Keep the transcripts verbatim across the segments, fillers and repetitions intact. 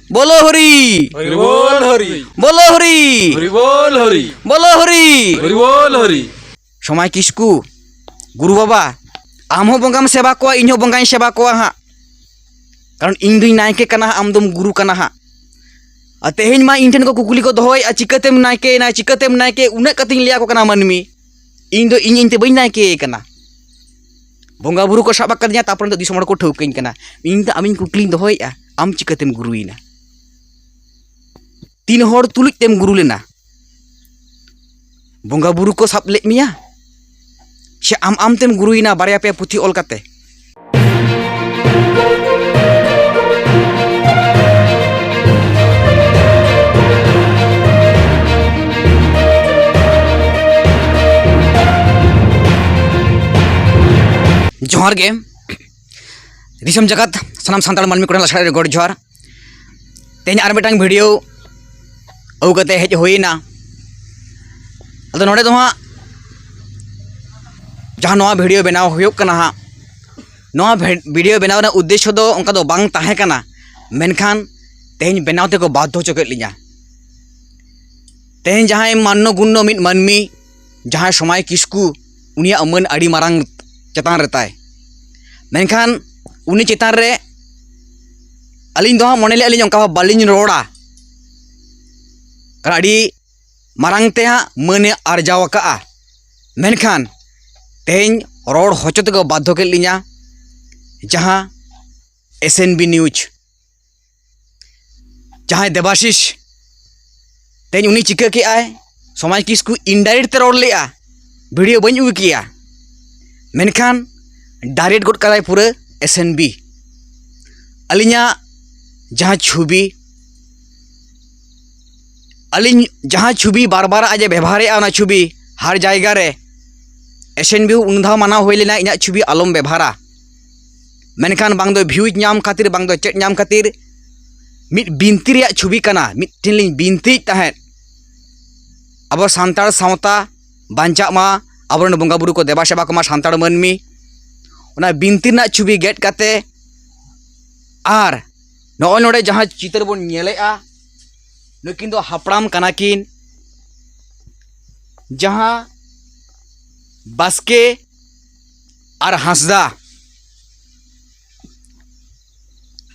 ᱵᱚᱞᱚ ᱦᱚᱨᱤ᱾ ᱦᱚᱨᱤ ᱵᱚᱞ ᱦᱚᱨᱤ᱾ ᱵᱚᱞᱚ ᱦᱚᱨᱤ᱾ ᱦᱚᱨᱤ ᱵᱚᱞ ᱦᱚᱨᱤ᱾ ᱵᱚᱞᱚ ᱦᱚᱨᱤ᱾ ᱦᱚᱨᱤ ᱵᱚᱞ ᱦᱚᱨᱤ᱾ ᱥᱚᱢᱟᱭ ᱠᱤᱥᱠᱩ, ᱜᱩᱨᱩ ᱵᱟᱵᱟ, ᱟᱢ ᱦᱚᱸ ᱵᱚᱸᱜᱟᱢ ᱥᱮᱵᱟ ᱠᱚᱣᱟ, ᱤᱧ ᱦᱚᱸ ᱵᱚᱸᱜᱟᱧ ᱥᱮᱵᱟ ᱠᱚᱣᱟ ᱦᱟᱸᱜ᱾ ᱠᱟᱨᱚᱱ ᱤᱧ ᱫᱩᱧ ᱱᱟᱭᱠᱮ ᱠᱟᱱᱟ ᱦᱟᱸᱜ, ᱟᱢ ᱫᱚᱢ ᱜᱩᱨᱩ ᱠᱟᱱᱟ ᱦᱟᱸᱜ᱾ ᱟᱨ ᱛᱮᱦᱮᱧ ᱢᱟ ᱤᱧ ᱴᱷᱮᱱ ᱠᱚ ᱠᱩᱠᱞᱤ ᱠᱚ ᱫᱚᱦᱚᱭᱮᱫᱼᱟ, "ᱪᱤᱠᱟᱹᱛᱮᱢ ᱱᱟᱭᱠᱮᱭᱮᱱᱟ, ᱪᱤᱠᱟᱹᱛᱮᱢ ᱱᱟᱭᱠᱮ?" ᱩᱱᱟᱹᱜ ᱠᱟᱛᱮᱧ ᱞᱟᱹᱭ ᱟᱠᱚ ᱠᱟᱱᱟ ᱢᱟᱹᱱᱢᱤ, ᱤᱧ ᱫᱚ ᱤᱧ ᱤᱧ ᱛᱮ ᱵᱟᱹᱧ ᱱᱟᱭᱠᱮ ᱠᱟᱱᱟ᱾ ᱵᱚᱸᱜᱟ ᱵᱩᱨᱩ ᱠᱚ ᱥᱟᱵ ᱟᱠᱟᱫᱤᱧᱟ, ᱛᱟᱨᱯᱚᱨᱮ ᱱᱤᱛᱚᱜ ᱫᱤᱥᱚᱢ ᱦᱚᱲ ᱠᱚ ᱴᱷᱟᱹᱣᱠᱟᱹᱧ ᱠᱟᱱᱟ᱾ ᱤᱧ ᱫᱚ ᱟᱢᱤᱧ ᱠᱩᱠᱞᱤᱧ ᱫᱚᱦᱚᱭᱮᱫᱼᱟ, ᱟᱢ ᱪᱤᱠᱟᱹᱛᱮᱢ ᱜᱩᱨᱩᱭᱮᱱᱟ? ᱛᱤᱱ ᱦᱚᱲ ᱛᱩᱞᱩᱡ ᱛᱮᱢ ᱜᱩᱨᱩ ᱞᱮᱱᱟ? ᱵᱚᱸᱜᱟ ᱵᱩᱨᱩ ᱠᱚ ᱥᱟᱵ ᱞᱮᱫ ᱢᱮᱭᱟ? ᱥᱮ ᱟᱢ ᱟᱢ ᱛᱮᱢ ᱜᱩᱨᱩᱭᱮᱱᱟ ᱵᱟᱨᱭᱟ ᱯᱮᱭᱟ ᱯᱩᱛᱷᱤ ᱚᱞ ᱠᱟᱛᱮ? ᱡᱚᱦᱟᱨ ᱜᱮ ᱫᱤᱥᱚᱢ ᱡᱟᱠᱟᱛ, ᱥᱟᱱᱟᱢ ᱥᱟᱱᱛᱟᱲ ᱢᱟᱹᱱᱢᱤ ᱠᱚᱴᱷᱮᱱ ᱞᱟᱥᱟᱲᱦᱮᱫ ᱨᱮ ᱜᱚᱰ ᱡᱚᱦᱟᱨ᱾ ᱛᱮᱦᱮᱧ ᱟᱨ ᱢᱤᱫᱴᱟᱝ ᱵᱷᱤᱰᱤᱭᱳ ᱟᱹᱜᱩ ᱠᱟᱛᱮ ᱦᱮᱡ ᱦᱩᱭᱮᱱᱟ᱾ ᱟᱫᱚ ᱱᱚᱰᱮ ᱫᱚ ᱦᱟᱸᱜ ᱡᱟᱦᱟᱸ ᱱᱚᱣᱟ ᱵᱷᱤᱰᱤᱭᱳ ᱵᱮᱱᱟᱣ ᱦᱩᱭᱩᱜ ᱠᱟᱱᱟ ᱦᱟᱸᱜ, ᱱᱚᱣᱟ ᱵᱷᱮ-, ᱵᱷᱤᱰᱤᱭᱳ ᱵᱮᱱᱟᱣ ᱨᱮᱱᱟᱜ ᱩᱫᱽᱫᱮᱥᱥᱚ ᱫᱚ ᱚᱱᱠᱟ ᱫᱚ ᱵᱟᱝ ᱛᱟᱦᱮᱸ ᱠᱟᱱᱟ, ᱢᱮᱱᱠᱷᱟᱱ ᱛᱮᱦᱮᱧ ᱵᱮᱱᱟᱣ ᱛᱮᱠᱚ ᱵᱟᱫᱽᱫᱷᱚ ᱦᱚᱪᱚ ᱠᱮᱫ ᱞᱤᱧᱟ᱾ ᱛᱮᱦᱮᱧ ᱡᱟᱦᱟᱸᱭ ᱢᱟᱱᱱᱚ ᱜᱩᱱᱱᱚ ᱢᱤᱫ ᱢᱟᱹᱱᱢᱤ, ᱡᱟᱦᱟᱸᱭ ᱥᱚᱢᱟᱭ ᱠᱤᱥᱠᱩ, ᱩᱱᱤᱭᱟᱜ ᱢᱟᱹᱱ ᱟᱹᱰᱤ ᱢᱟᱨᱟᱝ ᱪᱮᱛᱟᱱ ᱨᱮ ᱛᱟᱭ, ᱢᱮᱱᱠᱷᱟᱱ ᱩᱱᱤ ᱪᱮᱛᱟᱱ ᱨᱮ ᱟᱹᱞᱤᱧ ᱫᱚ ᱦᱟᱸᱜ ᱢᱚᱱᱮ ᱞᱮᱫᱼᱟ ᱞᱤᱧ ᱚᱱᱠᱟ ᱵᱟᱹᱞᱤᱧ ᱨᱚᱲᱟ, ᱠᱟᱨᱚᱱ ᱟᱹᱰᱤ ᱢᱟᱨᱟᱝ ᱛᱮ ᱦᱟᱸᱜ ᱢᱟᱹᱱᱮ ᱟᱨᱡᱟᱣ ᱟᱠᱟᱫᱼᱟ, ᱢᱮᱱᱠᱷᱟᱱ ᱛᱮᱦᱮᱧ ᱨᱚᱲ ᱦᱚᱪᱚ ᱛᱮᱠᱚ ᱵᱟᱫᱽᱫᱷᱚ ᱠᱮᱫ ᱞᱤᱧᱟ᱾ ᱡᱟᱦᱟᱸ ᱮᱥ ᱮᱱ ᱵᱤ ᱱᱤᱭᱩᱡᱽ, ᱡᱟᱦᱟᱸᱭ ᱫᱮᱵᱟᱥᱤᱥ, ᱛᱮᱦᱮᱧ ᱩᱱᱤ ᱪᱤᱠᱟᱹ ᱠᱮᱜᱼᱟᱭ? ᱥᱚᱢᱟᱡᱽ ᱠᱤᱥᱠᱩ ᱤᱱᱰᱟᱭᱨᱮᱠᱴ ᱛᱮ ᱨᱚᱲ ᱞᱮᱜᱼᱟ, ᱵᱷᱤᱰᱤᱭᱳ ᱵᱟᱹᱧ ᱩᱜᱩ ᱠᱮᱜᱼᱟ, ᱢᱮᱱᱠᱷᱟᱱ ᱰᱟᱭᱨᱮᱠᱴ ᱜᱚᱫ ᱠᱟᱫᱟᱭ ᱯᱩᱨᱟᱹ ᱮᱥ ᱮᱱ ᱵᱤ᱾ ᱟᱹᱞᱤᱧᱟᱜ ᱡᱟᱦᱟᱸ ᱪᱷᱚᱵᱤ, ᱟᱹᱞᱤᱧ ᱡᱟᱦᱟᱸ ᱪᱷᱚᱵᱤ ᱵᱟᱨ ᱵᱟᱨ ᱟᱡ ᱮ ᱵᱮᱵᱚᱦᱟᱨᱮᱜᱼᱟ, ᱚᱱᱟ ᱪᱷᱚᱵᱤ ᱦᱟᱨ ᱡᱟᱭᱜᱟ ᱨᱮ ᱮᱥ ᱮᱱ ᱵᱤ ᱩᱱ ᱫᱷᱟᱣ ᱢᱟᱱᱟᱣ ᱦᱩᱭ ᱞᱮᱱᱟ, ᱤᱧᱟᱹᱜ ᱪᱷᱚᱵᱤ ᱟᱞᱚᱢ ᱵᱮᱵᱚᱦᱟᱨᱟ᱾ ᱢᱮᱱᱠᱷᱟᱱ ᱵᱟᱝ ᱫᱚ ᱵᱷᱤᱭᱩᱡᱽ ᱧᱟᱢ ᱠᱷᱟᱹᱛᱤᱨ, ᱵᱟᱝ ᱫᱚ ᱪᱮᱫ ᱧᱟᱢ ᱠᱷᱟᱹᱛᱤᱨ, ᱢᱤᱫ ᱵᱤᱱᱛᱤ ᱨᱮᱭᱟᱜ ᱪᱷᱚᱵᱤ ᱠᱟᱱᱟ, ᱢᱤᱫᱴᱮᱱ ᱞᱤᱧ ᱵᱤᱱᱛᱤᱭᱮᱫ ᱛᱟᱦᱮᱸᱫ ᱟᱵᱚ ᱥᱟᱱᱛᱟᱲ ᱥᱟᱶᱛᱟ ᱵᱟᱧᱪᱟᱜ ᱢᱟ, ᱟᱵᱚᱨᱮᱱ ᱵᱚᱸᱜᱟ ᱵᱩᱨᱩ ᱠᱚ ᱫᱮᱵᱟ ᱥᱮᱵᱟ ᱠᱚᱢᱟ ᱥᱟᱱᱛᱟᱲ ᱢᱟᱹᱱᱢᱤ᱾ ᱚᱱᱟ ᱵᱤᱱᱛᱤ ᱨᱮᱱᱟᱜ ᱪᱷᱚᱵᱤ ᱜᱮᱫ ᱠᱟᱛᱮ ᱟᱨ ᱱᱚᱜᱼᱚᱭ ᱱᱚᱰᱮ ᱡᱟᱦᱟᱸ ᱪᱤᱛᱟᱹᱨ ᱵᱚᱱ ᱧᱮᱞᱮᱜᱼᱟ, ᱱᱩᱠᱤᱱ ᱫᱚ ᱦᱟᱯᱲᱟᱢ ᱠᱟᱱᱟ ᱠᱤᱱ, ᱡᱟᱦᱟᱸ ᱵᱟᱥᱠᱮ ᱟᱨ ᱦᱟᱸᱥᱫᱟ,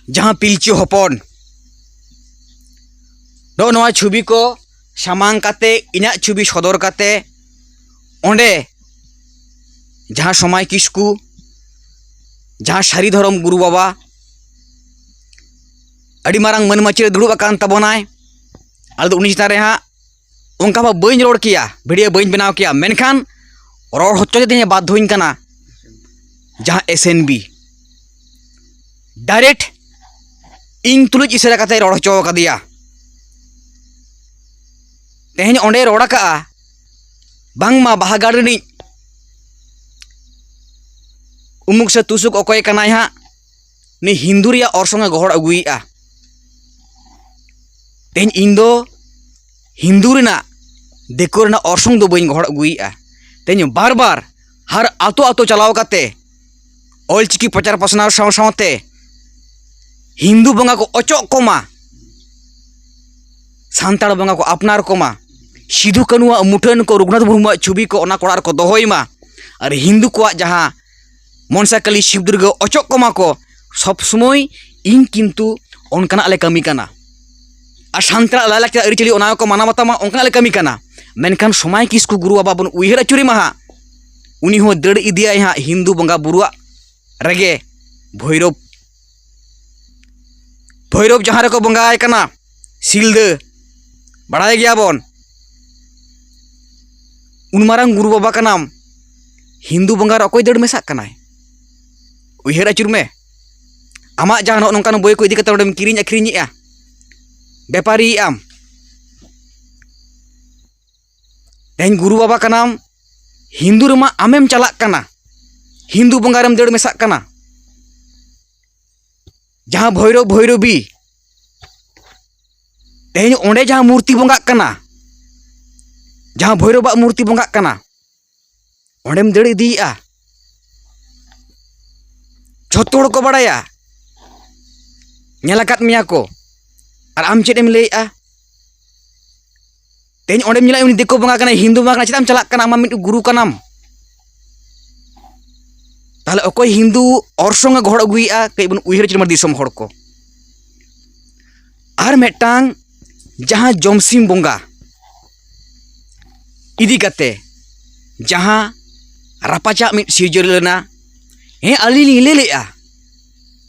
ᱡᱟᱦᱟᱸ ᱯᱤᱞᱪᱩ ᱦᱚᱯᱚᱱ᱾ ᱱᱚᱜᱼᱚ ᱱᱚᱣᱟ ᱪᱷᱚᱵᱤ ᱠᱚ ᱥᱟᱢᱟᱝ ᱠᱟᱛᱮ, ᱤᱧᱟᱹᱜ ᱪᱷᱚᱵᱤ ᱥᱚᱫᱚᱨ ᱠᱟᱛᱮ, ᱚᱸᱰᱮ ᱡᱟᱦᱟᱸ ᱥᱚᱢᱟᱭ ᱠᱤᱥᱠᱩ, ᱡᱟᱦᱟᱸ ᱥᱟᱹᱨᱤ ᱫᱷᱚᱨᱚᱢ ᱜᱩᱨᱩ ᱵᱟᱵᱟ, ᱟᱹᱰᱤ ᱢᱟᱨᱟᱝ ᱢᱟᱹᱱ ᱢᱟᱹᱪᱤ ᱨᱮ ᱫᱩᱲᱩᱵ ᱟᱠᱟᱱ ᱛᱟᱵᱚᱱᱟᱭ᱾ ᱟᱫᱚ ᱩᱱᱤ ᱪᱮᱛᱟᱱ ᱨᱮ ᱦᱟᱸᱜ ᱚᱱᱠᱟ ᱢᱟ ᱵᱟᱹᱧ ᱨᱚᱲ ᱠᱮᱭᱟ, ᱵᱷᱤᱰᱤᱭᱳ ᱵᱟᱹᱧ ᱵᱮᱱᱟᱣ ᱠᱮᱭᱟ, ᱢᱮᱱᱠᱷᱟᱱ ᱨᱚᱲ ᱦᱚᱪᱚ ᱛᱮᱧ ᱵᱟᱫᱽᱫᱷᱚᱧ ᱠᱟᱱᱟ᱾ ᱡᱟᱦᱟᱸ ᱮᱥ ᱮᱱ ᱵᱤ ᱰᱟᱭᱨᱮᱠᱴ ᱤᱧ ᱛᱩᱞᱩᱡ ᱤᱥᱟᱹᱨᱟ ᱠᱟᱛᱮ ᱨᱚᱲ ᱦᱚᱪᱚ ᱟᱠᱟᱫᱮᱭᱟ᱾ ᱛᱮᱦᱮᱧ ᱚᱸᱰᱮ ᱨᱚᱲ ᱟᱠᱟᱜᱼᱟ, ᱵᱟᱝᱢᱟ ᱵᱟᱦᱟᱜᱟᱲ ᱨᱤᱱᱤᱡ ᱩᱢᱩᱠ ᱥᱮ ᱛᱩᱥᱩᱠ ᱚᱠᱚᱭ ᱠᱟᱱᱟᱭ ᱦᱟᱸᱜ, ᱩᱱᱤ ᱦᱤᱱᱫᱩ ᱨᱮᱭᱟᱜ ᱚᱨᱥᱚᱝ ᱮ ᱜᱚᱦᱚᱲ ᱟᱹᱜᱩᱭᱮᱫᱼᱟ᱾ ᱛᱮᱦᱮᱧ ᱤᱧ ᱫᱚ ᱦᱤᱱᱫᱩ ᱨᱮᱱᱟᱜ, ᱫᱤᱠᱩ ᱨᱮᱱᱟᱜ ᱚᱨᱥᱚᱝ ᱫᱚ ᱵᱟᱹᱧ ᱜᱚᱦᱚᱲ ᱟᱹᱜᱩᱭᱮᱫᱼᱟ᱾ ᱛᱮᱦᱮᱧ ᱵᱟᱨ ᱵᱟᱨ ᱦᱟᱨ ᱟᱛᱳ ᱟᱛᱳ ᱪᱟᱞᱟᱣ ᱠᱟᱛᱮ ᱚᱞᱪᱤᱠᱤ ᱯᱨᱚᱪᱟᱨ ᱯᱟᱥᱱᱟᱣ ᱥᱟᱶ ᱥᱟᱶᱛᱮ ᱦᱤᱱᱫᱩ ᱵᱚᱸᱜᱟ ᱠᱚ ᱚᱪᱚᱜ ᱠᱚᱢᱟ, ᱥᱟᱱᱛᱟᱲ ᱵᱚᱸᱜᱟ ᱠᱚ ᱟᱯᱱᱟᱨ ᱠᱚᱢᱟ, ᱥᱤᱫᱷᱩ ᱠᱟᱹᱱᱩᱣᱟᱜ ᱢᱩᱴᱷᱟᱹᱱ ᱠᱚ, ᱨᱚᱜᱷᱩᱱᱟᱛᱷ ᱢᱩᱨᱢᱩᱣᱟᱜ ᱪᱷᱚᱵᱤ ᱠᱚ ᱚᱱᱟ ᱠᱚ ᱚᱲᱟᱜ ᱨᱮᱠᱚ ᱫᱚᱦᱚᱭ ᱢᱟ, ᱟᱨ ᱦᱤᱱᱫᱩ ᱠᱚᱣᱟᱜ ᱡᱟᱦᱟᱸ ᱢᱚᱱᱥᱟ ᱠᱟᱹᱞᱤ ᱥᱤᱵ ᱫᱩᱨᱜᱟᱹ ᱚᱪᱚᱜ ᱠᱚᱢᱟ ᱠᱚ, ᱥᱚᱵ ᱥᱚᱢᱚᱭ ᱤᱧ ᱠᱤᱱᱛᱩ ᱚᱱᱠᱟᱱᱟᱜ ᱞᱮ ᱠᱟᱹᱢᱤ ᱠᱟᱱᱟ᱾ ᱟᱨ ᱥᱟᱱᱛᱟᱲᱟᱜ ᱞᱟᱭᱼᱞᱟᱠᱪᱟᱨ ᱟᱹᱨᱤᱪᱟᱹᱞᱤ ᱚᱱᱟ ᱠᱚ ᱢᱟᱱᱟᱣ ᱵᱟᱛᱟᱣ ᱢᱟ, ᱚᱱᱠᱟᱱᱟᱜ ᱞᱮ ᱠᱟᱹᱢᱤ ᱠᱟᱱᱟ᱾ ᱢᱮᱱᱠᱷᱟᱱ ᱥᱚᱢᱟᱭ ᱠᱤᱥᱠᱩ ᱜᱩᱨᱩ ᱵᱟᱵᱟ ᱵᱚᱱ ᱩᱭᱦᱟᱹᱨ ᱟᱹᱪᱩᱨᱮ ᱢᱟ ᱦᱟᱸᱜ, ᱩᱱᱤ ᱦᱚᱸ ᱫᱟᱹᱲ ᱤᱫᱤᱭᱟᱭ ᱦᱟᱸᱜ ᱦᱤᱱᱫᱩ ᱵᱚᱸᱜᱟ ᱵᱩᱨᱩᱣᱟᱜ ᱨᱮᱜᱮ ᱵᱷᱳᱭᱨᱳᱵ᱾ ᱵᱷᱳᱭᱨᱳᱵ ᱡᱟᱦᱟᱸ ᱨᱮᱠᱚ ᱵᱚᱸᱜᱟᱭ ᱠᱟᱱᱟ ᱥᱤᱞᱫᱟᱹ, ᱵᱟᱲᱟᱭ ᱜᱮᱭᱟ ᱵᱚᱱ, ᱩᱱ ᱢᱟᱨᱟᱝ ᱜᱩᱨᱩ ᱵᱟᱵᱟ ᱠᱟᱱᱟᱢ, ᱦᱤᱱᱫᱩ ᱵᱚᱸᱜᱟ ᱨᱮ ᱚᱠᱚᱭ ᱫᱟᱹᱲ ᱢᱮᱥᱟᱜ ᱠᱟᱱᱟᱭ? ᱩᱭᱦᱟᱹᱨ ᱟᱹᱪᱩᱨ ᱢᱮ᱾ ᱟᱢᱟᱜ ᱡᱟᱦᱟᱸ ᱱᱚᱜᱼᱚ ᱱᱚᱝᱠᱟᱱ ᱵᱳᱭ ᱠᱚ ᱤᱫᱤ ᱠᱟᱛᱮ ᱚᱸᱰᱮᱢ ᱠᱤᱨᱤᱧ ᱟᱹᱠᱷᱨᱤᱧᱮᱜᱼᱟ, ᱵᱮᱯᱟᱨᱤᱭᱮᱜ ᱟᱢ, ᱛᱮᱦᱮᱧ ᱜᱩᱨᱩ ᱵᱟᱵᱟ ᱠᱟᱱᱟᱢ, ᱦᱤᱱᱫᱩ ᱨᱮᱢᱟ ᱟᱢᱮᱢ ᱪᱟᱞᱟᱜ ᱠᱟᱱᱟ, ᱦᱤᱱᱫᱩ ᱵᱚᱸᱜᱟ ᱨᱮᱢ ᱫᱟᱹᱲ ᱢᱮᱥᱟᱜ ᱠᱟᱱᱟ᱾ ᱡᱟᱦᱟᱸ ᱵᱷᱳᱭᱨᱳᱵ ᱵᱷᱳᱭᱨᱳᱵᱤ, ᱛᱮᱦᱮᱧ ᱚᱸᱰᱮ ᱡᱟᱦᱟᱸ ᱢᱩᱨᱛᱤ ᱵᱚᱸᱜᱟᱜ ᱠᱟᱱᱟ, ᱡᱟᱦᱟᱸ ᱵᱷᱳᱭᱨᱳᱵᱟᱜ ᱢᱩᱨᱛᱤ ᱵᱚᱸᱜᱟᱜ ᱠᱟᱱᱟ, ᱚᱸᱰᱮᱢ ᱫᱟᱹᱲ ᱤᱫᱤᱭᱮᱜᱼᱟ᱾ ᱡᱷᱚᱛᱚ ᱦᱚᱲ ᱠᱚ ᱵᱟᱲᱟᱭᱟ, ᱧᱮᱞ ᱟᱠᱟᱫ ᱢᱮᱭᱟ ᱠᱚ, ᱟᱨ ᱟᱢ ᱪᱮᱫ ᱮᱢ ᱞᱟᱹᱭᱮᱜᱼᱟ? ᱛᱮᱦᱮᱧ ᱚᱸᱰᱮᱢ ᱧᱮᱞᱟ, ᱩᱱᱤ ᱫᱤᱠᱩ ᱵᱚᱸᱜᱟ ᱠᱟᱱᱟᱭ, ᱦᱤᱱᱫᱩ ᱵᱚᱸᱜᱟ ᱠᱟᱱᱟᱭ, ᱪᱮᱫᱟᱜ ᱮᱢ ᱪᱟᱞᱟᱜ ᱠᱟᱱᱟ? ᱟᱢ ᱢᱟ ᱢᱤᱫ ᱜᱩᱨᱩ ᱠᱟᱱᱟᱢ᱾ ᱛᱟᱦᱞᱮ ᱚᱠᱚᱭ ᱦᱤᱱᱫᱩ ᱚᱨᱥᱚᱝ ᱮ ᱜᱚᱦᱚᱲ ᱟᱹᱜᱩᱭᱮᱫᱼᱟ, ᱠᱟᱹᱡ ᱵᱚᱱ ᱩᱭᱦᱟᱹᱨ ᱦᱚᱪᱚ ᱞᱮᱢᱟ ᱫᱤᱥᱚᱢ ᱦᱚᱲ ᱠᱚ᱾ ᱟᱨ ᱢᱤᱫᱴᱟᱝ, ᱡᱟᱦᱟᱸ ᱡᱚᱢᱥᱤᱢ ᱵᱚᱸᱜᱟ ᱤᱫᱤ ᱠᱟᱛᱮ ᱡᱟᱦᱟᱸ ᱨᱟᱯᱟᱪᱟᱜ ᱢᱤᱫ ᱥᱤᱨᱡᱟᱹᱣ ᱞᱮᱱᱟ, ᱦᱮᱸ, ᱟᱹᱞᱤᱧ ᱞᱤᱧ ᱞᱟᱹᱭ ᱞᱮᱜᱼᱟ,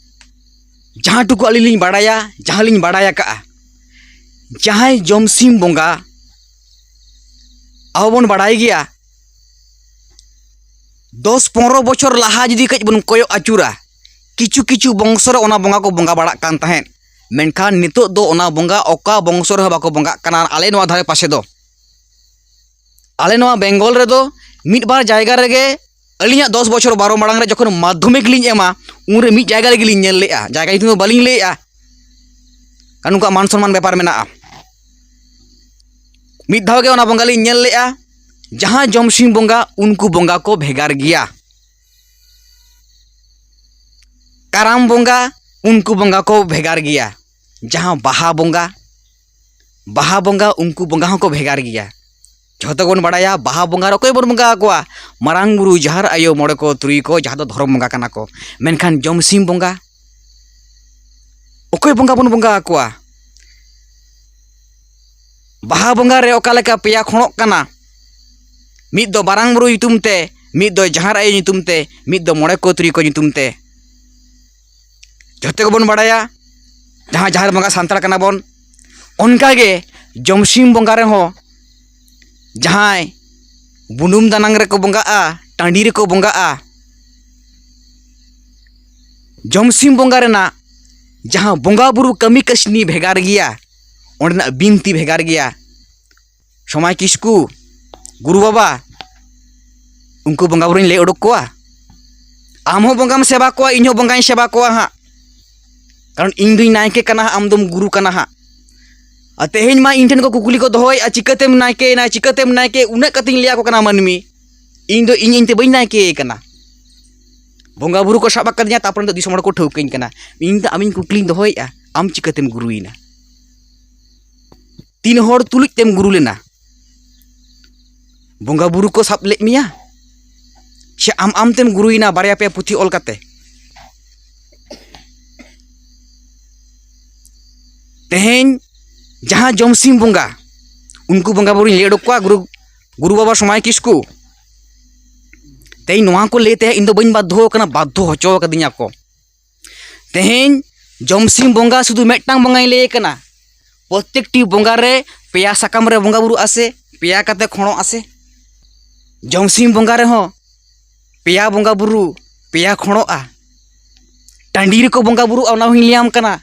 ᱡᱟᱦᱟᱸ ᱴᱩᱠᱩ ᱟᱹᱞᱤᱧ ᱞᱤᱧ ᱵᱟᱲᱟᱭᱟ, ᱡᱟᱦᱟᱸ ᱞᱤᱧ ᱵᱟᱲᱟᱭ ᱟᱠᱟᱜᱼᱟ, ᱡᱟᱦᱟᱸᱭ ᱡᱚᱢᱥᱤᱢ ᱵᱚᱸᱜᱟ, ᱟᱵᱚ ᱵᱚᱱ ᱵᱟᱲᱟᱭ ᱜᱮᱭᱟ, ᱫᱚᱥ ᱯᱚᱱᱨᱚ ᱵᱚᱪᱷᱚᱨ ᱞᱟᱦᱟ ᱡᱩᱫᱤ ᱠᱟᱹᱡ ᱵᱚᱱ ᱠᱚᱭᱚᱜ ᱟᱹᱪᱩᱨᱟ, ᱠᱤᱪᱷᱩ ᱠᱤᱪᱷᱩ ᱵᱚᱝᱥᱚ ᱨᱮ ᱚᱱᱟ ᱵᱚᱸᱜᱟ ᱠᱚ ᱵᱚᱸᱜᱟ ᱵᱟᱲᱟᱜ ᱠᱟᱱ ᱛᱟᱦᱮᱸᱫ, ᱢᱮᱱᱠᱷᱟᱱ ᱱᱤᱛᱚᱜ ᱫᱚ ᱚᱱᱟ ᱵᱚᱸᱜᱟ ᱚᱠᱟ ᱵᱚᱝᱥᱚ ᱨᱮᱦᱚᱸ ᱵᱟᱠᱚ ᱵᱚᱸᱜᱟᱜ ᱠᱟᱱᱟ ᱟᱞᱮ ᱱᱚᱣᱟ ᱫᱷᱟᱨᱮ ᱯᱟᱥᱮ ᱫᱚ᱾ ᱟᱞᱮ ᱱᱚᱣᱟ ᱵᱮᱝᱜᱚᱞ ᱨᱮᱫᱚ ᱢᱤᱫ ᱵᱟᱨ ᱡᱟᱭᱜᱟ ᱨᱮᱜᱮ, ᱟᱹᱞᱤᱧᱟᱜ ᱫᱚᱥ ᱵᱚᱪᱷᱚᱨ ᱵᱟᱨᱚ ᱢᱟᱲᱟᱝ ᱨᱮ ᱡᱚᱠᱷᱚᱱ ᱢᱟᱫᱽᱫᱷᱚᱢᱤᱠ ᱞᱤᱧ ᱮᱢᱟ, ᱩᱱᱨᱮ ᱢᱤᱫ ᱡᱟᱭᱜᱟ ᱨᱮᱜᱮ ᱞᱤᱧ ᱧᱮᱞ ᱞᱮᱜᱼᱟ, ᱡᱟᱭᱜᱟ ᱧᱩᱛᱩᱢ ᱫᱚ ᱵᱟᱹᱞᱤᱧ ᱞᱟᱹᱭᱮᱜᱼᱟ, ᱠᱟᱨᱚᱱ ᱩᱱᱠᱩᱣᱟᱜ ᱢᱟᱱ ᱥᱚᱱᱢᱟᱱ ᱵᱮᱯᱟᱨ ᱢᱮᱱᱟᱜᱼᱟ᱾ ᱢᱤᱫ ᱫᱷᱟᱣ ᱜᱮ ᱚᱱᱟ ᱵᱚᱸᱜᱟ ᱞᱤᱧ ᱧᱮᱞ ᱞᱮᱜᱼᱟ, ᱡᱟᱦᱟᱸ ᱡᱚᱢᱥᱤᱢ ᱵᱚᱸᱜᱟ, ᱩᱱᱠᱩ ᱵᱚᱸᱜᱟ ᱠᱚ ᱵᱷᱮᱜᱟᱨ ᱜᱮᱭᱟ᱾ ᱠᱟᱨᱟᱢ ᱵᱚᱸᱜᱟ, ᱩᱱᱠᱩ ᱵᱚᱸᱜᱟ ᱠᱚ ᱵᱷᱮᱜᱟᱨ ᱜᱮᱭᱟ᱾ ᱡᱟᱦᱟᱸ ᱵᱟᱦᱟ ᱵᱚᱸᱜᱟ, ᱵᱟᱦᱟ ᱵᱚᱸᱜᱟ, ᱩᱱᱠᱩ ᱵᱚᱸᱜᱟ ᱦᱚᱸᱠᱚ ᱵᱷᱮᱜᱟᱨ ᱜᱮᱭᱟ᱾ ᱡᱷᱚᱛᱚ ᱜᱮᱵᱚᱱ ᱵᱟᱲᱟᱭᱟ, ᱵᱟᱦᱟ ᱵᱚᱸᱜᱟ ᱨᱮ ᱚᱠᱚᱭ ᱵᱚᱱ ᱵᱚᱸᱜᱟ ᱟᱠᱚᱣᱟ? ᱢᱟᱨᱟᱝ ᱵᱩᱨᱩ, ᱡᱟᱦᱮᱨ ᱟᱭᱳ, ᱢᱚᱬᱮ ᱠᱚ, ᱛᱩᱨᱩᱭ ᱠᱚ, ᱡᱟᱦᱟᱸ ᱫᱚ ᱫᱷᱚᱨᱚᱢ ᱵᱚᱸᱜᱟ ᱠᱟᱱᱟ ᱠᱚ᱾ ᱢᱮᱱᱠᱷᱟᱱ ᱡᱚᱢᱥᱤᱢ ᱵᱚᱸᱜᱟ, ᱚᱠᱚᱭ ᱵᱚᱸᱜᱟ ᱵᱚᱱ ᱵᱚᱸᱜᱟ ᱟᱠᱚᱣᱟ? ᱵᱟᱦᱟ ᱵᱚᱸᱜᱟ ᱨᱮ ᱚᱠᱟ ᱞᱮᱠᱟ ᱯᱮᱭᱟ ᱠᱷᱚᱲᱚᱜ ᱠᱟᱱᱟ, ᱢᱤᱫ ᱫᱚ ᱢᱟᱨᱟᱝ ᱵᱩᱨᱩ ᱧᱩᱛᱩᱢ ᱛᱮ, ᱢᱤᱫ ᱫᱚ ᱡᱟᱦᱮᱨ ᱟᱭᱳ ᱧᱩᱛᱩᱢ ᱛᱮ, ᱢᱤᱫ ᱫᱚ ᱢᱚᱬᱮ ᱠᱚ ᱛᱩᱨᱩᱭ ᱠᱚ ᱧᱩᱛᱩᱢ ᱛᱮ᱾ ᱡᱷᱚᱛᱚ ᱜᱮᱵᱚᱱ ᱵᱟᱲᱟᱭᱟ, ᱡᱟᱦᱟᱸ ᱡᱟᱦᱮᱨ ᱵᱚᱸᱜᱟ ᱥᱟᱱᱛᱟᱲ ᱠᱟᱱᱟ ᱵᱚᱱ, ᱚᱱᱠᱟᱜᱮ ᱡᱚᱢᱥᱤᱢ ᱵᱚᱸᱜᱟ ᱨᱮᱦᱚᱸ ᱡᱟᱦᱟᱸᱭ ᱵᱩᱱᱩᱢ ᱫᱟᱱᱟᱝ ᱨᱮᱠᱚ ᱵᱚᱸᱜᱟᱜᱼᱟ, ᱴᱟᱺᱰᱤ ᱨᱮᱠᱚ ᱵᱚᱸᱜᱟᱜᱼᱟ, ᱡᱚᱢᱥᱤᱢ ᱵᱚᱸᱜᱟ ᱨᱮᱱᱟᱜ ᱡᱟᱦᱟᱸ ᱵᱚᱸᱜᱟ ᱵᱩᱨᱩ ᱠᱟᱹᱢᱤ ᱠᱟᱹᱥᱱᱤ ᱵᱷᱮᱜᱟᱨ ᱜᱮᱭᱟ, ᱚᱸᱰᱮᱱᱟᱜ ᱵᱤᱱᱛᱤ ᱵᱷᱮᱜᱟᱨ ᱜᱮᱭᱟ᱾ ᱥᱚᱢᱟᱭ ᱠᱤᱥᱠᱩ, ᱜᱩᱨᱩ ᱵᱟᱵᱟ, ᱩᱱᱠᱩ ᱵᱚᱸᱜᱟ ᱵᱩᱨᱩᱧ ᱞᱟᱹᱭ ᱩᱰᱩᱠ ᱠᱚᱣᱟ᱾ ᱟᱢ ᱦᱚᱸ ᱵᱚᱸᱜᱟᱢ ᱥᱮᱵᱟ ᱠᱚᱣᱟ, ᱤᱧ ᱦᱚᱸ ᱵᱚᱸᱜᱟᱧ ᱥᱮᱵᱟ ᱠᱚᱣᱟ ᱦᱟᱸᱜ, ᱠᱟᱨᱚᱱ ᱤᱧ ᱫᱩᱧ ᱱᱟᱭᱠᱮ ᱠᱟᱱᱟ ᱦᱟᱸᱜ, ᱟᱢ ᱫᱚᱢ ᱜᱩᱨᱩ ᱠᱟᱱᱟ ᱦᱟᱸᱜ᱾ ᱟᱨ ᱛᱮᱦᱮᱧ ᱢᱟ ᱤᱧ ᱴᱷᱮᱱ ᱠᱚ ᱠᱩᱠᱞᱤ ᱠᱚ ᱫᱚᱦᱚᱭᱮᱫᱼᱟ, "ᱪᱤᱠᱟᱹᱛᱮᱢ ᱱᱟᱭᱠᱮᱭᱮᱱᱟ, ᱪᱤᱠᱟᱹᱛᱮᱢ ᱱᱟᱭᱠᱮ?" ᱩᱱᱟᱹᱜ ᱠᱟᱛᱮᱧ ᱞᱟᱹᱭ ᱟᱠᱚ ᱠᱟᱱᱟ ᱢᱟᱹᱱᱢᱤ, ᱤᱧ ᱫᱚ ᱤᱧ ᱤᱧ ᱛᱮ ᱵᱟᱹᱧ ᱱᱟᱭᱠᱮ ᱠᱟᱱᱟ᱾ ᱵᱚᱸᱜᱟ ᱵᱩᱨᱩ ᱠᱚ ᱥᱟᱵ ᱟᱠᱟᱫᱤᱧᱟ, ᱛᱟᱨᱯᱚᱨᱮ ᱱᱤᱛᱚᱜ ᱫᱤᱥᱚᱢ ᱦᱚᱲ ᱠᱚ ᱴᱷᱟᱹᱣᱠᱟᱹᱧ ᱠᱟᱱᱟ᱾ ᱤᱧ ᱫᱚ ᱟᱢᱤᱧ ᱠᱩᱠᱞᱤᱧ ᱫᱚᱦᱚᱭᱮᱫᱼᱟ, ᱟᱢ ᱪᱤᱠᱟᱹᱛᱮᱢ ᱜᱩᱨᱩᱭᱮᱱᱟ? ᱛᱤᱱ ᱦᱚᱲ ᱛᱩᱞᱩᱡ ᱛᱮᱢ ᱜᱩᱨᱩ ᱞᱮᱱᱟ? ᱵᱚᱸᱜᱟ ᱵᱩᱨᱩ ᱠᱚ ᱥᱟᱵ ᱞᱮᱫ ᱢᱮᱭᱟ, ᱥᱮ ᱟᱢ ᱟᱢ ᱛᱮᱢ ᱜᱩᱨᱩᱭᱮᱱᱟ ᱵᱟᱨᱭᱟ ᱯᱮᱭᱟ ᱯᱩᱛᱷᱤ ᱚᱞ ᱠᱟᱛᱮ? ᱛᱮᱦᱮᱧ ᱡᱟᱦᱟᱸ ᱡᱚᱢᱥᱤᱢ ᱵᱚᱸᱜᱟ, ᱩᱱᱠᱩ ᱵᱚᱸᱜᱟ ᱵᱩᱨᱩᱧ ᱞᱟᱹᱭ ᱚᱰᱚᱠ ᱠᱚᱣᱟ, ᱜᱩᱨᱩ, ᱜᱩᱨᱩ ᱵᱟᱵᱟ ᱥᱚᱢᱟᱭ ᱠᱤᱥᱠᱩ᱾ ᱛᱮᱦᱮᱧ ᱱᱚᱣᱟ ᱠᱚ ᱞᱟᱹᱭ ᱛᱮ ᱤᱧ ᱫᱚ ᱵᱟᱹᱧ ᱵᱟᱫᱽᱫᱷᱚ ᱟᱠᱟᱱᱟ, ᱵᱟᱫᱽᱫᱷᱚ ᱦᱚᱪᱚ ᱟᱠᱟᱫᱤᱧᱟ ᱠᱚ᱾ ᱛᱮᱦᱮᱧ ᱡᱚᱢᱥᱤᱢ ᱵᱚᱸᱜᱟ ᱥᱩᱫᱷᱩ ᱢᱤᱫᱴᱟᱝ ᱵᱚᱸᱜᱟᱧ ᱞᱟᱹᱭ ᱠᱟᱱᱟ᱾ ᱯᱨᱚᱛᱮᱠᱴᱤ ᱵᱚᱸᱜᱟ ᱨᱮ ᱯᱮᱭᱟ ᱥᱟᱠᱟᱢ ᱨᱮ ᱵᱚᱸᱜᱟ ᱵᱩᱨᱩᱜᱼᱟ ᱥᱮ ᱯᱮᱭᱟ ᱠᱟᱛᱮ ᱠᱷᱚᱲᱚᱜᱼᱟ ᱥᱮ? ᱡᱚᱢᱥᱤᱢ ᱵᱚᱸᱜᱟ ᱨᱮᱦᱚᱸ ᱯᱮᱭᱟ ᱵᱚᱸᱜᱟ ᱵᱩᱨᱩ, ᱯᱮᱭᱟ ᱠᱷᱚᱲᱚᱜᱼᱟ᱾ ᱴᱟᱺᱰᱤ ᱨᱮᱠᱚ ᱵᱚᱸᱜᱟ ᱵᱩᱨᱩᱜᱼᱟ, ᱚᱱᱟ ᱦᱚᱸᱧ ᱞᱟᱹᱭᱟᱢ ᱠᱟᱱᱟ᱾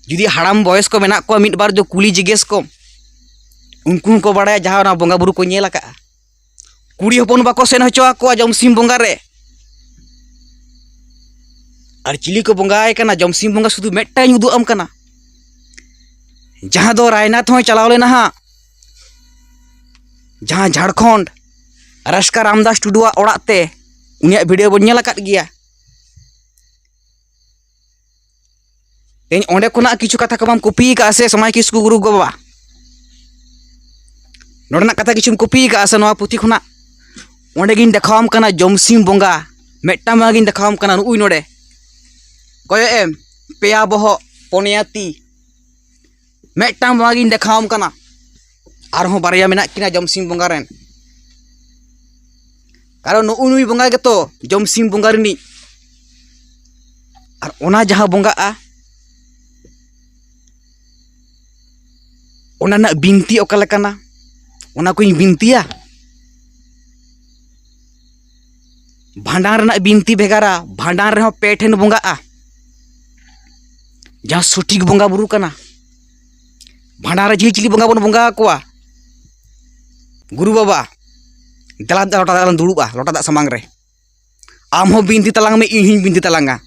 ᱡᱩᱫᱤ ᱦᱟᱲᱟᱢ ᱵᱚᱭᱮᱥ ᱠᱚ ᱢᱮᱱᱟᱜ ᱠᱚᱣᱟ, ᱢᱤᱫ ᱵᱟᱨ ᱫᱚ ᱠᱩᱞᱤ ᱡᱤᱜᱽᱜᱮᱥ ᱠᱚᱢ, ᱩᱱᱠᱩ ᱦᱚᱸᱠᱚ ᱵᱟᱲᱟᱭᱟ ᱡᱟᱦᱟᱸ ᱚᱱᱟ ᱵᱚᱸᱜᱟ ᱵᱩᱨᱩ ᱠᱚ ᱧᱮᱞ ᱟᱠᱟᱫᱼᱟ᱾ ᱠᱩᱲᱤ ᱦᱚᱯᱚᱱ ᱵᱟᱠᱚ ᱥᱮᱱ ᱦᱚᱪᱚ ᱟᱠᱚᱣᱟ ᱡᱚᱢᱥᱤᱢ ᱵᱚᱸᱜᱟ ᱨᱮ᱾ ᱟᱨ ᱪᱤᱞᱤ ᱠᱚ ᱵᱚᱸᱜᱟᱭ ᱠᱟᱱᱟ? ᱡᱚᱢᱥᱤᱢ ᱵᱚᱸᱜᱟ ᱥᱩᱫᱷᱩ ᱢᱤᱫᱴᱟᱝ ᱩᱫᱩᱜ ᱟᱢ ᱠᱟᱱᱟ, ᱡᱟᱦᱟᱸ ᱫᱚ ᱨᱟᱭᱱᱟᱛᱷ ᱦᱚᱸᱭ ᱪᱟᱞᱟᱣ ᱞᱮᱱᱟ ᱦᱟᱸᱜ, ᱡᱟᱦᱟᱸ ᱡᱷᱟᱲᱠᱷᱚᱸᱰ, ᱨᱟᱥᱠᱟ ᱨᱟᱢᱫᱟᱥ ᱴᱩᱰᱩᱣᱟᱜ ᱚᱲᱟᱜ ᱛᱮ, ᱩᱱᱤᱭᱟᱜ ᱵᱷᱤᱰᱤᱭᱳ ᱵᱚᱱ ᱧᱮᱞ ᱟᱠᱟᱫ ᱜᱮᱭᱟ᱾ ᱛᱮᱦᱮᱧ ᱚᱸᱰᱮ ᱠᱷᱚᱱᱟᱜ ᱠᱤᱪᱷᱩ ᱠᱟᱛᱷᱟ ᱠᱚᱢᱟᱢ ᱠᱚᱯᱤ ᱟᱠᱟᱫᱼᱟ ᱥᱮ, ᱥᱚᱢᱟᱭ ᱠᱤᱥᱠᱩ ᱜᱩᱨᱩ ᱵᱟᱵᱟ? ᱱᱚᱰᱮᱱᱟᱜ ᱠᱟᱛᱷᱟ ᱠᱤᱪᱷᱩᱢ ᱠᱚᱯᱤ ᱟᱠᱟᱫᱼᱟ ᱥᱮ ᱱᱚᱣᱟ ᱯᱩᱛᱷᱤ ᱠᱷᱚᱱᱟᱜ? ᱚᱸᱰᱮ ᱜᱤᱧ ᱫᱮᱠᱷᱟᱣᱟᱢ ᱠᱟᱱᱟ ᱡᱚᱢᱥᱤᱢ ᱵᱚᱸᱜᱟ, ᱢᱤᱫᱴᱟᱝ ᱵᱚᱸᱜᱟ ᱜᱤᱧ ᱫᱮᱠᱷᱟᱣᱟᱢ ᱠᱟᱱᱟ, ᱱᱩᱜᱼᱩᱭ ᱱᱚᱰᱮ᱾ ᱠᱚᱭᱚᱜ ᱮᱢ, ᱯᱮᱭᱟ ᱵᱚᱦᱚᱜ, ᱯᱚᱱᱭᱟ ᱛᱤ, ᱢᱤᱫᱴᱟᱝ ᱵᱚᱸᱜᱟ ᱜᱤᱧ ᱫᱮᱠᱷᱟᱣᱟᱢ ᱠᱟᱱᱟ᱾ ᱟᱨᱦᱚᱸ ᱵᱟᱨᱭᱟ ᱢᱮᱱᱟᱜ ᱠᱤᱱᱟ ᱡᱚᱢᱥᱤᱢ ᱵᱚᱸᱜᱟ ᱨᱮᱱ᱾ ᱠᱟᱨᱚᱱ ᱱᱩᱜᱼᱩ ᱱᱩᱭ ᱵᱚᱸᱜᱟ ᱜᱮᱛᱚ ᱡᱚᱢᱥᱤᱢ ᱵᱚᱸᱜᱟ ᱨᱤᱱᱤᱡ᱾ ᱟᱨ ᱚᱱᱟ ᱡᱟᱦᱟᱸ ᱵᱚᱸᱜᱟᱜᱼᱟ, ᱚᱱᱟ ᱨᱮᱱᱟᱜ ᱵᱤᱱᱛᱤ ᱚᱠᱟ ᱞᱮᱠᱟᱱᱟ, ᱚᱱᱟ ᱠᱚᱧ ᱵᱤᱱᱛᱤᱭᱟ᱾ ᱵᱷᱟᱸᱰᱟᱱ ᱨᱮᱱᱟᱜ ᱵᱤᱱᱛᱤ ᱵᱷᱮᱜᱟᱨᱟ, ᱵᱷᱟᱸᱰᱟᱱ ᱨᱮᱦᱚᱸ ᱯᱮ ᱴᱷᱮᱱ ᱵᱚᱸᱜᱟᱜᱼᱟ, ᱡᱟᱦᱟᱸ ᱥᱚᱴᱷᱤᱠ ᱵᱚᱸᱜᱟ ᱵᱩᱨᱩ ᱠᱟᱱᱟ᱾ ᱵᱷᱟᱸᱰᱟᱱ ᱨᱮ ᱪᱤᱞᱤ ᱪᱤᱞᱤ ᱵᱚᱸᱜᱟ ᱵᱚᱱ ᱵᱚᱸᱜᱟ ᱟᱠᱚᱣᱟ? ᱜᱩᱨᱩ ᱵᱟᱵᱟ, ᱫᱮᱞᱟ ᱞᱚᱴᱟ ᱫᱟᱜ ᱨᱮᱞᱟᱝ ᱫᱩᱲᱩᱵᱼᱟ, ᱞᱚᱴᱟ ᱫᱟᱜ ᱥᱟᱢᱟᱝ ᱨᱮ᱾ ᱟᱢ ᱦᱚᱸ ᱵᱤᱱᱛᱤ ᱛᱟᱞᱟᱝ ᱢᱮ, ᱤᱧ ᱦᱚᱸᱧ ᱵᱤᱱᱛᱤ ᱛᱟᱞᱟᱝᱟ᱾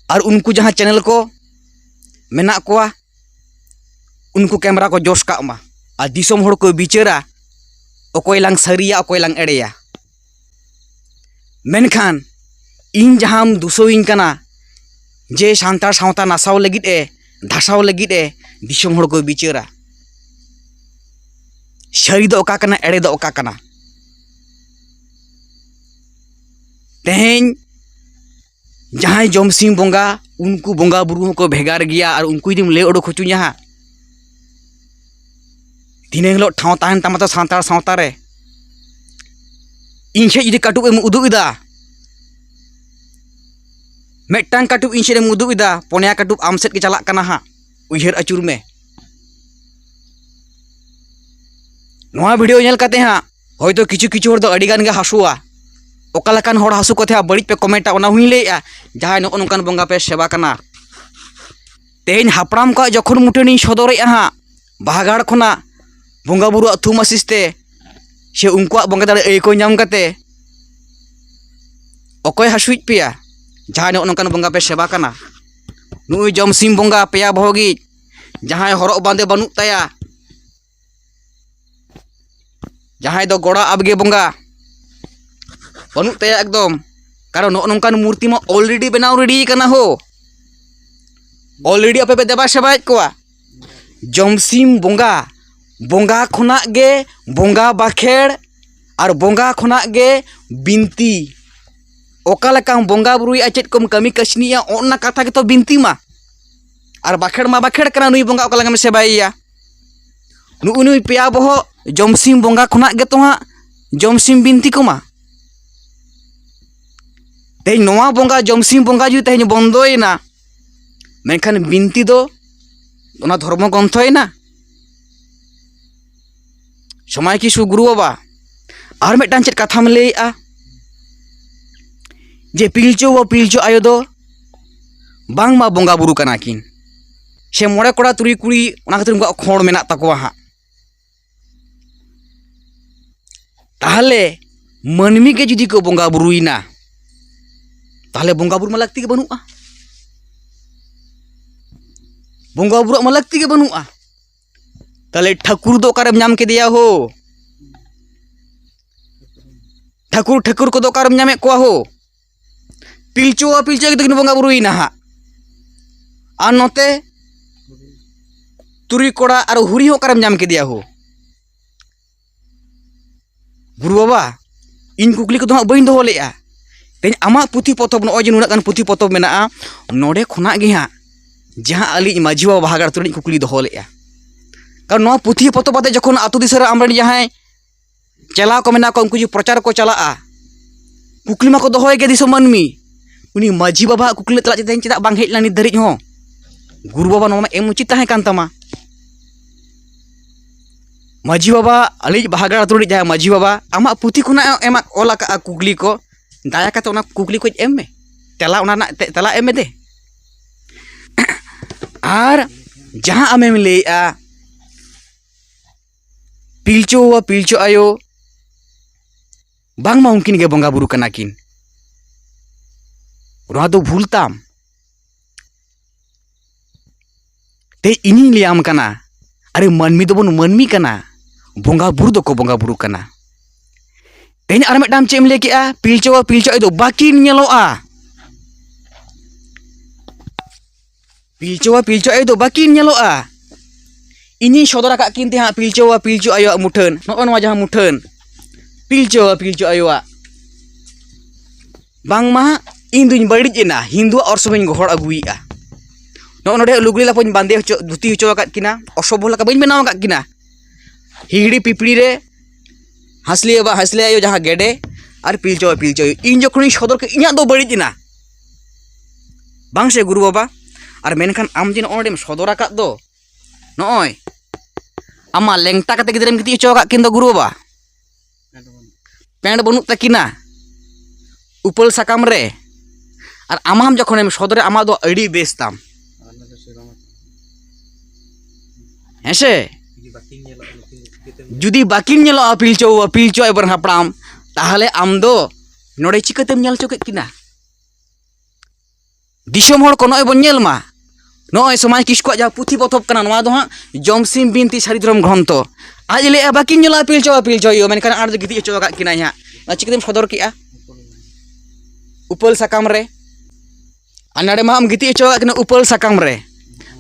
ᱟᱨ ᱩᱱᱠᱩ ᱡᱟᱦᱟᱸ ᱪᱮᱱᱮᱞ ᱠᱚ ᱢᱮᱱᱟᱜ ᱠᱚᱣᱟ, ᱩᱱᱠᱩ ᱠᱮᱢᱨᱟ ᱠᱚ ᱡᱚᱥ ᱠᱟᱜ ᱢᱟ᱾ ᱟᱨ ᱫᱤᱥᱚᱢ ᱦᱚᱲ ᱠᱚ ᱵᱤᱪᱟᱹᱨᱟ, ᱚᱠᱚᱭ ᱞᱟᱝ ᱥᱟᱹᱨᱤᱭᱟ, ᱚᱠᱚᱭ ᱞᱟᱝ ᱮᱲᱮᱭᱟ᱾ ᱢᱮᱱᱠᱷᱟᱱ ᱤᱧ ᱡᱟᱦᱟᱸᱢ ᱫᱩᱥᱟᱹᱣᱤᱧ ᱠᱟᱱᱟ ᱡᱮ ᱥᱟᱱᱛᱟᱲ ᱥᱟᱶᱛᱟ ᱱᱟᱥᱟᱣ ᱞᱟᱹᱜᱤᱫ ᱮ, ᱫᱷᱟᱥᱟᱣ ᱞᱟᱹᱜᱤᱫ ᱮ ᱫᱤᱥᱚᱢ ᱦᱚᱲ ᱠᱚ ᱵᱤᱪᱟᱹᱨᱟ᱾ ᱥᱟᱹᱨᱤ ᱫᱚ ᱚᱠᱟ ᱠᱟᱱᱟ, ᱮᱲᱮ ᱫᱚ ᱚᱠᱟ ᱠᱟᱱᱟ? ᱛᱮᱦᱮᱧ ᱡᱟᱦᱟᱸᱭ ᱡᱚᱢᱥᱤᱢ ᱵᱚᱸᱜᱟ, ᱩᱱᱠᱩ ᱵᱚᱸᱜᱟ ᱵᱩᱨᱩ ᱦᱚᱸᱠᱚ ᱵᱷᱮᱜᱟᱨ ᱜᱮᱭᱟ᱾ ᱟᱨ ᱩᱱᱠᱩ ᱡᱩᱫᱤᱢ ᱞᱟᱹᱭ ᱚᱰᱚᱠ ᱦᱚᱪᱚᱧᱟ ᱦᱟᱸᱜ, ᱛᱤᱱᱟᱹᱝ ᱦᱤᱞᱳᱜ ᱴᱷᱟᱶ ᱛᱟᱦᱮᱱ ᱛᱟᱢᱟ ᱛᱚ ᱥᱟᱱᱛᱟᱲ ᱥᱟᱶᱛᱟ ᱨᱮ? ᱤᱧ ᱴᱷᱮᱡ ᱡᱩᱫᱤ ᱠᱟᱹᱴᱩᱵ ᱮᱢ ᱩᱫᱩᱜ ᱮᱫᱟ, ᱢᱤᱫᱴᱟᱝ ᱠᱟᱹᱴᱩᱵ ᱤᱧ ᱥᱮᱫ ᱮᱢ ᱩᱫᱩᱜ ᱮᱫᱟ, ᱯᱚᱱᱭᱟ ᱠᱟᱹᱴᱩᱵ ᱟᱢ ᱥᱮᱫ ᱜᱮ ᱪᱟᱞᱟᱜ ᱠᱟᱱᱟ ᱦᱟᱸᱜ, ᱩᱭᱦᱟᱹᱨ ᱟᱹᱪᱩᱨ ᱢᱮ᱾ ᱱᱚᱣᱟ ᱵᱷᱤᱰᱤᱭᱳ ᱧᱮᱞ ᱠᱟᱛᱮ ᱦᱟᱸᱜ ᱦᱚᱭᱛᱳ ᱠᱤᱪᱷᱩ ᱠᱤᱪᱷᱩ ᱦᱚᱲ ᱫᱚ ᱟᱹᱰᱤ ᱜᱟᱱ ᱜᱮ ᱦᱟᱹᱥᱩᱣᱟ᱾ ᱚᱠᱟ ᱞᱮᱠᱟᱱ ᱦᱚᱲ ᱦᱟᱹᱥᱩ ᱠᱚᱛᱮ ᱦᱟᱸᱜ ᱵᱟᱹᱲᱤᱡ ᱯᱮ ᱠᱚᱢᱮᱱᱴᱟ, ᱚᱱᱟ ᱦᱚᱸᱧ ᱞᱟᱹᱭᱮᱫᱼᱟ᱾ ᱡᱟᱦᱟᱸᱭ ᱱᱚᱜᱼᱚ ᱱᱚᱝᱠᱟᱱ ᱵᱚᱸᱜᱟ ᱯᱮ ᱥᱮᱵᱟ ᱠᱟᱱᱟ, ᱛᱮᱦᱮᱧ ᱦᱟᱯᱲᱟᱢ ᱠᱚᱣᱟᱜ ᱡᱚᱠᱷᱚᱱ ᱢᱩᱴᱷᱟᱹᱱᱤᱧ ᱥᱚᱫᱚᱨᱮᱫᱼᱟ ᱦᱟᱸᱜ, ᱵᱟᱦᱟᱜᱟᱲ ᱠᱷᱚᱱᱟᱜ ᱵᱚᱸᱜᱟ ᱵᱩᱨᱩᱣᱟᱜ ᱛᱷᱩᱢ ᱟᱥᱤᱥ ᱛᱮ ᱥᱮ ᱩᱱᱠᱩᱣᱟᱜ ᱵᱚᱸᱜᱟ ᱫᱟᱲᱮ ᱟᱹᱭᱠᱟᱹᱣ ᱧᱟᱢ ᱠᱟᱛᱮ, ᱚᱠᱚᱭ ᱦᱟᱹᱥᱩᱭᱮᱫ ᱯᱮᱭᱟ? ᱡᱟᱦᱟᱸᱭ ᱱᱚᱜᱼᱚ ᱱᱚᱝᱠᱟᱱ ᱵᱚᱸᱜᱟ ᱯᱮ ᱥᱮᱵᱟ ᱠᱟᱱᱟ, ᱱᱩᱜᱼᱩᱭ ᱡᱚᱢᱥᱤᱢ ᱵᱚᱸᱜᱟ ᱯᱮᱭᱟ ᱵᱚᱦᱚᱜᱤᱡ, ᱡᱟᱦᱟᱸᱭ ᱦᱚᱨᱚᱜ ᱵᱟᱸᱫᱮ ᱵᱟᱹᱱᱩᱜ ᱛᱟᱭᱟ, ᱡᱟᱦᱟᱸᱭ ᱫᱚ ᱜᱚᱲᱟ ᱟᱵᱜᱮ ᱵᱚᱸᱜᱟ ᱵᱟᱹᱱᱩᱜ ᱛᱟᱭᱟ ᱮᱠᱫᱚᱢ᱾ ᱠᱟᱨᱚᱱ ᱱᱚᱜᱼᱚ ᱱᱚᱝᱠᱟᱱ ᱢᱩᱨᱛᱤ ᱢᱟ already ᱵᱮᱱᱟᱣ ᱨᱮᱰᱤ ᱠᱟᱱᱟ ᱦᱳ, already ᱟᱯᱮ ᱯᱮ ᱫᱮᱵᱟ ᱥᱮᱵᱟᱭᱮᱫ ᱠᱚᱣᱟ᱾ ᱡᱚᱢᱥᱤᱢ ᱵᱚᱸᱜᱟ, ᱵᱚᱸᱜᱟ ᱠᱷᱚᱱᱟᱜ ᱜᱮ ᱵᱚᱸᱜᱟ ᱵᱟᱠᱷᱮᱲ, ᱟᱨ ᱵᱚᱸᱜᱟ ᱠᱷᱚᱱᱟᱜ ᱜᱮ ᱵᱤᱱᱛᱤ᱾ ᱚᱠᱟ ᱞᱮᱠᱟᱢ ᱵᱚᱸᱜᱟ ᱵᱩᱨᱩᱭᱟ, ᱪᱮᱫ ᱠᱚᱢ ᱠᱟᱹᱢᱤ ᱠᱟᱹᱥᱱᱤᱭᱟ, ᱚᱱᱟ ᱠᱟᱛᱷᱟ ᱜᱮᱛᱚ ᱵᱤᱱᱛᱤ ᱢᱟ᱾ ᱟᱨ ᱵᱟᱠᱷᱮᱲ ᱢᱟ ᱵᱟᱠᱷᱮᱲ ᱠᱟᱱᱟ, ᱱᱩᱭ ᱵᱚᱸᱜᱟ ᱚᱠᱟ ᱞᱮᱠᱟᱢ ᱥᱮᱵᱟᱭᱮᱭᱟ? ᱱᱩᱜᱼᱩ ᱱᱩᱭ ᱯᱮᱭᱟ ᱵᱚᱦᱚᱜ ᱡᱚᱢᱥᱤᱢ ᱵᱚᱸᱜᱟ ᱠᱷᱚᱱᱟᱜ ᱜᱮᱛᱚ ᱦᱟᱸᱜ ᱡᱚᱢᱥᱤᱢ ᱵᱤᱱᱛᱤ ᱠᱚᱢᱟ᱾ ᱛᱮᱦᱮᱧ ᱱᱚᱣᱟ ᱵᱚᱸᱜᱟ, ᱡᱚᱢᱥᱤᱢ ᱵᱚᱸᱜᱟ ᱡᱩᱫᱤ ᱛᱮᱦᱮᱧ ᱵᱚᱱᱫᱚᱭᱮᱱᱟ, ᱢᱮᱱᱠᱷᱟᱱ ᱵᱤᱱᱛᱤ ᱫᱚ ᱚᱱᱟ ᱫᱷᱚᱨᱢᱚ ᱜᱨᱚᱱᱛᱷᱚᱭᱮᱱᱟ? ᱥᱚᱢᱟᱭ ᱠᱤᱥᱠᱩ ᱜᱩᱨᱩ ᱵᱟᱵᱟ, ᱟᱨ ᱢᱤᱫᱴᱟᱝ ᱪᱮᱫ ᱠᱟᱛᱷᱟᱢ ᱞᱟᱹᱭᱮᱜᱼᱟ ᱡᱮ ᱯᱤᱞᱪᱩ ᱵᱟᱵᱟ ᱯᱤᱞᱪᱩ ᱟᱭᱳ ᱫᱚ ᱵᱟᱝᱢᱟ ᱵᱚᱸᱜᱟ ᱵᱩᱨᱩ ᱠᱟᱱᱟ ᱠᱤᱱ, ᱥᱮ ᱢᱚᱬᱮ ᱠᱚᱲᱟ ᱛᱩᱨᱩᱭ ᱠᱩᱲᱤ ᱚᱱᱟ ᱠᱷᱟᱹᱛᱤᱨ ᱩᱱᱠᱩᱣᱟᱜ ᱠᱷᱚᱸᱰ ᱢᱮᱱᱟᱜ ᱛᱟᱠᱚᱣᱟ ᱦᱟᱸᱜ? ᱛᱟᱦᱞᱮ ᱢᱟᱹᱱᱢᱤ ᱜᱮ ᱡᱩᱫᱤ ᱠᱚ ᱵᱚᱸᱜᱟ ᱵᱩᱨᱩᱭᱮᱱᱟ, ᱛᱟᱦᱞᱮ ᱵᱚᱸᱜᱟ ᱵᱩᱨᱩ ᱢᱟ ᱞᱟᱹᱠᱛᱤ ᱜᱮ ᱵᱟᱹᱱᱩᱜᱼᱟ᱾ ᱵᱚᱸᱜᱟ ᱵᱩᱨᱩᱣᱟᱜ ᱢᱟ ᱞᱟᱹᱠᱛᱤ ᱜᱮ ᱵᱟᱹᱱᱩᱜᱼᱟ᱾ ᱛᱟᱦᱞᱮ ᱴᱷᱟᱹᱠᱩᱨ ᱫᱚ ᱚᱠᱟᱨᱮᱢ ᱧᱟᱢ ᱠᱮᱫᱮᱭᱟ ᱦᱳ? ᱴᱷᱟᱹᱠᱩᱨ, ᱴᱷᱟᱹᱠᱩᱨ ᱠᱚᱫᱚ ᱚᱠᱟᱨᱮᱢ ᱧᱟᱢᱮᱫ ᱠᱚᱣᱟ ᱦᱳ? ᱯᱤᱞᱪᱩ ᱵᱟᱵᱟ ᱯᱤᱞᱪᱩ ᱟᱭᱳ ᱫᱚᱠᱤᱱ ᱵᱚᱸᱜᱟ ᱵᱩᱨᱩᱭᱮᱱᱟ ᱦᱟᱸᱜ᱾ ᱟᱨ ᱱᱚᱛᱮ ᱛᱩᱨᱩᱭ ᱠᱚᱲᱟ ᱟᱨ ᱦᱩᱨᱤ ᱦᱚᱸ ᱚᱠᱟᱨᱮᱢ ᱧᱟᱢ ᱠᱮᱫᱮᱭᱟ ᱦᱳ? ᱜᱩᱨᱩ ᱵᱟᱵᱟ, ᱤᱧ ᱠᱩᱠᱞᱤ ᱠᱚᱫᱚ ᱦᱟᱸᱜ ᱵᱟᱹᱧ ᱫᱚᱦᱚ ᱞᱮᱫᱼᱟ᱾ ᱛᱮᱦᱮᱧ ᱟᱢᱟᱜ ᱯᱩᱛᱷᱤ ᱯᱚᱛᱚᱵ, ᱱᱚᱜᱼᱚᱭ ᱡᱮ ᱱᱩᱱᱟᱹᱜ ᱜᱟᱱ ᱯᱩᱛᱷᱤ ᱯᱚᱛᱚᱵ ᱢᱮᱱᱟᱜᱼᱟ, ᱱᱚᱰᱮ ᱠᱷᱚᱱᱟᱜ ᱜᱮ ᱦᱟᱸᱜ ᱡᱟᱦᱟᱸ ᱟᱹᱞᱤᱧ ᱢᱟᱹᱡᱷᱤ ᱵᱟᱵᱟ ᱵᱟᱦᱟᱜᱟᱲ ᱟᱹᱛᱩ ᱨᱤᱱᱤᱡ ᱠᱩᱠᱞᱤ ᱫᱚᱦᱚ ᱞᱮᱫᱼᱟ᱾ ᱠᱟᱨᱚᱱ ᱱᱚᱣᱟ ᱯᱩᱛᱷᱤ ᱯᱚᱛᱚᱵ ᱟᱛᱮ ᱡᱚᱠᱷᱚᱱ ᱟᱹᱛᱩ ᱫᱤᱥᱚᱢ ᱨᱮ ᱟᱢᱨᱮᱱ ᱡᱟᱦᱟᱸᱭ ᱪᱟᱞᱟᱣ ᱠᱚ ᱢᱮᱱᱟᱜ ᱠᱚᱣᱟ, ᱩᱱᱠᱩ ᱡᱩᱫᱤ ᱯᱨᱚᱪᱟᱨ ᱠᱚ ᱪᱟᱞᱟᱜᱼᱟ, ᱠᱩᱠᱞᱤ ᱢᱟᱠᱚ ᱫᱚᱦᱚᱭ ᱜᱮ ᱫᱤᱥᱚᱢ ᱢᱟᱹᱱᱢᱤ, ᱩᱱᱤ ᱢᱟᱹᱡᱷᱤ ᱵᱟᱵᱟᱣᱟᱜ ᱠᱩᱠᱞᱤ ᱛᱮᱞᱟ ᱪᱮᱫᱟᱜ ᱵᱟᱝ ᱦᱮᱡ ᱞᱮᱱᱟ ᱱᱤᱛ ᱫᱷᱟᱹᱨᱤᱡ ᱦᱚᱸ? ᱜᱩᱨᱩ ᱵᱟᱵᱟ, ᱱᱚᱣᱟ ᱢᱟ ᱮᱢ ᱩᱪᱤᱛ ᱛᱟᱦᱮᱸ ᱠᱟᱱ ᱛᱟᱢᱟ᱾ ᱢᱟᱹᱡᱷᱤ ᱵᱟᱵᱟ, ᱟᱞᱮᱭᱤᱡ ᱵᱟᱦᱟᱜᱟᱲ ᱟᱹᱛᱩ ᱨᱤᱱᱤᱡ ᱡᱟᱦᱟᱸᱭ ᱢᱟᱹᱡᱷᱤ ᱵᱟᱵᱟ, ᱟᱢᱟᱜ ᱯᱩᱛᱷᱤ ᱠᱷᱚᱱᱟᱜ ᱮᱢ ᱚᱞ ᱟᱠᱟᱫᱼᱟ ᱠᱩᱠᱞᱤ ᱠᱚ, ᱫᱟᱭᱟ ᱠᱟᱛᱮ ᱚᱱᱟ ᱠᱩᱠᱞᱤ ᱠᱚ ᱮᱢ ᱢᱮ, ᱛᱮᱞᱟ, ᱚᱱᱟ ᱨᱮᱱᱟᱜ ᱛᱮ-, ᱛᱮᱞᱟ ᱮᱢ ᱢᱮ ᱫᱮ᱾ ᱟᱨ ᱡᱟᱦᱟᱸ ᱟᱢᱮᱢ ᱞᱟᱹᱭᱮᱫᱼᱟ, ᱯᱤᱞᱪᱩ ᱵᱟᱵᱟ, ᱯᱤᱞᱪᱩ ᱟᱭᱳ, ᱵᱟᱝᱢᱟ ᱩᱱᱠᱤᱱ ᱜᱮ ᱵᱚᱸᱜᱟ ᱵᱩᱨᱩ ᱠᱟᱱᱟ ᱠᱤᱱ, ᱱᱚᱣᱟ ᱫᱚ ᱵᱷᱩᱞ ᱛᱟᱢ᱾ ᱛᱮ ᱤᱧᱤᱧ ᱞᱟᱹᱭᱟᱢ ᱠᱟᱱᱟ, ᱟᱨᱮ, ᱢᱟᱹᱱᱢᱤ ᱫᱚᱵᱚᱱ ᱢᱟᱹᱱᱢᱤ ᱠᱟᱱᱟ, ᱵᱚᱸᱜᱟ ᱵᱩᱨᱩ ᱫᱚᱠᱚ ᱵᱚᱸᱜᱟ ᱵᱩᱨᱩ ᱠᱟᱱᱟ᱾ ᱛᱮᱦᱮᱧ ᱟᱨ ᱢᱤᱫᱴᱟᱝ ᱪᱮᱫ ᱮᱢ ᱞᱟᱹᱭ ᱠᱮᱜᱼᱟ? ᱯᱤᱞᱪᱩ ᱵᱟᱵᱟ, ᱯᱤᱞᱪᱩ ᱟᱭᱳ ᱫᱚ ᱵᱟᱹᱠᱤᱱ ᱧᱮᱞᱚᱜᱼᱟ᱾ ᱯᱤᱞᱪᱩ ᱵᱟᱵᱟ, ᱯᱤᱞᱪᱩ ᱟᱭᱳ ᱫᱚ ᱵᱟᱹᱠᱤᱱ ᱧᱮᱞᱚᱜᱼᱟ᱾ ᱤᱧᱤᱧ ᱥᱚᱫᱚᱨ ᱟᱠᱟᱫ ᱠᱤᱱ ᱛᱟᱦᱮᱸᱫ ᱯᱤᱞᱪᱩ ᱵᱟᱵᱟ, ᱯᱤᱞᱪᱩ ᱟᱭᱳᱣᱟᱜ ᱢᱩᱴᱷᱟᱹᱱ, ᱱᱚᱜᱼᱚ ᱱᱚᱣᱟ ᱡᱟᱦᱟᱸ ᱢᱩᱴᱷᱟᱹᱱ, ᱯᱤᱞᱪᱩ ᱵᱟᱵᱟ, ᱯᱤᱞᱪᱩ ᱟᱭᱳᱣᱟᱜ, ᱵᱟᱝᱢᱟ ᱤᱧ ᱫᱩᱧ ᱵᱟᱹᱲᱤᱡ ᱮᱱᱟ, ᱦᱤᱱᱫᱩᱣᱟᱜ ᱚᱨᱥᱚᱝ ᱤᱧ ᱜᱚᱦᱚᱲ ᱟᱹᱜᱩᱭᱮᱫᱼᱟ᱾ ᱱᱚᱜᱼᱚ ᱱᱚᱰᱮ ᱞᱩᱜᱽᱲᱤ ᱞᱟᱯᱚᱧ ᱵᱟᱸᱫᱮ ᱦᱚᱪᱚ, ᱫᱷᱩᱛᱤ ᱦᱚᱪᱚ ᱟᱠᱟᱫ ᱠᱤᱱᱟ, ᱚᱥᱚᱵᱷᱚ ᱞᱮᱠᱟ ᱵᱟᱹᱧ ᱵᱮᱱᱟᱣ ᱟᱠᱟᱫ ᱠᱤᱱᱟ᱾ ᱦᱤᱦᱤᱲᱤ ᱯᱤᱯᱤᱲᱤ ᱨᱮ ᱦᱟᱸᱥᱞᱤ ᱵᱟᱵᱟ, ᱦᱟᱸᱥᱞᱤ ᱟᱭᱳ ᱡᱟᱦᱟᱸ ᱜᱮᱰᱮ, ᱟᱨ ᱯᱤᱞᱪᱩ ᱵᱟᱵᱟ, ᱯᱤᱞᱪᱩ ᱟᱭᱳ, ᱤᱧ ᱡᱚᱠᱷᱚᱱᱤᱧ ᱥᱚᱫᱚᱨ ᱠᱮᱫ, ᱤᱧᱟᱹᱜ ᱫᱚ ᱵᱟᱹᱲᱤᱡ ᱮᱱᱟ, ᱵᱟᱝ ᱥᱮ ᱜᱩᱨᱩ ᱵᱟᱵᱟ? ᱟᱨ ᱢᱮᱱᱠᱷᱟᱱ ᱟᱢ ᱡᱮ ᱱᱚᱜᱼᱚ ᱱᱚᱰᱮᱢ ᱥᱚᱫᱚᱨ ᱟᱠᱟᱫ ᱫᱚ, ᱱᱚᱜᱼᱚᱭ ᱟᱢᱟᱜ ᱞᱮᱝᱴᱟ ᱠᱟᱛᱮ ᱜᱤᱫᱽᱨᱟᱹᱢ ᱜᱤᱛᱤᱡ ᱦᱚᱪᱚ ᱟᱠᱟᱫ ᱠᱤᱱ ᱫᱚ ᱜᱩᱨᱩ ᱵᱟᱵᱟ, ᱯᱮᱱᱴ ᱵᱟᱹᱱᱩᱜ ᱛᱟᱹᱠᱤᱱᱟ ᱩᱯᱟᱹᱞ ᱥᱟᱠᱟᱢ ᱨᱮ, ᱟᱨ ᱟᱢᱟᱢ ᱡᱚᱠᱷᱚᱱᱮᱢ ᱥᱚᱫᱚᱨᱟ, ᱟᱢᱟᱜ ᱫᱚ ᱟᱹᱰᱤ ᱵᱮᱥ ᱛᱟᱢ, ᱦᱮᱸ ᱥᱮ? ᱡᱩᱫᱤ ᱵᱟᱹᱠᱤᱱ ᱧᱮᱞᱚᱜᱼᱟ ᱯᱤᱞᱪᱩ ᱵᱟᱵᱟ, ᱯᱤᱞᱪᱩ ᱟᱭᱳ ᱵᱟᱨᱮᱱ ᱦᱟᱯᱲᱟᱢ, ᱛᱟᱦᱚᱞᱮ ᱟᱢ ᱫᱚ ᱱᱚᱰᱮ ᱪᱤᱠᱟᱹᱛᱮᱢ ᱧᱮᱞ ᱦᱚᱪᱚ ᱠᱮᱫ ᱠᱤᱱᱟ? ᱫᱤᱥᱚᱢ ᱦᱚᱲ ᱠᱚ ᱱᱚᱜᱼᱚᱭ ᱵᱚᱱ ᱧᱮᱞ ᱢᱟ, ᱱᱚᱜᱼᱚᱭ ᱥᱚᱢᱟᱡᱽ ᱠᱤᱥᱠᱩᱣᱟᱜ ᱡᱟᱦᱟᱸ ᱯᱩᱛᱷᱤ ᱯᱚᱛᱚᱵ ᱠᱟᱱᱟ, ᱱᱚᱣᱟ ᱫᱚ ᱦᱟᱸᱜ ᱡᱚᱢᱥᱤᱢ ᱵᱤᱱᱛᱤ ᱥᱟᱹᱨᱤ ᱫᱷᱚᱨᱚᱢ ᱜᱨᱚᱱᱛᱷᱚ᱾ ᱟᱡ ᱞᱟᱹᱭᱮᱫᱼᱟ ᱵᱟᱹᱠᱤᱱ ᱧᱮᱞᱚᱜᱼᱟ ᱯᱤᱞᱪᱩ ᱵᱟᱵᱟ, ᱯᱤᱞᱪᱩ ᱟᱭᱳ, ᱢᱮᱱᱠᱷᱟᱱ ᱟᱨ ᱫᱚ ᱜᱤᱛᱤᱡ ᱦᱚᱪᱚ ᱟᱠᱟᱫ ᱠᱤᱱᱟᱭ ᱦᱟᱸᱜ, ᱱᱚᱣᱟ ᱪᱤᱠᱟᱹᱛᱮᱢ ᱥᱚᱫᱚᱨ ᱠᱮᱜᱼᱟ? ᱩᱯᱟᱹᱞ ᱥᱟᱠᱟᱢ ᱨᱮ᱾ ᱟᱨ ᱱᱚᱰᱮ ᱢᱟ ᱟᱢ ᱜᱤᱛᱤᱡ ᱦᱚᱪᱚ ᱟᱠᱟᱫ ᱠᱤᱱᱟ ᱩᱯᱟᱹᱞ ᱥᱟᱠᱟᱢ ᱨᱮ᱾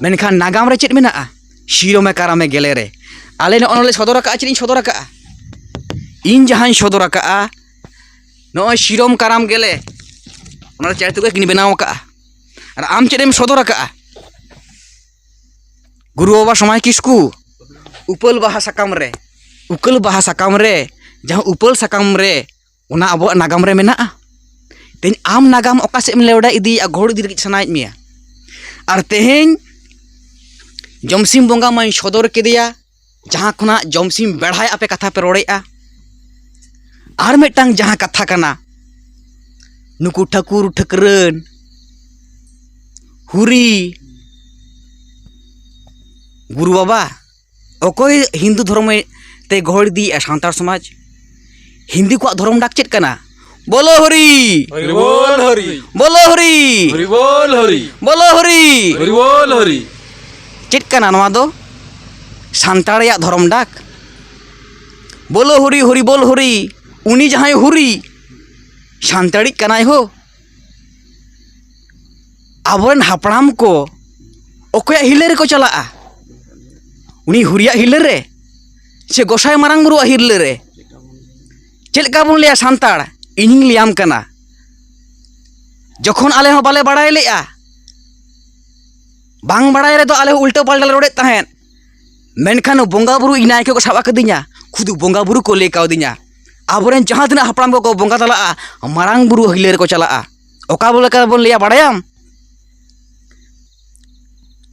ᱢᱮᱱᱠᱷᱟᱱ ᱱᱟᱜᱟᱢ ᱨᱮ ᱪᱮᱫ ᱢᱮᱱᱟᱜᱼᱟ? ᱥᱤᱨᱚᱢᱮ ᱠᱟᱨᱟᱢᱮ ᱜᱮᱞᱮ ᱨᱮ᱾ ᱟᱞᱮ ᱱᱚᱜᱼᱚ ᱱᱚᱰᱮ ᱥᱚᱫᱚᱨ ᱟᱠᱟᱫᱼᱟ, ᱪᱮᱫ ᱤᱧ ᱥᱚᱫᱚᱨ ᱟᱠᱟᱫᱼᱟ? ᱤᱧ ᱡᱟᱦᱟᱸᱧ ᱥᱚᱫᱚᱨ ᱟᱠᱟᱫᱼᱟ, ᱱᱚᱜᱼᱚᱭ ᱥᱤᱨᱚᱢ ᱠᱟᱨᱟᱢ ᱜᱮᱞᱮ, ᱚᱱᱟ ᱫᱚ ᱪᱮᱬᱮ ᱛᱩᱠᱟᱹ ᱠᱤᱱ ᱵᱮᱱᱟᱣ ᱟᱠᱟᱫᱼᱟ᱾ ᱟᱨ ᱟᱢ ᱪᱮᱫ ᱮᱢ ᱥᱚᱫᱚᱨ ᱟᱠᱟᱫᱼᱟ? ᱜᱩᱨᱩ ᱵᱟᱵᱟ ᱥᱚᱢᱟᱭ ᱠᱤᱥᱠᱩ, ᱩᱯᱟᱹᱞ ᱵᱟᱦᱟ ᱥᱟᱠᱟᱢ ᱨᱮ, ᱩᱯᱟᱹᱞ ᱵᱟᱦᱟ ᱥᱟᱠᱟᱢ ᱨᱮ, ᱡᱟᱦᱟᱸ ᱩᱯᱟᱹᱞ ᱥᱟᱠᱟᱢ ᱨᱮ, ᱚᱱᱟ ᱟᱵᱚᱣᱟᱜ ᱱᱟᱜᱟᱢ ᱨᱮ ᱢᱮᱱᱟᱜᱼᱟ᱾ ᱛᱮᱦᱮᱧ ᱟᱢ ᱱᱟᱜᱟᱢ ᱚᱠᱟ ᱥᱮᱫ ᱮᱢ ᱞᱮᱣᱰᱟ ᱤᱫᱤᱭᱮᱫᱼᱟ, ᱜᱚᱦᱚᱲ ᱤᱫᱤ ᱞᱟᱹᱜᱤᱫ ᱥᱟᱱᱟᱭᱮᱫ ᱢᱮᱭᱟ᱾ ᱟᱨ ᱛᱮᱦᱮᱧ ᱡᱚᱢᱥᱤᱢ ᱵᱚᱸᱜᱟ ᱢᱟᱧ ᱥᱚᱫᱚᱨ ᱠᱮᱫᱮᱭᱟ, ᱡᱟᱦᱟᱸ ᱠᱷᱚᱱᱟᱜ ᱡᱚᱢᱥᱤᱢ ᱵᱮᱲᱦᱟᱭ ᱟᱯᱮ ᱠᱟᱛᱷᱟ ᱯᱮ ᱨᱚᱲᱮᱫᱼᱟ᱾ ᱟᱨ ᱢᱤᱫᱴᱟᱝ ᱡᱟᱦᱟᱸ ᱠᱟᱛᱷᱟ ᱠᱟᱱᱟ, ᱱᱩᱠᱩ ᱴᱷᱟᱹᱠᱩᱨ ᱴᱷᱟᱹᱠᱨᱟᱹᱱ ᱦᱩᱨᱤ, ᱜᱩᱨᱩ ᱵᱟᱵᱟ, ᱚᱠᱚᱭ ᱦᱤᱱᱫᱩ ᱫᱷᱚᱨᱚᱢ ᱛᱮ ᱜᱚᱦᱚᱲ ᱤᱫᱤᱭᱮᱫᱼᱟ ᱥᱟᱱᱛᱟᱲ ᱥᱚᱢᱟᱡᱽ? ᱦᱤᱱᱫᱩ ᱠᱚᱣᱟᱜ ᱫᱷᱚᱨᱚᱢ ᱰᱟᱠ ᱪᱮᱫ ᱠᱟᱱᱟ? ᱵᱚᱞᱚ ᱦᱚᱨᱤ, ᱦᱚᱨᱤ ᱵᱚᱞ ᱦᱚᱨᱤ, ᱵᱚᱞᱚ ᱦᱚᱨᱤ, ᱦᱚᱨᱤ ᱵᱚᱞ ᱦᱚᱨᱤ, ᱵᱚᱞᱚ ᱦᱚᱨᱤ᱾ ᱦᱚᱨᱤ ᱵᱚᱞ ᱦᱚᱨᱤ᱾ ᱪᱮᱫ ᱠᱟᱱᱟ ᱱᱚᱣᱟ ᱫᱚ? ᱥᱟᱱᱛᱟᱲ ᱨᱮᱭᱟᱜ ᱫᱷᱚᱨᱚᱢ ᱰᱟᱠ, ᱵᱚᱞᱚ ᱦᱚᱨᱤ, ᱦᱚᱨᱤ ᱵᱚᱞ ᱦᱚᱨᱤ᱾ ᱩᱱᱤ ᱡᱟᱦᱟᱸᱭ ᱦᱚᱨᱤ, ᱥᱟᱱᱛᱟᱲᱤᱡ ᱠᱟᱱᱟᱭ ᱦᱳ᱾ ᱟᱵᱚᱨᱮᱱ ᱦᱟᱯᱲᱟᱢ ᱠᱚ ᱚᱠᱚᱭᱟᱜ ᱦᱤᱨᱞᱟᱹ ᱨᱮᱠᱚ ᱪᱟᱞᱟᱜᱼᱟ? ᱩᱱᱤ ᱦᱩᱨᱤᱭᱟᱜ ᱦᱤᱨᱞᱟᱹ ᱨᱮ ᱥᱮ ᱜᱚᱸᱥᱟᱭ ᱢᱟᱨᱟᱝ ᱵᱩᱨᱩᱣᱟᱜ ᱦᱤᱨᱞᱟᱹ ᱨᱮ? ᱪᱮᱫ ᱞᱮᱠᱟ ᱵᱚᱱ ᱞᱟᱹᱭᱟ ᱥᱟᱱᱛᱟᱲ? ᱤᱧᱤᱧ ᱞᱟᱹᱭᱟᱢ ᱠᱟᱱᱟ, ᱡᱚᱠᱷᱚᱱ ᱟᱞᱮ ᱦᱚᱸ ᱵᱟᱞᱮ ᱵᱟᱲᱟᱭ ᱞᱮᱫᱼᱟ, ᱵᱟᱝ ᱵᱟᱲᱟᱭ ᱨᱮᱫᱚ ᱟᱞᱮ ᱦᱚᱸ ᱩᱞᱴᱟᱹ ᱯᱟᱞᱴᱟ ᱞᱮ ᱨᱚᱲᱮᱫ ᱛᱟᱦᱮᱸᱫ, ᱢᱮᱱᱠᱷᱟᱱ ᱵᱚᱸᱜᱟ ᱵᱩᱨᱩ ᱤᱧ ᱱᱟᱭᱠᱮ ᱠᱚ ᱥᱟᱵ ᱟᱠᱟᱫᱤᱧᱟ, ᱠᱷᱩᱫᱩ ᱵᱚᱸᱜᱟ ᱵᱩᱨᱩ ᱠᱚ ᱞᱟᱹᱭ ᱠᱟᱣᱫᱤᱧᱟ, ᱟᱵᱚᱨᱮᱱ ᱡᱟᱦᱟᱸ ᱛᱤᱱᱟᱹᱜ ᱦᱟᱯᱲᱟᱢ ᱠᱚᱠᱚ ᱵᱚᱸᱜᱟ ᱛᱟᱞᱟᱜᱼᱟ, ᱢᱟᱨᱟᱝ ᱵᱩᱨᱩ ᱦᱤᱨᱞᱟᱹ ᱨᱮᱠᱚ ᱪᱟᱞᱟᱜᱼᱟ᱾ ᱚᱠᱟ ᱵᱚᱞᱮ ᱞᱮᱠᱟ ᱵᱚᱱ ᱞᱟᱹᱭᱟ ᱵᱟᱲᱟᱭᱟᱢ?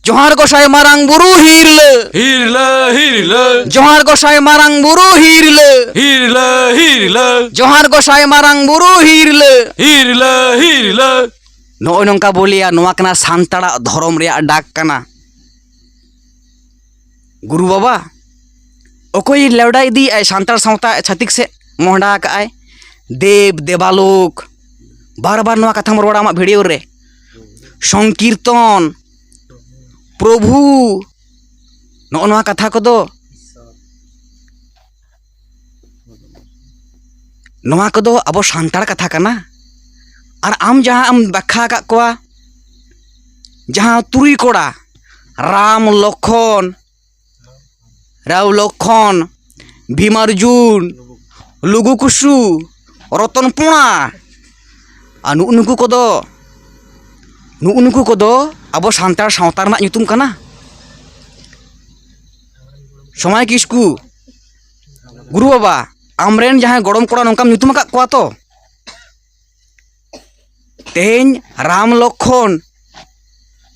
ᱡᱚᱦᱟᱨ ᱜᱚᱸᱥᱟᱭ ᱢᱟᱨᱟᱝ ᱵᱩᱨᱩ ᱦᱤᱨᱞᱟᱹ᱾ ᱦᱤᱨᱞᱟᱹ, ᱦᱤᱨᱞᱟᱹ᱾ ᱡᱚᱦᱟᱨ ᱜᱚᱸᱥᱟᱭ ᱢᱟᱨᱟᱝ ᱵᱩᱨᱩ ᱦᱤᱨᱞᱟᱹ᱾ ᱦᱤᱨᱞᱟᱹ, ᱦᱤᱨᱞᱟᱹ᱾ ᱡᱚᱦᱟᱨ ᱜᱚᱸᱥᱟᱭ ᱢᱟᱨᱟᱝ ᱵᱩᱨᱩ ᱦᱤᱨᱞᱟᱹ᱾ ᱦᱤᱨᱞᱟᱹ, ᱦᱤᱨᱞᱟᱹ᱾ ᱱᱚᱜᱼᱚᱭ ᱱᱚᱝᱠᱟ ᱵᱚ ᱞᱟᱹᱭᱟ, ᱱᱚᱣᱟ ᱠᱟᱱᱟ ᱥᱟᱱᱛᱟᱲᱟᱜ ᱫᱷᱚᱨᱚᱢ ᱨᱮᱭᱟᱜ ᱰᱟᱠ ᱠᱟᱱᱟ᱾ ᱜᱩᱨᱩ ᱵᱟᱵᱟ, ᱚᱠᱚᱭ ᱞᱮᱣᱰᱟ ᱤᱫᱤᱭᱮᱫᱼᱟᱭ ᱥᱟᱱᱛᱟᱲ ᱥᱟᱶᱛᱟ ᱪᱷᱟᱹᱛᱤᱠ ᱥᱮᱫ ᱢᱚᱦᱰᱟ ᱟᱠᱟᱫᱼᱟᱭ? ᱫᱮᱵ, ᱫᱮᱵᱟᱞᱳᱠ, ᱵᱟᱨ ᱵᱟᱨ ᱱᱚᱣᱟ ᱠᱟᱛᱷᱟᱢ ᱨᱚᱲᱟ ᱟᱢᱟᱜ ᱵᱷᱤᱰᱤᱭᱳ ᱨᱮ᱾ ᱥᱚᱝᱠᱤᱨᱛᱚᱱ, ᱯᱨᱚᱵᱷᱩ, ᱱᱚᱜᱼᱚ ᱱᱚᱣᱟ ᱠᱟᱛᱷᱟ ᱠᱚᱫᱚ, ᱱᱚᱣᱟ ᱠᱚᱫᱚ ᱟᱵᱚ ᱥᱟᱱᱛᱟᱲ ᱠᱟᱛᱷᱟ ᱠᱟᱱᱟ᱾ ᱟᱨ ᱟᱢ ᱡᱟᱦᱟᱸ ᱮᱢ ᱵᱟᱠᱷᱟ ᱟᱠᱟᱫ ᱠᱚᱣᱟ, ᱡᱟᱦᱟᱸ ᱛᱩᱨᱩᱭ ᱠᱚᱲᱟ, ᱨᱟᱢ, ᱞᱚᱠᱷᱚᱱ, ᱨᱟᱣ ᱞᱚᱠᱷᱚᱱ, ᱵᱷᱤᱢᱟᱨᱡᱩᱱ, ᱞᱩᱜᱩ ᱠᱩᱥᱩ, ᱨᱚᱛᱚᱱ ᱯᱚᱬᱟ, ᱟᱨ ᱱᱩᱜᱼᱩ ᱱᱩᱠᱩ ᱠᱚᱫᱚ, ᱱᱩᱜᱼᱩ ᱱᱩᱠᱩ ᱠᱚᱫᱚ ᱟᱵᱚ ᱥᱟᱱᱛᱟᱲ ᱥᱟᱶᱛᱟ ᱨᱮᱱᱟᱜ ᱧᱩᱛᱩᱢ ᱠᱟᱱᱟ᱾ ᱥᱚᱢᱟᱭ ᱠᱤᱥᱠᱩ, ᱜᱩᱨᱩ ᱵᱟᱵᱟ, ᱟᱢᱨᱮᱱ ᱡᱟᱦᱟᱸᱭ ᱜᱚᱲᱚᱢ ᱠᱚᱲᱟ ᱱᱚᱝᱠᱟᱢ ᱧᱩᱛᱩᱢ ᱟᱠᱟᱫ ᱠᱚᱣᱟ ᱛᱚ? ᱛᱮᱦᱮᱧ ᱨᱟᱢ ᱞᱚᱠᱷᱚᱱ,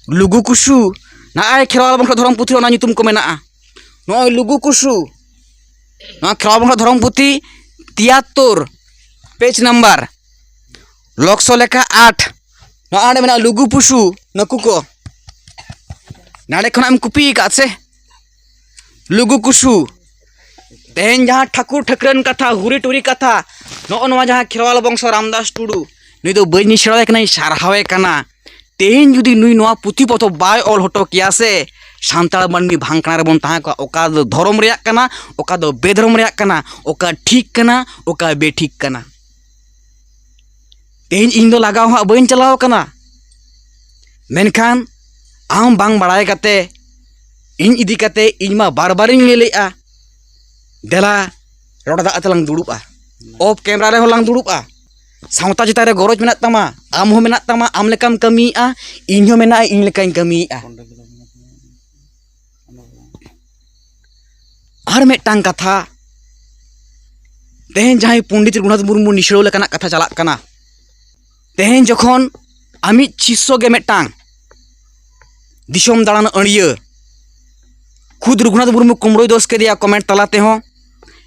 ᱞᱩᱜᱩ ᱠᱩᱥᱩ, ᱱᱚᱜᱼᱚᱭ ᱠᱷᱮᱨᱣᱟᱞ ᱵᱚᱝᱥᱚ ᱫᱷᱚᱨᱚᱢ ᱯᱩᱛᱷᱤ ᱨᱮ ᱚᱱᱟ ᱧᱩᱛᱩᱢ ᱠᱚ ᱢᱮᱱᱟᱜᱼᱟ᱾ ᱱᱚᱜᱼᱚᱭ ᱞᱩᱜᱩ ᱠᱩᱥᱩ, ᱱᱚᱣᱟ ᱠᱷᱮᱨᱣᱟᱞ ᱵᱚᱝᱥᱚ ᱫᱷᱚᱨᱚᱢ ᱯᱩᱛᱷᱤ ᱛᱤᱭᱟᱛᱛᱳᱨ, ᱯᱮᱡᱽ ᱱᱟᱢᱵᱟᱨ, ᱞᱚᱠᱥᱚ ᱞᱮᱠᱷᱟ ᱟᱴ, ᱱᱚᱜᱼᱚᱭ ᱚᱸᱰᱮ ᱢᱮᱱᱟᱜᱼᱟ ᱞᱩᱜᱩ ᱯᱩᱥᱩ, ᱱᱩᱠᱩ ᱠᱚ᱾ ᱱᱚᱰᱮ ᱠᱷᱚᱱᱟᱜ ᱮᱢ ᱠᱚᱯᱤ ᱟᱠᱟᱫ ᱥᱮ? ᱞᱩᱜᱩ ᱠᱩᱥᱩ᱾ ᱛᱮᱦᱮᱧ ᱡᱟᱦᱟᱸ ᱴᱷᱟᱹᱠᱩᱨ ᱴᱷᱟᱹᱠᱨᱟᱹᱱ ᱠᱟᱛᱷᱟ, ᱦᱩᱨᱤ ᱴᱩᱨᱤ ᱠᱟᱛᱷᱟ, ᱱᱚᱜᱼᱚ ᱱᱚᱣᱟ ᱡᱟᱦᱟᱸ ᱠᱷᱮᱨᱣᱟᱞ ᱵᱚᱝᱥᱚ ᱨᱟᱢᱫᱟᱥ ᱴᱩᱰᱩ, ᱱᱩᱭ ᱫᱚ ᱵᱟᱹᱧ ᱥᱮᱬᱟᱣᱟᱭ ᱠᱟᱱᱟᱧ, ᱥᱟᱨᱦᱟᱣᱮ ᱠᱟᱱᱟ᱾ ᱛᱮᱦᱮᱧ ᱡᱩᱫᱤ ᱱᱩᱭ ᱱᱚᱣᱟ ᱯᱩᱛᱷᱤ ᱯᱚᱛᱚᱵ ᱵᱟᱭ ᱚᱞ ᱦᱚᱴᱚ ᱠᱮᱭᱟ ᱥᱮ, ᱥᱟᱱᱛᱟᱲ ᱢᱟᱹᱱᱢᱤ ᱵᱷᱟᱝᱠᱲᱟ ᱨᱮᱵᱚᱱ ᱛᱟᱦᱮᱸ ᱠᱚᱜᱼᱟ᱾ ᱚᱠᱟ ᱫᱚ ᱫᱷᱚᱨᱚᱢ ᱨᱮᱭᱟᱜ ᱠᱟᱱᱟ, ᱚᱠᱟ ᱫᱚ ᱵᱮᱫᱷᱚᱨᱚᱢ ᱨᱮᱭᱟᱜ ᱠᱟᱱᱟ, ᱚᱠᱟ ᱴᱷᱤᱠ ᱠᱟᱱᱟ, ᱚᱠᱟ ᱵᱮᱴᱷᱤᱠ ᱠᱟᱱᱟ᱾ ᱛᱮᱦᱮᱧ ᱤᱧ ᱫᱚ ᱞᱟᱜᱟᱣ ᱦᱟᱸᱜ ᱵᱟᱹᱧ ᱪᱟᱞᱟᱣ ᱠᱟᱱᱟ, ᱢᱮᱱᱠᱷᱟᱱ ᱟᱢ ᱵᱟᱝ ᱵᱟᱲᱟᱭ ᱠᱟᱛᱮ ᱤᱧ ᱤᱫᱤ ᱠᱟᱛᱮ ᱤᱧ ᱢᱟ ᱵᱟᱨ ᱵᱟᱨᱤᱧ ᱞᱟᱹᱭ ᱞᱮᱫᱼᱟ, ᱫᱮᱞᱟ ᱨᱚᱲ ᱫᱟᱜ ᱛᱮᱞᱟᱝ ᱫᱩᱲᱩᱵᱼᱟ, ᱚᱯᱷ ᱠᱮᱢᱮᱨᱟ ᱨᱮᱦᱚᱸ ᱞᱟᱝ ᱫᱩᱲᱩᱵᱼᱟ᱾ ᱥᱟᱶᱛᱟ ᱪᱮᱛᱟᱱ ᱨᱮ ᱜᱚᱨᱚᱡᱽ ᱢᱮᱱᱟᱜ ᱛᱟᱢᱟ, ᱟᱢ ᱦᱚᱸ ᱢᱮᱱᱟᱜ ᱛᱟᱢᱟ, ᱟᱢ ᱞᱮᱠᱟᱢ ᱠᱟᱹᱢᱤᱭᱮᱫᱼᱟ, ᱤᱧ ᱦᱚᱸ ᱢᱮᱱᱟᱜᱼᱟ, ᱤᱧ ᱞᱮᱠᱟᱧ ᱠᱟᱹᱢᱤᱭᱮᱫᱼᱟ᱾ ᱟᱨ ᱢᱤᱫᱴᱟᱝ ᱠᱟᱛᱷᱟ, ᱛᱮᱦᱮᱧ ᱡᱟᱦᱟᱸᱭ ᱯᱚᱱᱰᱤᱛ ᱨᱚᱜᱷᱩᱱᱟᱛᱷ ᱢᱩᱨᱢᱩ ᱱᱤᱥᱲᱟᱹᱣ ᱞᱮᱠᱟᱱᱟᱜ ᱠᱟᱛᱷᱟ ᱪᱟᱞᱟᱜ ᱠᱟᱱᱟ, ᱛᱮᱦᱮᱧ ᱡᱚᱠᱷᱚᱱ ᱟᱢᱤᱡ ᱥᱤᱥᱥᱚ ᱜᱮ ᱢᱤᱫᱴᱟᱝ ᱫᱤᱥᱚᱢ ᱫᱟᱬᱟᱱ ᱟᱹᱲᱭᱟᱹ, ᱠᱷᱩᱫ ᱨᱚᱜᱷᱩᱱᱟᱛᱷ ᱢᱩᱨᱢᱩ ᱠᱩᱢᱲᱳᱭ ᱫᱳᱥ ᱠᱮᱫᱮᱭᱟ ᱠᱚᱢᱮᱱᱴ ᱛᱟᱞᱟ ᱛᱮᱦᱚᱸ,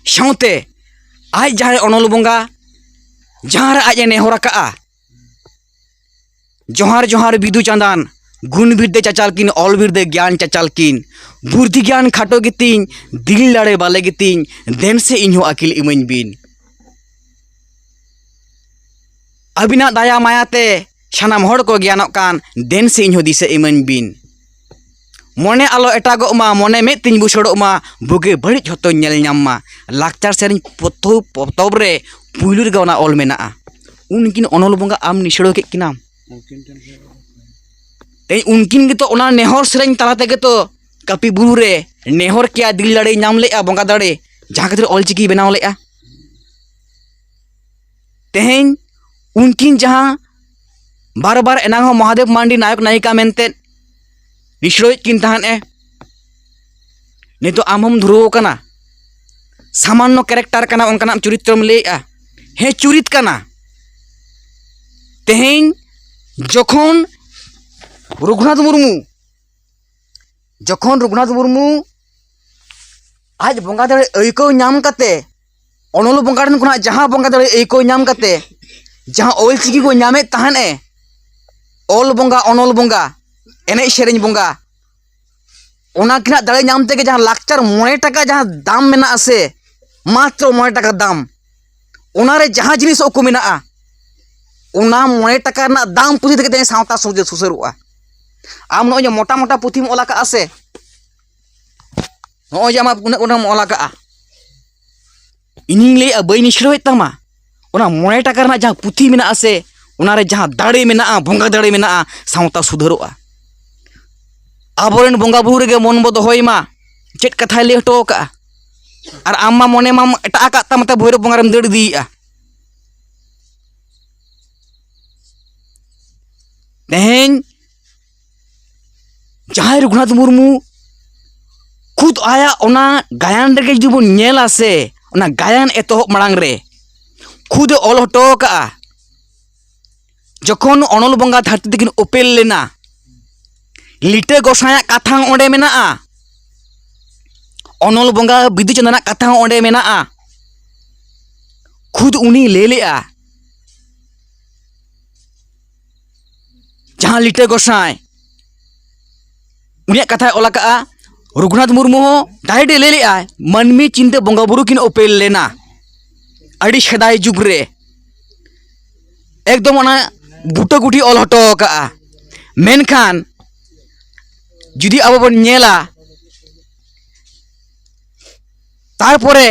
ᱥᱟᱶᱛᱮ ᱟᱡ ᱡᱟᱦᱟᱸᱭ ᱚᱱᱚᱞ ᱵᱚᱸᱜᱟ, ᱡᱟᱦᱟᱸ ᱨᱮ ᱟᱡ ᱮ ᱱᱮᱦᱚᱨ ᱟᱠᱟᱜᱼᱟ, ᱡᱚᱦᱟᱨ ᱡᱚᱦᱟᱨ ᱵᱤᱫᱩ ᱪᱟᱸᱫᱟᱱ, ᱜᱩᱱ ᱵᱤᱨᱫᱟᱹ ᱪᱟᱪᱟᱞ ᱠᱤᱱ, ᱚᱞ ᱵᱤᱨᱫᱟᱹ ᱜᱮᱭᱟᱱ ᱪᱟᱪᱟᱞ ᱠᱤᱱ, ᱵᱩᱨᱫᱷᱤ ᱜᱮᱭᱟᱱ ᱠᱷᱟᱴᱚ ᱜᱮᱛᱤᱧ, ᱫᱤᱞ ᱫᱟᱲᱮ ᱵᱟᱞᱮ ᱜᱮᱛᱤᱧ, ᱫᱮᱱ ᱥᱮ ᱤᱧ ᱦᱚᱸ ᱟᱹᱠᱤᱞ ᱤᱢᱟᱹᱧ ᱵᱤᱱ᱾ ᱟᱹᱵᱤᱱᱟᱜ ᱫᱟᱭᱟ ᱢᱟᱭᱟ ᱛᱮ ᱥᱟᱱᱟᱢ ᱦᱚᱲ ᱠᱚ ᱜᱮᱭᱟᱱᱚᱜ ᱠᱟᱱ, ᱫᱮᱱ ᱥᱮ ᱤᱧ ᱦᱚᱸ ᱫᱤᱥᱟᱹ ᱤᱢᱟᱹᱧ ᱵᱤᱱ᱾ ᱢᱚᱱᱮ ᱟᱞᱚ ᱮᱴᱟᱜᱚᱜ ᱢᱟ, ᱢᱚᱱᱮ ᱢᱮᱫ ᱛᱤᱧ ᱵᱩᱥᱟᱹᱲᱚᱜ ᱢᱟ, ᱵᱩᱜᱤ ᱵᱟᱹᱲᱤᱡ ᱡᱷᱚᱛᱚᱧ ᱧᱮᱞ ᱧᱟᱢ ᱢᱟ᱾ ᱞᱟᱠᱪᱟᱨ ᱥᱮᱨᱮᱧ ᱯᱚᱛᱚᱵ, ᱯᱚᱛᱚᱵ ᱨᱮ ᱯᱩᱭᱞᱩ ᱨᱮᱜᱮ ᱚᱱᱟ ᱚᱞ ᱢᱮᱱᱟᱜᱼᱟ᱾ ᱩᱱᱠᱤᱱ ᱚᱱᱚᱞ ᱵᱚᱸᱜᱟ ᱟᱢ ᱱᱤᱥᱲᱟᱹᱣ ᱠᱮᱫ ᱠᱤᱱᱟᱢ᱾ ᱛᱮᱦᱮᱧ ᱩᱱᱠᱤᱱ ᱜᱮᱛᱚ ᱚᱱᱟ ᱱᱮᱦᱚᱨ ᱥᱮᱨᱮᱧ ᱛᱟᱞᱟ ᱛᱮᱜᱮ ᱛᱚ ᱠᱟᱹᱯᱤ ᱵᱩᱨᱩ ᱨᱮ ᱱᱮᱦᱚᱨ ᱠᱮᱭᱟ, ᱫᱤᱞ ᱫᱟᱲᱮᱭ ᱧᱟᱢ ᱞᱮᱫᱼᱟ, ᱵᱚᱸᱜᱟ ᱫᱟᱲᱮ, ᱡᱟᱦᱟᱸ ᱠᱷᱟᱹᱛᱤᱨ ᱚᱞᱪᱤᱠᱤ ᱵᱮᱱᱟᱣ ᱞᱮᱫᱼᱟ᱾ ᱛᱮᱦᱮᱧ ᱩᱱᱠᱤᱱ ᱡᱟᱦᱟᱸ ᱵᱟᱨ ᱵᱟᱨ ᱮᱱᱟᱝ ᱦᱚᱸ ᱢᱚᱦᱟᱫᱮᱵ ᱢᱟᱱᱰᱤ ᱱᱟᱭᱚᱠ ᱱᱟᱭᱤᱠᱟ ᱢᱮᱱᱛᱮ ᱱᱤᱥᱲᱚᱭᱮᱫ ᱠᱤᱱ ᱛᱟᱦᱮᱸᱫ ᱮ, ᱱᱤᱛᱚᱜ ᱟᱢ ᱦᱚᱢ ᱫᱷᱩᱨᱟᱹᱣ ᱠᱟᱱᱟ, ᱥᱟᱢᱟᱱᱱᱚ ᱠᱮᱨᱮᱠᱴᱟᱨ ᱠᱟᱱᱟ, ᱚᱱᱠᱟᱱᱟᱜ ᱪᱩᱨᱤᱛᱨᱚᱢ ᱞᱟᱹᱭᱮᱜᱼᱟ᱾ ᱦᱮᱸ, ᱪᱩᱨᱤᱛ ᱠᱟᱱᱟ᱾ ᱛᱮᱦᱮᱧ ᱡᱚᱠᱷᱚᱱ ᱨᱚᱜᱷᱩᱱᱟᱛᱷ ᱢᱩᱨᱢᱩ, ᱡᱚᱠᱷᱚᱱ ᱨᱚᱜᱷᱩᱱᱟᱛᱷ ᱢᱩᱨᱢᱩ ᱟᱡ ᱵᱚᱸᱜᱟ ᱫᱟᱲᱮ ᱟᱹᱭᱠᱟᱹᱣ ᱧᱟᱢ ᱠᱟᱛᱮ, ᱚᱱᱚᱞ ᱵᱚᱸᱜᱟ ᱴᱷᱮᱱ ᱠᱷᱚᱱᱟᱜ ᱡᱟᱦᱟᱸ ᱵᱚᱸᱜᱟ ᱫᱟᱲᱮ ᱟᱹᱭᱠᱟᱹᱣ ᱧᱟᱢ ᱠᱟᱛᱮ, ᱡᱟᱦᱟᱸ ᱚᱞ ᱪᱤᱠᱤ ᱠᱚ ᱧᱟᱢᱮᱫ ᱛᱟᱦᱮᱸᱫ ᱮ, ᱚᱞ ᱵᱚᱸᱜᱟ, ᱚᱱᱚᱞ ᱵᱚᱸᱜᱟ, ᱮᱱᱮᱡ ᱥᱮᱨᱮᱧ ᱵᱚᱸᱜᱟ, ᱚᱱᱟ ᱠᱤᱱᱟᱜ ᱫᱟᱲᱮ ᱧᱟᱢ ᱛᱮᱜᱮ ᱡᱟᱦᱟᱸ ᱞᱟᱠᱪᱟᱨ ᱢᱚᱬᱮ ᱴᱟᱠᱟ ᱡᱟᱦᱟᱸ ᱫᱟᱢ ᱢᱮᱱᱟᱜᱼᱟ ᱥᱮ, ᱢᱟᱛᱨᱚ ᱢᱚᱬᱮ ᱴᱟᱠᱟ ᱫᱟᱢ, ᱚᱱᱟᱨᱮ ᱡᱟᱦᱟᱸ ᱡᱤᱱᱤᱥ ᱠᱚ ᱢᱮᱱᱟᱜᱼᱟ, ᱚᱱᱟ ᱢᱚᱬᱮ ᱴᱟᱠᱟ ᱨᱮᱱᱟᱜ ᱫᱟᱢ ᱯᱩᱛᱷᱤ ᱛᱮᱜᱮ ᱛᱮᱦᱮᱧ ᱥᱟᱶᱛᱟ ᱥᱩᱡᱮ ᱥᱩᱥᱟᱹᱨᱚᱜᱼᱟ᱾ ᱟᱢ ᱱᱚᱜᱼᱚᱭ ᱡᱮ ᱢᱚᱴᱟ ᱢᱚᱴᱟ ᱯᱩᱛᱷᱤᱢ ᱚᱞ ᱟᱠᱟᱫᱼᱟ ᱥᱮ, ᱱᱚᱜᱼᱚᱭ ᱡᱮ ᱟᱢᱟᱜ ᱩᱱᱟᱹᱜ ᱩᱱᱟᱹᱜ ᱮᱢ ᱚᱞ ᱟᱠᱟᱫᱼᱟ, ᱤᱧᱤᱧ ᱞᱟᱹᱭᱮᱫᱼᱟ, ᱵᱟᱹᱧ ᱱᱤᱥᱲᱟᱹᱣᱮᱫ ᱛᱟᱢᱟ᱾ ᱚᱱᱟ ᱢᱚᱬᱮ ᱴᱟᱠᱟ ᱨᱮᱱᱟᱜ ᱡᱟᱦᱟᱸ ᱯᱩᱛᱷᱤ ᱢᱮᱱᱟᱜᱼᱟ ᱥᱮ, ᱚᱱᱟᱨᱮ ᱡᱟᱦᱟᱸ ᱫᱟᱲᱮ ᱢᱮᱱᱟᱜᱼᱟ, ᱵᱚᱸᱜᱟ ᱫᱟᱲᱮ ᱢᱮᱱᱟᱜᱼᱟ, ᱥᱟᱶᱛᱟ ᱥᱩᱫᱷᱟᱹᱨᱚᱜᱼᱟ᱾ ᱟᱵᱚᱨᱮᱱ ᱵᱚᱸᱜᱟ ᱵᱩᱨᱩ ᱨᱮᱜᱮ ᱢᱚᱱ ᱵᱚ ᱫᱚᱦᱚᱭ ᱢᱟ, ᱪᱮᱫ ᱠᱟᱛᱷᱟᱭ ᱞᱟᱹᱭ ᱦᱚᱴᱚ ᱟᱠᱟᱫᱼᱟ᱾ ᱟᱨ ᱟᱢ ᱢᱟ ᱢᱚᱱᱮ ᱢᱟᱢ ᱮᱴᱟᱜ ᱟᱠᱟᱫ ᱛᱟᱢ, ᱛᱮ ᱵᱷᱳᱭᱨᱳᱵ ᱵᱚᱸᱜᱟ ᱨᱮᱢ ᱫᱟᱹᱲ ᱤᱫᱤᱭᱮᱫᱼᱟ᱾ ᱛᱮᱦᱮᱧ ᱡᱟᱦᱟᱸᱭ ᱨᱚᱜᱷᱩᱱᱟᱛᱷ ᱢᱩᱨᱢᱩ ᱠᱷᱩᱫ ᱟᱭᱟᱜ ᱚᱱᱟ ᱜᱟᱭᱟᱱ ᱨᱮᱜᱮ ᱡᱩᱫᱤ ᱵᱚᱱ ᱧᱮᱞᱟ ᱥᱮ, ᱚᱱᱟ ᱜᱟᱭᱟᱱ ᱮᱛᱚᱦᱚᱵ ᱢᱟᱲᱟᱝ ᱨᱮ ᱠᱷᱩᱫ ᱮ ᱚᱞ ᱦᱚᱴᱚ ᱟᱠᱟᱫᱼᱟ, ᱡᱚᱠᱷᱚᱱ ᱚᱱᱚᱞ ᱵᱚᱸᱜᱟ ᱫᱷᱟᱹᱨᱛᱤ ᱛᱮᱠᱤᱱ ᱚᱯᱮᱞ ᱞᱮᱱᱟ, ᱞᱤᱴᱟᱹ ᱜᱚᱸᱥᱟᱭᱟᱜ ᱠᱟᱛᱷᱟ ᱦᱚᱸ ᱚᱸᱰᱮ ᱢᱮᱱᱟᱜᱼᱟ, ᱚᱱᱚᱞ ᱵᱚᱸᱜᱟ ᱵᱤᱫᱩ ᱪᱟᱸᱫᱟᱱᱟᱜ ᱠᱟᱛᱷᱟ ᱦᱚᱸ ᱚᱸᱰᱮ ᱢᱮᱱᱟᱜᱼᱟ᱾ ᱠᱷᱩᱫ ᱩᱱᱤ ᱞᱟᱹᱭ ᱞᱮᱜᱼᱟ, ᱡᱟᱦᱟᱸ ᱞᱤᱴᱟᱹ ᱜᱚᱸᱥᱟᱭ, ᱩᱱᱤᱭᱟᱜ ᱠᱟᱛᱷᱟᱭ ᱚᱞ ᱟᱠᱟᱫᱼᱟ, ᱨᱚᱜᱷᱩᱱᱟᱛᱷ ᱢᱩᱨᱢᱩ ᱦᱚᱸ direct ᱮ ᱞᱟᱹᱭ ᱞᱮᱜᱼᱟᱭ, ᱢᱟᱹᱱᱢᱤ ᱪᱤᱱᱛᱟᱹ ᱵᱚᱸᱜᱟ ᱵᱩᱨᱩ ᱠᱤᱱ ᱚᱯᱮᱞ ᱞᱮᱱᱟ ᱟᱹᱰᱤ ᱥᱮᱫᱟᱭ ᱡᱩᱜᱽ ᱨᱮ᱾ ᱮᱠᱫᱚᱢ ᱚᱱᱟ ᱵᱩᱴᱟᱹ ᱜᱩᱴᱷᱤ ᱚᱞ ᱦᱚᱴᱚ ᱟᱠᱟᱫᱼᱟ᱾ ᱢᱮᱱᱠᱷᱟᱱ ᱡᱩᱫᱤ ᱟᱵᱚ ᱵᱚᱱ ᱧᱮᱞᱟ, ᱛᱟᱨᱯᱚᱨᱮ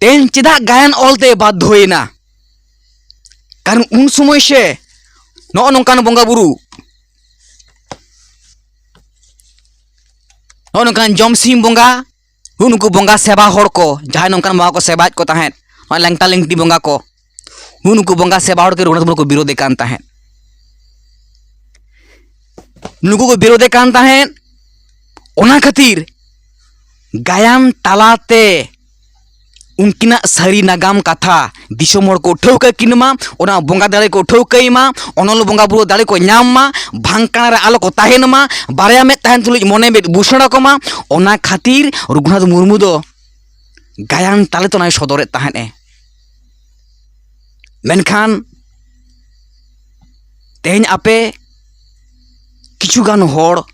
ᱛᱮᱦᱮᱧ ᱪᱮᱫᱟᱜ ᱜᱟᱭᱟᱱ ᱚᱞᱛᱮ ᱵᱟᱫᱽᱫᱷᱚᱭᱮᱱᱟ? ᱠᱟᱨᱚᱱ ᱩᱱ ᱥᱚᱢᱚᱭ ᱥᱮ ᱱᱚᱜᱼᱚ ᱱᱚᱝᱠᱟᱱ ᱵᱚᱸᱜᱟ ᱵᱩᱨᱩ, ᱱᱚᱜᱼᱚ ᱱᱚᱝᱠᱟᱱ ᱡᱚᱢᱥᱤᱢ ᱵᱚᱸᱜᱟ, ᱱᱩᱜᱼᱩ ᱱᱩᱠᱩ ᱵᱚᱸᱜᱟ ᱥᱮᱵᱟ ᱦᱚᱲ ᱠᱚ, ᱡᱟᱦᱟᱸᱭ ᱱᱚᱝᱠᱟᱱ ᱵᱚᱸᱜᱟ ᱠᱚ ᱥᱮᱵᱟᱭᱮᱫ ᱠᱚ ᱛᱟᱦᱮᱸᱫ, ᱱᱚᱜᱼᱚᱭ ᱞᱮᱝᱴᱟ ᱞᱮᱝᱴᱤ ᱵᱚᱸᱜᱟ ᱠᱚ, ᱱᱩᱜᱼᱩ ᱱᱩᱠᱩ ᱵᱚᱸᱜᱟ ᱥᱮᱵᱟ ᱦᱚᱲ ᱜᱮ ᱨᱚᱜᱷᱩᱱᱟᱛᱷ ᱢᱩᱨᱢᱩ ᱠᱚ ᱵᱤᱨᱳᱫᱮ ᱠᱟᱱ ᱛᱟᱦᱮᱸᱫ᱾ ᱱᱩᱠᱩ ᱠᱚ ᱵᱤᱨᱳᱫᱮ ᱠᱟᱱ ᱛᱟᱦᱮᱸᱫ᱾ ᱚᱱᱟ ᱠᱷᱟᱹᱛᱤᱨ ᱜᱟᱭᱟᱱ ᱛᱟᱞᱟᱛᱮ ᱩᱱᱠᱤᱱᱟᱜ ᱥᱟᱹᱨᱤ ᱱᱟᱜᱟᱢ ᱠᱟᱛᱷᱟ ᱫᱤᱥᱚᱢ ᱦᱚᱲ ᱠᱚ ᱴᱷᱟᱹᱣᱠᱟᱹ ᱠᱤᱱ ᱢᱟ, ᱚᱱᱟ ᱵᱚᱸᱜᱟ ᱫᱟᱲᱮ ᱠᱚ ᱴᱷᱟᱹᱣᱠᱟᱹᱭ ᱢᱟ, ᱚᱱᱚᱞ ᱵᱚᱸᱜᱟ ᱵᱩᱨᱩ ᱫᱟᱲᱮ ᱠᱚ ᱧᱟᱢ ᱢᱟ, ᱵᱷᱟᱝᱠᱟᱲᱟ ᱨᱮ ᱟᱞᱚ ᱠᱚ ᱛᱟᱦᱮᱱ ᱢᱟ, ᱵᱟᱨᱭᱟ ᱢᱮᱫ ᱛᱟᱦᱮᱱ ᱛᱩᱞᱩᱡ ᱢᱚᱱᱮ ᱢᱮᱫ ᱵᱩᱥᱟᱹᱲ ᱟᱠᱚ ᱢᱟ᱾ ᱚᱱᱟ ᱠᱷᱟᱹᱛᱤᱨ ᱨᱚᱜᱷᱩᱱᱟᱛᱷ ᱢᱩᱨᱢᱩ ᱫᱚ ᱜᱟᱭᱟᱱ ᱛᱟᱞᱮ ᱛᱮ ᱚᱱᱟᱭ ᱥᱚᱫᱚᱨᱮᱫ ᱛᱟᱦᱮᱸᱫ ᱮ᱾ ᱢᱮᱱᱠᱷᱟᱱ ᱛᱮᱦᱮᱧ ᱟᱯᱮ ᱠᱤᱪᱷᱩᱜᱟᱱ ᱦᱚᱲ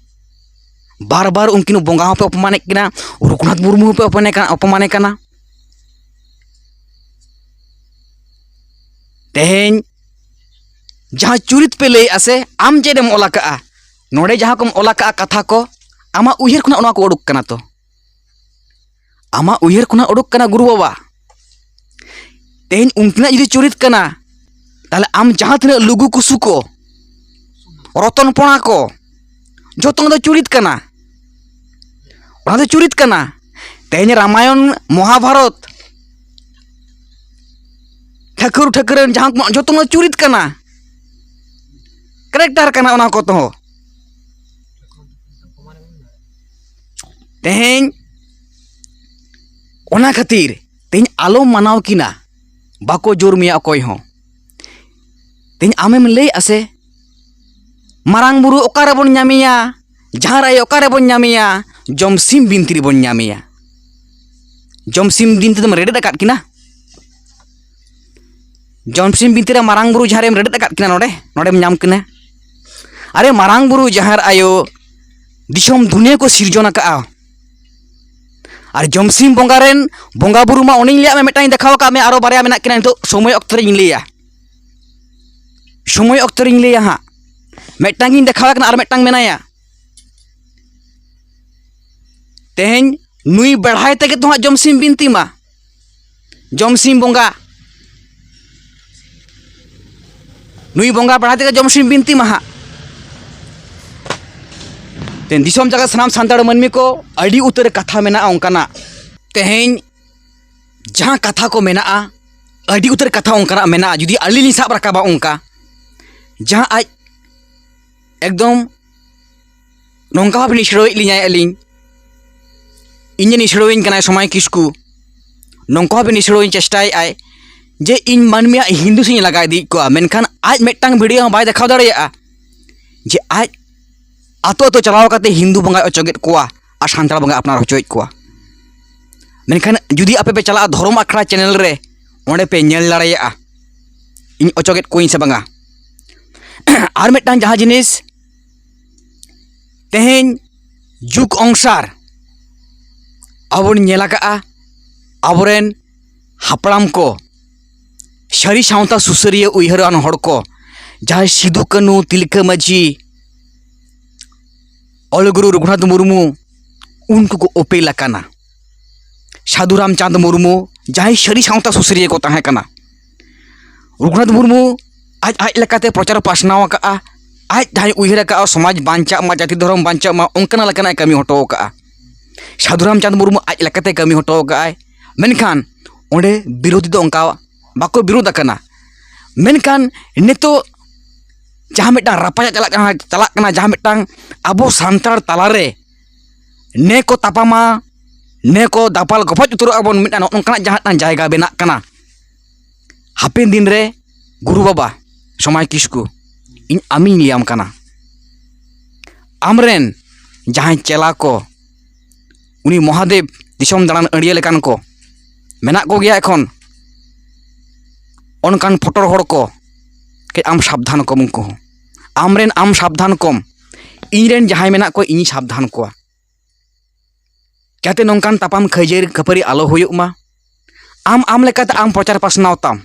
ᱵᱟᱨ ᱵᱟᱨ ᱩᱱᱠᱤᱱ ᱵᱚᱸᱜᱟ ᱦᱚᱸᱯᱮ ᱚᱯᱚᱢᱟᱱᱮᱫ ᱠᱤᱱᱟ, ᱨᱚᱜᱷᱩᱱᱟᱛᱷ ᱢᱩᱨᱢᱩ ᱦᱚᱸᱯᱮ ᱚᱯᱚᱢᱟᱱᱮ ᱠᱟᱱᱟ, ᱚᱯᱚᱢᱟᱱᱮ ᱠᱟᱱᱟ᱾ ᱛᱮᱦᱮᱧ ᱡᱟᱦᱟᱸ ᱪᱩᱨᱤᱛ ᱯᱮ ᱞᱟᱹᱭᱮᱜᱼᱟ ᱥᱮ, ᱟᱢ ᱪᱮᱫ ᱮᱢ ᱚᱞ ᱟᱠᱟᱜᱼᱟ, ᱱᱚᱰᱮ ᱡᱟᱦᱟᱸ ᱠᱚᱢ ᱚᱞ ᱟᱠᱟᱜᱼᱟ ᱠᱟᱛᱷᱟ ᱠᱚ, ᱟᱢᱟᱜ ᱩᱭᱦᱟᱹᱨ ᱠᱷᱚᱱᱟᱜ ᱱᱚᱣᱟ ᱠᱚ ᱩᱰᱩᱠ ᱠᱟᱱᱟ ᱛᱚ? ᱟᱢᱟᱜ ᱩᱭᱦᱟᱹᱨ ᱠᱷᱚᱱᱟᱜ ᱩᱰᱩᱠ ᱠᱟᱱᱟ ᱜᱩᱨᱩ ᱵᱟᱵᱟ᱾ ᱛᱮᱦᱮᱧ ᱩᱱᱠᱤᱱᱟᱜ ᱡᱩᱫᱤ ᱪᱩᱨᱤᱛ ᱠᱟᱱᱟ, ᱛᱟᱦᱞᱮ ᱟᱢ ᱡᱟᱦᱟᱸ ᱛᱤᱱᱟᱹᱜ ᱞᱩᱜᱩ ᱠᱩᱥᱩ ᱠᱚ, ᱨᱚᱛᱚᱱ ᱯᱚᱲᱟ ᱠᱚ, ᱡᱚᱛᱚ ᱫᱚ ᱪᱩᱨᱤᱛ ᱠᱟᱱᱟ᱾ ᱚᱱᱟ ᱫᱚ ᱪᱩᱨᱤᱛ ᱠᱟᱱᱟ᱾ ᱛᱮᱦᱮᱧ ᱨᱟᱢᱟᱭᱚᱱ, ᱢᱚᱦᱟᱵᱷᱟᱨᱚᱛ, ᱴᱷᱟᱹᱠᱩᱨ ᱴᱷᱟᱹᱠᱩᱨ ᱨᱮᱱ ᱡᱟᱦᱟᱸ ᱠᱚ, ᱡᱚᱛᱚ ᱫᱚ ᱪᱩᱨᱤᱛ ᱠᱟᱱᱟ, ᱠᱮᱨᱮᱠᱴᱟᱨ ᱠᱟᱱᱟ ᱚᱱᱟ ᱠᱚ ᱛᱮᱦᱚᱸ᱾ ᱛᱮᱦᱮᱧ ᱚᱱᱟ ᱠᱷᱟᱹᱛᱤᱨ ᱛᱮᱦᱮᱧ ᱟᱞᱚᱢ ᱢᱟᱱᱟᱣ ᱠᱤᱱᱟ, ᱵᱟᱠᱚ ᱡᱳᱨ ᱢᱮᱭᱟ ᱚᱠᱚᱭ ᱦᱚᱸ᱾ ᱛᱮᱦᱮᱧ ᱟᱢᱮᱢ ᱞᱟᱹᱭᱮᱜᱼᱟ ᱥᱮ, ᱢᱟᱨᱟᱝ ᱵᱩᱨᱩ ᱚᱠᱟ ᱨᱮᱵᱚᱱ ᱧᱟᱢᱮᱭᱟ, ᱡᱟᱦᱮᱨ ᱟᱭᱳ ᱚᱠᱟ ᱨᱮᱵᱚᱱ ᱧᱟᱢᱮᱭᱟ? ᱡᱚᱢᱥᱤᱢ ᱵᱤᱱᱛᱤ ᱨᱮᱵᱚᱱ ᱧᱟᱢᱮᱭᱟ᱾ ᱡᱚᱢᱥᱤᱢ ᱵᱤᱱᱛᱤ ᱫᱚᱢ ᱨᱮᱰᱮᱫ ᱟᱠᱟᱫ ᱠᱤᱱᱟ? ᱡᱚᱢᱥᱤᱢ ᱵᱤᱱᱛᱤ ᱨᱮ ᱢᱟᱨᱟᱝ ᱵᱩᱨᱩ ᱡᱟᱦᱮᱨ ᱟᱭᱳᱢ ᱨᱮᱰᱮᱫ ᱟᱠᱟᱫ ᱠᱤᱱᱟ ᱱᱚᱰᱮ? ᱱᱚᱰᱮᱢ ᱧᱟᱢ ᱠᱤᱱᱟ? ᱟᱨᱮ, ᱢᱟᱨᱟᱝ ᱵᱩᱨᱩ ᱡᱟᱦᱮᱨ ᱟᱭᱳ ᱫᱤᱥᱚᱢ ᱫᱩᱱᱤᱭᱟᱹ ᱠᱚ ᱥᱤᱨᱡᱚᱱ ᱟᱠᱟᱫᱼᱟ᱾ ᱟᱨ ᱡᱚᱢᱥᱤᱢ ᱵᱚᱸᱜᱟ ᱨᱮᱱ ᱵᱚᱸᱜᱟ ᱵᱩᱨᱩ ᱢᱟ ᱚᱱᱮᱧ ᱞᱟᱹᱭᱟᱫ ᱢᱮ, ᱢᱤᱫᱴᱟᱝ ᱤᱧ ᱫᱮᱠᱷᱟᱣ ᱟᱠᱟᱫ ᱢᱮ, ᱟᱨᱚ ᱵᱟᱨᱭᱟ ᱢᱮᱱᱟᱜ ᱠᱤᱱᱟ, ᱱᱤᱛᱚᱜ ᱥᱚᱢᱚᱭ ᱚᱠᱛᱚ ᱨᱤᱧ ᱞᱟᱹᱭᱟ᱾ ᱥᱚᱢᱚᱭ ᱚᱠᱛᱚ ᱨᱤᱧ ᱞᱟᱹᱭᱟ ᱦᱟᱸᱜ᱾ ᱢᱤᱫᱴᱟᱝ ᱤᱧ ᱫᱮᱠᱷᱟᱣ ᱟᱠᱟᱱᱟ, ᱟᱨ ᱢᱤᱫᱴᱟᱝ ᱢᱮᱱᱟᱭᱟ᱾ ᱛᱮᱦᱮᱧ ᱱᱩᱭ ᱵᱮᱲᱦᱟᱭ ᱛᱮᱜᱮ ᱛᱚ ᱦᱟᱸᱜ ᱡᱚᱢᱥᱤᱢ ᱵᱤᱱᱛᱤ ᱢᱟ, ᱡᱚᱢᱥᱤᱢ ᱵᱚᱸᱜᱟ᱾ ᱱᱩᱭ ᱵᱚᱸᱜᱟ ᱵᱟᱲᱟ ᱛᱮᱜᱮ ᱡᱚᱢ ᱥᱤᱢ ᱵᱤᱱᱛᱤ ᱢᱟᱦᱟ᱾ ᱛᱮᱦᱮᱧ ᱫᱤᱥᱚᱢ ᱡᱟᱠᱟᱛ ᱥᱟᱱᱟᱢ ᱥᱟᱱᱛᱟᱲ ᱢᱟᱹᱱᱢᱤ ᱠᱚ, ᱟᱹᱰᱤ ᱩᱛᱟᱹᱨ ᱠᱟᱛᱷᱟ ᱢᱮᱱᱟᱜᱼᱟ ᱚᱱᱠᱟᱱᱟᱜ᱾ ᱛᱮᱦᱮᱧ ᱡᱟᱦᱟᱸ ᱠᱟᱛᱷᱟ ᱠᱚ ᱢᱮᱱᱟᱜᱼᱟ, ᱟᱹᱰᱤ ᱩᱛᱟᱹᱨ ᱠᱟᱛᱷᱟ ᱚᱱᱠᱟᱱᱟᱜ ᱢᱮᱱᱟᱜᱼᱟ, ᱡᱩᱫᱤ ᱟᱹᱞᱤᱧ ᱞᱤᱧ ᱥᱟᱵ ᱨᱟᱠᱟᱵᱟ ᱚᱱᱠᱟ, ᱡᱟᱦᱟᱸ ᱟᱡ ᱮᱠᱫᱚᱢ ᱱᱚᱝᱠᱟ ᱵᱷᱟᱵᱮ ᱱᱤᱥᱲᱟᱹᱣᱮᱫ ᱞᱤᱧᱟᱭ ᱟᱹᱞᱤᱧ, ᱤᱧᱮ ᱱᱤᱥᱲᱟᱹᱣᱤᱧ ᱠᱟᱱᱟᱭ ᱥᱚᱢᱟᱭ ᱠᱤᱥᱠᱩ, ᱱᱚᱝᱠᱟ ᱵᱷᱟᱵᱮ ᱱᱤᱥᱲᱟᱹᱣᱤᱧ ᱪᱮᱥᱴᱟᱭᱮᱫᱼᱟᱭ ᱡᱮ ᱤᱧ ᱢᱟᱹᱱᱢᱤᱭᱟᱜ ᱦᱤᱱᱫᱩ ᱥᱮᱫ ᱤᱧ ᱞᱟᱜᱟ ᱤᱫᱤᱭᱮᱫ ᱠᱚᱣᱟ, ᱢᱮᱱᱠᱷᱟᱱ ᱟᱡ ᱢᱤᱫᱴᱟᱝ ᱵᱷᱤᱰᱤᱭᱳ ᱦᱚᱸ ᱵᱟᱭ ᱫᱮᱠᱷᱟᱣ ᱫᱟᱲᱮᱭᱟᱜᱼᱟ ᱡᱮ ᱟᱡ ᱟᱛᱳ ᱟᱛᱳ ᱪᱟᱞᱟᱣ ᱠᱟᱛᱮ ᱦᱤᱱᱫᱩ ᱵᱚᱸᱜᱟᱭ ᱚᱪᱚᱜᱮᱫ ᱠᱚᱣᱟ ᱟᱨ ᱥᱟᱱᱛᱟᱲ ᱵᱚᱸᱜᱟᱭ ᱟᱯᱱᱟᱨ ᱦᱚᱪᱚᱭᱮᱫ ᱠᱚᱣᱟ᱾ ᱢᱮᱱᱠᱷᱟᱱ ᱡᱩᱫᱤ ᱟᱯᱮ ᱯᱮ ᱪᱟᱞᱟᱜᱼᱟ ᱫᱷᱚᱨᱚᱢ ᱟᱠᱷᱲᱟ ᱪᱮᱱᱮᱞ ᱨᱮ, ᱚᱸᱰᱮ ᱯᱮ ᱧᱮᱞ ᱫᱟᱲᱮᱭᱟᱜᱼᱟ ᱤᱧ ᱚᱪᱚᱜᱮᱫ ᱠᱚᱣᱟᱧ ᱥᱮ ᱵᱟᱝᱟ᱾ ᱟᱨ ᱢᱤᱫᱴᱟᱝ ᱡᱟᱦᱟᱸ ᱡᱤᱱᱤᱥ, ᱛᱮᱦᱮᱧ ᱡᱩᱜᱽ ᱚᱱᱩᱥᱟᱨ ᱟᱵᱚ ᱵᱚᱱ ᱧᱮᱞ ᱟᱠᱟᱫᱼᱟ, ᱟᱵᱚᱨᱮᱱ ᱦᱟᱯᱲᱟᱢ ᱠᱚ, ᱥᱟᱹᱨᱤ ᱥᱟᱶᱛᱟ ᱥᱩᱥᱟᱹᱨᱤᱭᱟᱹ ᱩᱭᱦᱟᱹᱨᱟᱱ ᱦᱚᱲ ᱠᱚ, ᱡᱟᱦᱟᱸᱭ ᱥᱤᱫᱩ ᱠᱟᱹᱱᱦᱩ, ᱛᱤᱞᱠᱟᱹ ᱢᱟᱹᱡᱷᱤ, ᱚᱞ ᱜᱩᱨᱩ ᱨᱚᱜᱷᱩᱱᱟᱛᱷ ᱢᱩᱨᱢᱩ, ᱩᱱᱠᱩ ᱠᱚ ᱚᱯᱮᱞ ᱟᱠᱟᱱᱟ᱾ ᱥᱟᱹᱫᱷᱩ ᱨᱟᱢᱪᱟᱸᱫᱽ ᱢᱩᱨᱢᱩ, ᱡᱟᱦᱟᱸᱭ ᱥᱟᱹᱨᱤ ᱥᱟᱶᱛᱟ ᱥᱩᱥᱟᱹᱨᱤᱭᱟᱹ ᱠᱚ ᱛᱟᱦᱮᱸ ᱠᱟᱱᱟ᱾ ᱨᱚᱜᱷᱩᱱᱟᱛᱷ ᱢᱩᱨᱢᱩ ᱟᱡ ᱟᱡ ᱞᱮᱠᱟᱛᱮ ᱯᱨᱚᱪᱟᱨ ᱯᱟᱥᱱᱟᱣ ᱟᱠᱟᱫᱼᱟ, ᱟᱡ ᱡᱟᱦᱟᱸᱭ ᱩᱭᱦᱟᱹᱨ ᱟᱠᱟᱫᱼᱟ ᱥᱚᱢᱟᱡᱽ ᱵᱟᱧᱪᱟᱜ ᱢᱟ, ᱡᱟᱹᱛᱤ ᱫᱷᱚᱨᱚᱢ ᱵᱟᱧᱪᱟᱜ ᱢᱟ, ᱚᱱᱠᱟᱱᱟᱜ ᱞᱮᱠᱟᱱᱟᱜ ᱮ ᱠᱟᱹᱢᱤ ᱦᱚᱴᱚ ᱟᱠᱟᱫᱼᱟ᱾ ᱥᱟᱹᱫᱷᱩ ᱨᱟᱢᱪᱟᱸᱫᱽ ᱢᱩᱨᱢᱩ ᱟᱡ ᱞᱮᱠᱟᱛᱮ ᱠᱟᱹᱢᱤ ᱦᱚᱴᱚ ᱟᱠᱟᱫᱼᱟᱭ, ᱢᱮᱱᱠᱷᱟᱱ ᱚᱸᱰᱮ ᱵᱤᱨᱳᱫᱷᱤ ᱫᱚ ᱚᱱᱠᱟ ᱵᱟᱠᱚ ᱵᱤᱨᱳᱫᱷ ᱟᱠᱟᱱᱟ᱾ ᱢᱮᱱᱠᱷᱟᱱ ᱱᱤᱛᱚᱜ ᱡᱟᱦᱟᱸ ᱢᱤᱫᱴᱟᱝ ᱨᱟᱯᱟᱪᱟᱜ ᱪᱟᱞᱟᱜ ᱠᱟᱱᱟ, ᱪᱟᱞᱟᱜ ᱠᱟᱱᱟ, ᱡᱟᱦᱟᱸ ᱢᱤᱫᱴᱟᱝ ᱟᱵᱚ ᱥᱟᱱᱛᱟᱲ ᱛᱟᱞᱟᱨᱮ ᱱᱮ ᱠᱚ ᱛᱟᱯᱟᱢᱟ, ᱱᱮ ᱠᱚ ᱫᱟᱯᱟᱞ ᱜᱚᱯᱚᱡ ᱩᱛᱟᱹᱨᱚᱜ ᱟᱵᱚᱱ, ᱢᱤᱫᱴᱟᱝ ᱱᱚᱜᱼᱚ ᱱᱚᱝᱠᱟᱱᱟᱜ ᱡᱟᱦᱟᱸ ᱢᱤᱫᱴᱟᱝ ᱡᱟᱭᱜᱟ ᱵᱮᱱᱟᱜ ᱠᱟᱱᱟ᱾ ᱦᱟᱯᱮᱱ ᱫᱤᱱ ᱨᱮ ᱜᱩᱨᱩ ᱵᱟᱵᱟ ᱥᱚᱢᱟᱭ ᱠᱤᱥᱠᱩ, ᱤᱧ ᱟᱢᱤᱧ ᱞᱟᱹᱭᱟᱢ ᱠᱟᱱᱟ, ᱟᱢᱨᱮᱱ ᱡᱟᱦᱟᱸᱭ ᱪᱮᱞᱟ ᱠᱚ, ᱩᱱᱤ ᱢᱚᱦᱟᱫᱮᱵ ᱫᱤᱥᱚᱢ ᱫᱟᱬᱟᱱ ᱟᱹᱲᱭᱟᱹ ᱞᱮᱠᱟᱱ ᱠᱚ ᱢᱮᱱᱟᱜ ᱠᱚᱜᱮᱭᱟ ᱮᱠᱷᱚᱱ᱾ ᱚᱱᱠᱟᱱ ᱯᱷᱚᱴᱚᱨ ᱦᱚᱲ ᱠᱚ ᱠᱟᱹᱡ ᱟᱢ ᱥᱟᱵᱫᱷᱟᱱ ᱠᱚᱢ, ᱩᱱᱠᱩ ᱦᱚᱸ ᱟᱢᱨᱮᱱ ᱟᱢ ᱥᱟᱵᱫᱷᱟᱱ ᱠᱚᱢ, ᱤᱧᱨᱮᱱ ᱡᱟᱦᱟᱸᱭ ᱢᱮᱱᱟᱜ ᱠᱚᱣᱟ ᱤᱧᱤᱧ ᱥᱟᱵᱫᱷᱟᱱ ᱠᱚᱣᱟ, ᱡᱟᱛᱮ ᱱᱚᱝᱠᱟᱱ ᱛᱟᱯᱟᱢ ᱠᱷᱟᱹᱭᱡᱟᱹᱨ ᱠᱷᱟᱹᱯᱟᱹᱨᱤ ᱟᱞᱚ ᱦᱩᱭᱩᱜ ᱢᱟ᱾ ᱟᱢ ᱟᱢ ᱞᱮᱠᱟᱛᱮ ᱟᱢ ᱯᱨᱚᱪᱟᱨ ᱯᱟᱥᱱᱟᱣ ᱛᱟᱢ,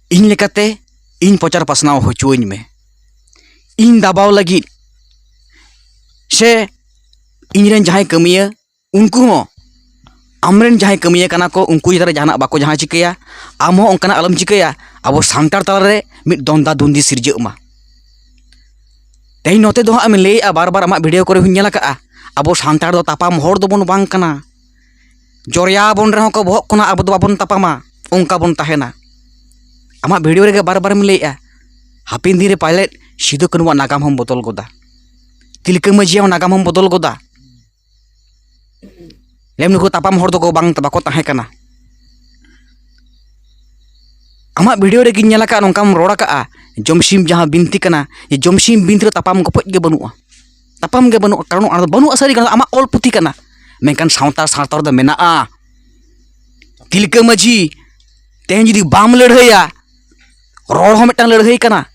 ᱤᱧ ᱞᱮᱠᱟᱛᱮ ᱤᱧ ᱯᱨᱚᱪᱟᱨ ᱯᱟᱥᱱᱟᱣ ᱦᱚᱪᱚᱣᱟᱹᱧ ᱢᱮ᱾ ᱤᱧ ᱫᱟᱵᱟᱣ ᱞᱟᱹᱜᱤᱫ ᱥᱮ ᱤᱧᱨᱮᱱ ᱡᱟᱦᱟᱸᱭ ᱠᱟᱹᱢᱤᱭᱟᱹ, ᱩᱱᱠᱩ ᱦᱚᱸ ᱟᱢᱨᱮᱱ ᱡᱟᱦᱟᱸᱭ ᱠᱟᱹᱢᱤᱭᱟᱹ ᱠᱟᱱᱟ ᱠᱚ, ᱩᱱᱠᱩ ᱪᱮᱛᱟᱱ ᱨᱮ ᱡᱟᱦᱟᱱᱟᱜ ᱵᱟᱠᱚ ᱡᱟᱦᱟᱸ ᱪᱤᱠᱟᱹᱭᱟ, ᱟᱢ ᱦᱚᱸ ᱚᱱᱠᱟᱱᱟᱜ ᱟᱞᱚᱢ ᱪᱤᱠᱟᱹᱭᱟ᱾ ᱟᱵᱚ ᱥᱟᱱᱛᱟᱲ ᱛᱟᱞᱟᱨᱮ ᱢᱤᱫ ᱫᱚᱱᱫᱟ ᱫᱩᱱᱫᱤ ᱥᱤᱨᱡᱟᱹᱜ ᱢᱟ᱾ ᱛᱮᱦᱮᱧ ᱱᱚᱛᱮ ᱫᱚ ᱦᱟᱸᱜ ᱮᱢ ᱞᱟᱹᱭᱮᱜᱼᱟ, ᱵᱟᱨ ᱵᱟᱨ ᱟᱢᱟᱜ ᱵᱷᱤᱰᱤᱭᱳ ᱠᱚᱨᱮ ᱦᱚᱸᱧ ᱧᱮᱞ ᱟᱠᱟᱜᱼᱟ, ᱟᱵᱚ ᱥᱟᱱᱛᱟᱲ ᱫᱚ ᱛᱟᱯᱟᱢ ᱦᱚᱲ ᱫᱚᱵᱚᱱ ᱵᱟᱝ ᱠᱟᱱᱟ, ᱡᱚᱨᱭᱟ ᱵᱚᱱ ᱨᱮᱦᱚᱸ ᱠᱚ ᱵᱚᱦᱚᱜ ᱠᱷᱚᱱᱟᱜ ᱟᱵᱚ ᱫᱚ ᱵᱟᱵᱚᱱ ᱛᱟᱯᱟᱢᱟ, ᱚᱱᱠᱟ ᱵᱚᱱ ᱛᱟᱦᱮᱱᱟ᱾ ᱟᱢᱟᱜ ᱵᱷᱤᱰᱤᱭᱳ ᱨᱮᱜᱮ ᱵᱟᱨ ᱵᱟᱨᱮᱢ ᱞᱟᱹᱭᱮᱜᱼᱟ, ᱦᱟᱯᱮᱱ ᱫᱤᱱ ᱨᱮ ᱯᱟᱞᱮᱫ ᱥᱤᱫᱩ ᱠᱟᱹᱱᱩᱣᱟᱜ ᱱᱟᱜᱟᱢ ᱦᱚᱸᱢ ᱵᱚᱫᱚᱞ ᱜᱚᱫᱟ, ᱛᱤᱞᱠᱟᱹ ᱢᱟᱹᱡᱷᱤᱭᱟᱜ ᱦᱚᱸ ᱱᱟᱜᱟᱢ ᱦᱚᱸᱢ ᱵᱚᱫᱚᱞ ᱜᱚᱫᱟ᱾ ᱞᱟᱹᱭᱟᱢ ᱱᱩᱠᱩ ᱛᱟᱯᱟᱢ ᱦᱚᱲ ᱫᱚᱠᱚ ᱵᱟᱝ, ᱵᱟᱠᱚ ᱛᱟᱦᱮᱸ ᱠᱟᱱᱟ᱾ ᱟᱢᱟᱜ ᱵᱷᱤᱰᱤᱭᱳ ᱨᱮᱜᱮᱧ ᱧᱮᱞ ᱟᱠᱟᱫ, ᱱᱚᱝᱠᱟᱢ ᱨᱚᱲ ᱟᱠᱟᱜᱼᱟ, ᱡᱚᱢᱥᱤᱢ ᱡᱟᱦᱟᱸ ᱵᱤᱱᱛᱤ ᱠᱟᱱᱟ, ᱡᱮ ᱡᱚᱢᱥᱤᱢ ᱵᱤᱱᱛᱤ ᱨᱮ ᱛᱟᱯᱟᱢ ᱜᱚᱯᱚᱡ ᱜᱮ ᱵᱟᱹᱱᱩᱜᱼᱟ, ᱛᱟᱯᱟᱢ ᱜᱮ ᱵᱟᱹᱱᱩᱜᱼᱟ, ᱠᱟᱨᱚᱱ ᱚᱱᱟ ᱫᱚ ᱵᱟᱹᱱᱩᱜᱼᱟ, ᱥᱟᱹᱨᱤ ᱠᱟᱱᱟ, ᱟᱢᱟᱜ ᱚᱞ ᱯᱩᱛᱷᱤ ᱠᱟᱱᱟ, ᱢᱮᱱᱠᱷᱟᱱ ᱥᱟᱶᱛᱟ ᱥᱟᱶᱛᱟ ᱨᱮᱫᱚ ᱢᱮᱱᱟᱜᱼᱟ᱾ ᱛᱤᱞᱠᱟᱹ ᱢᱟᱹᱡᱷᱤ ᱛᱮᱦᱮᱧ ᱡᱩᱫᱤ ᱵᱟᱢ ᱞᱟᱹᱲᱦᱟᱹᱭᱟ, ᱨᱚᱲ ᱦᱚᱸ ᱢᱤᱫᱴᱟᱝ ᱞᱟᱹᱲᱦᱟᱹᱭ ᱠᱟᱱᱟ᱾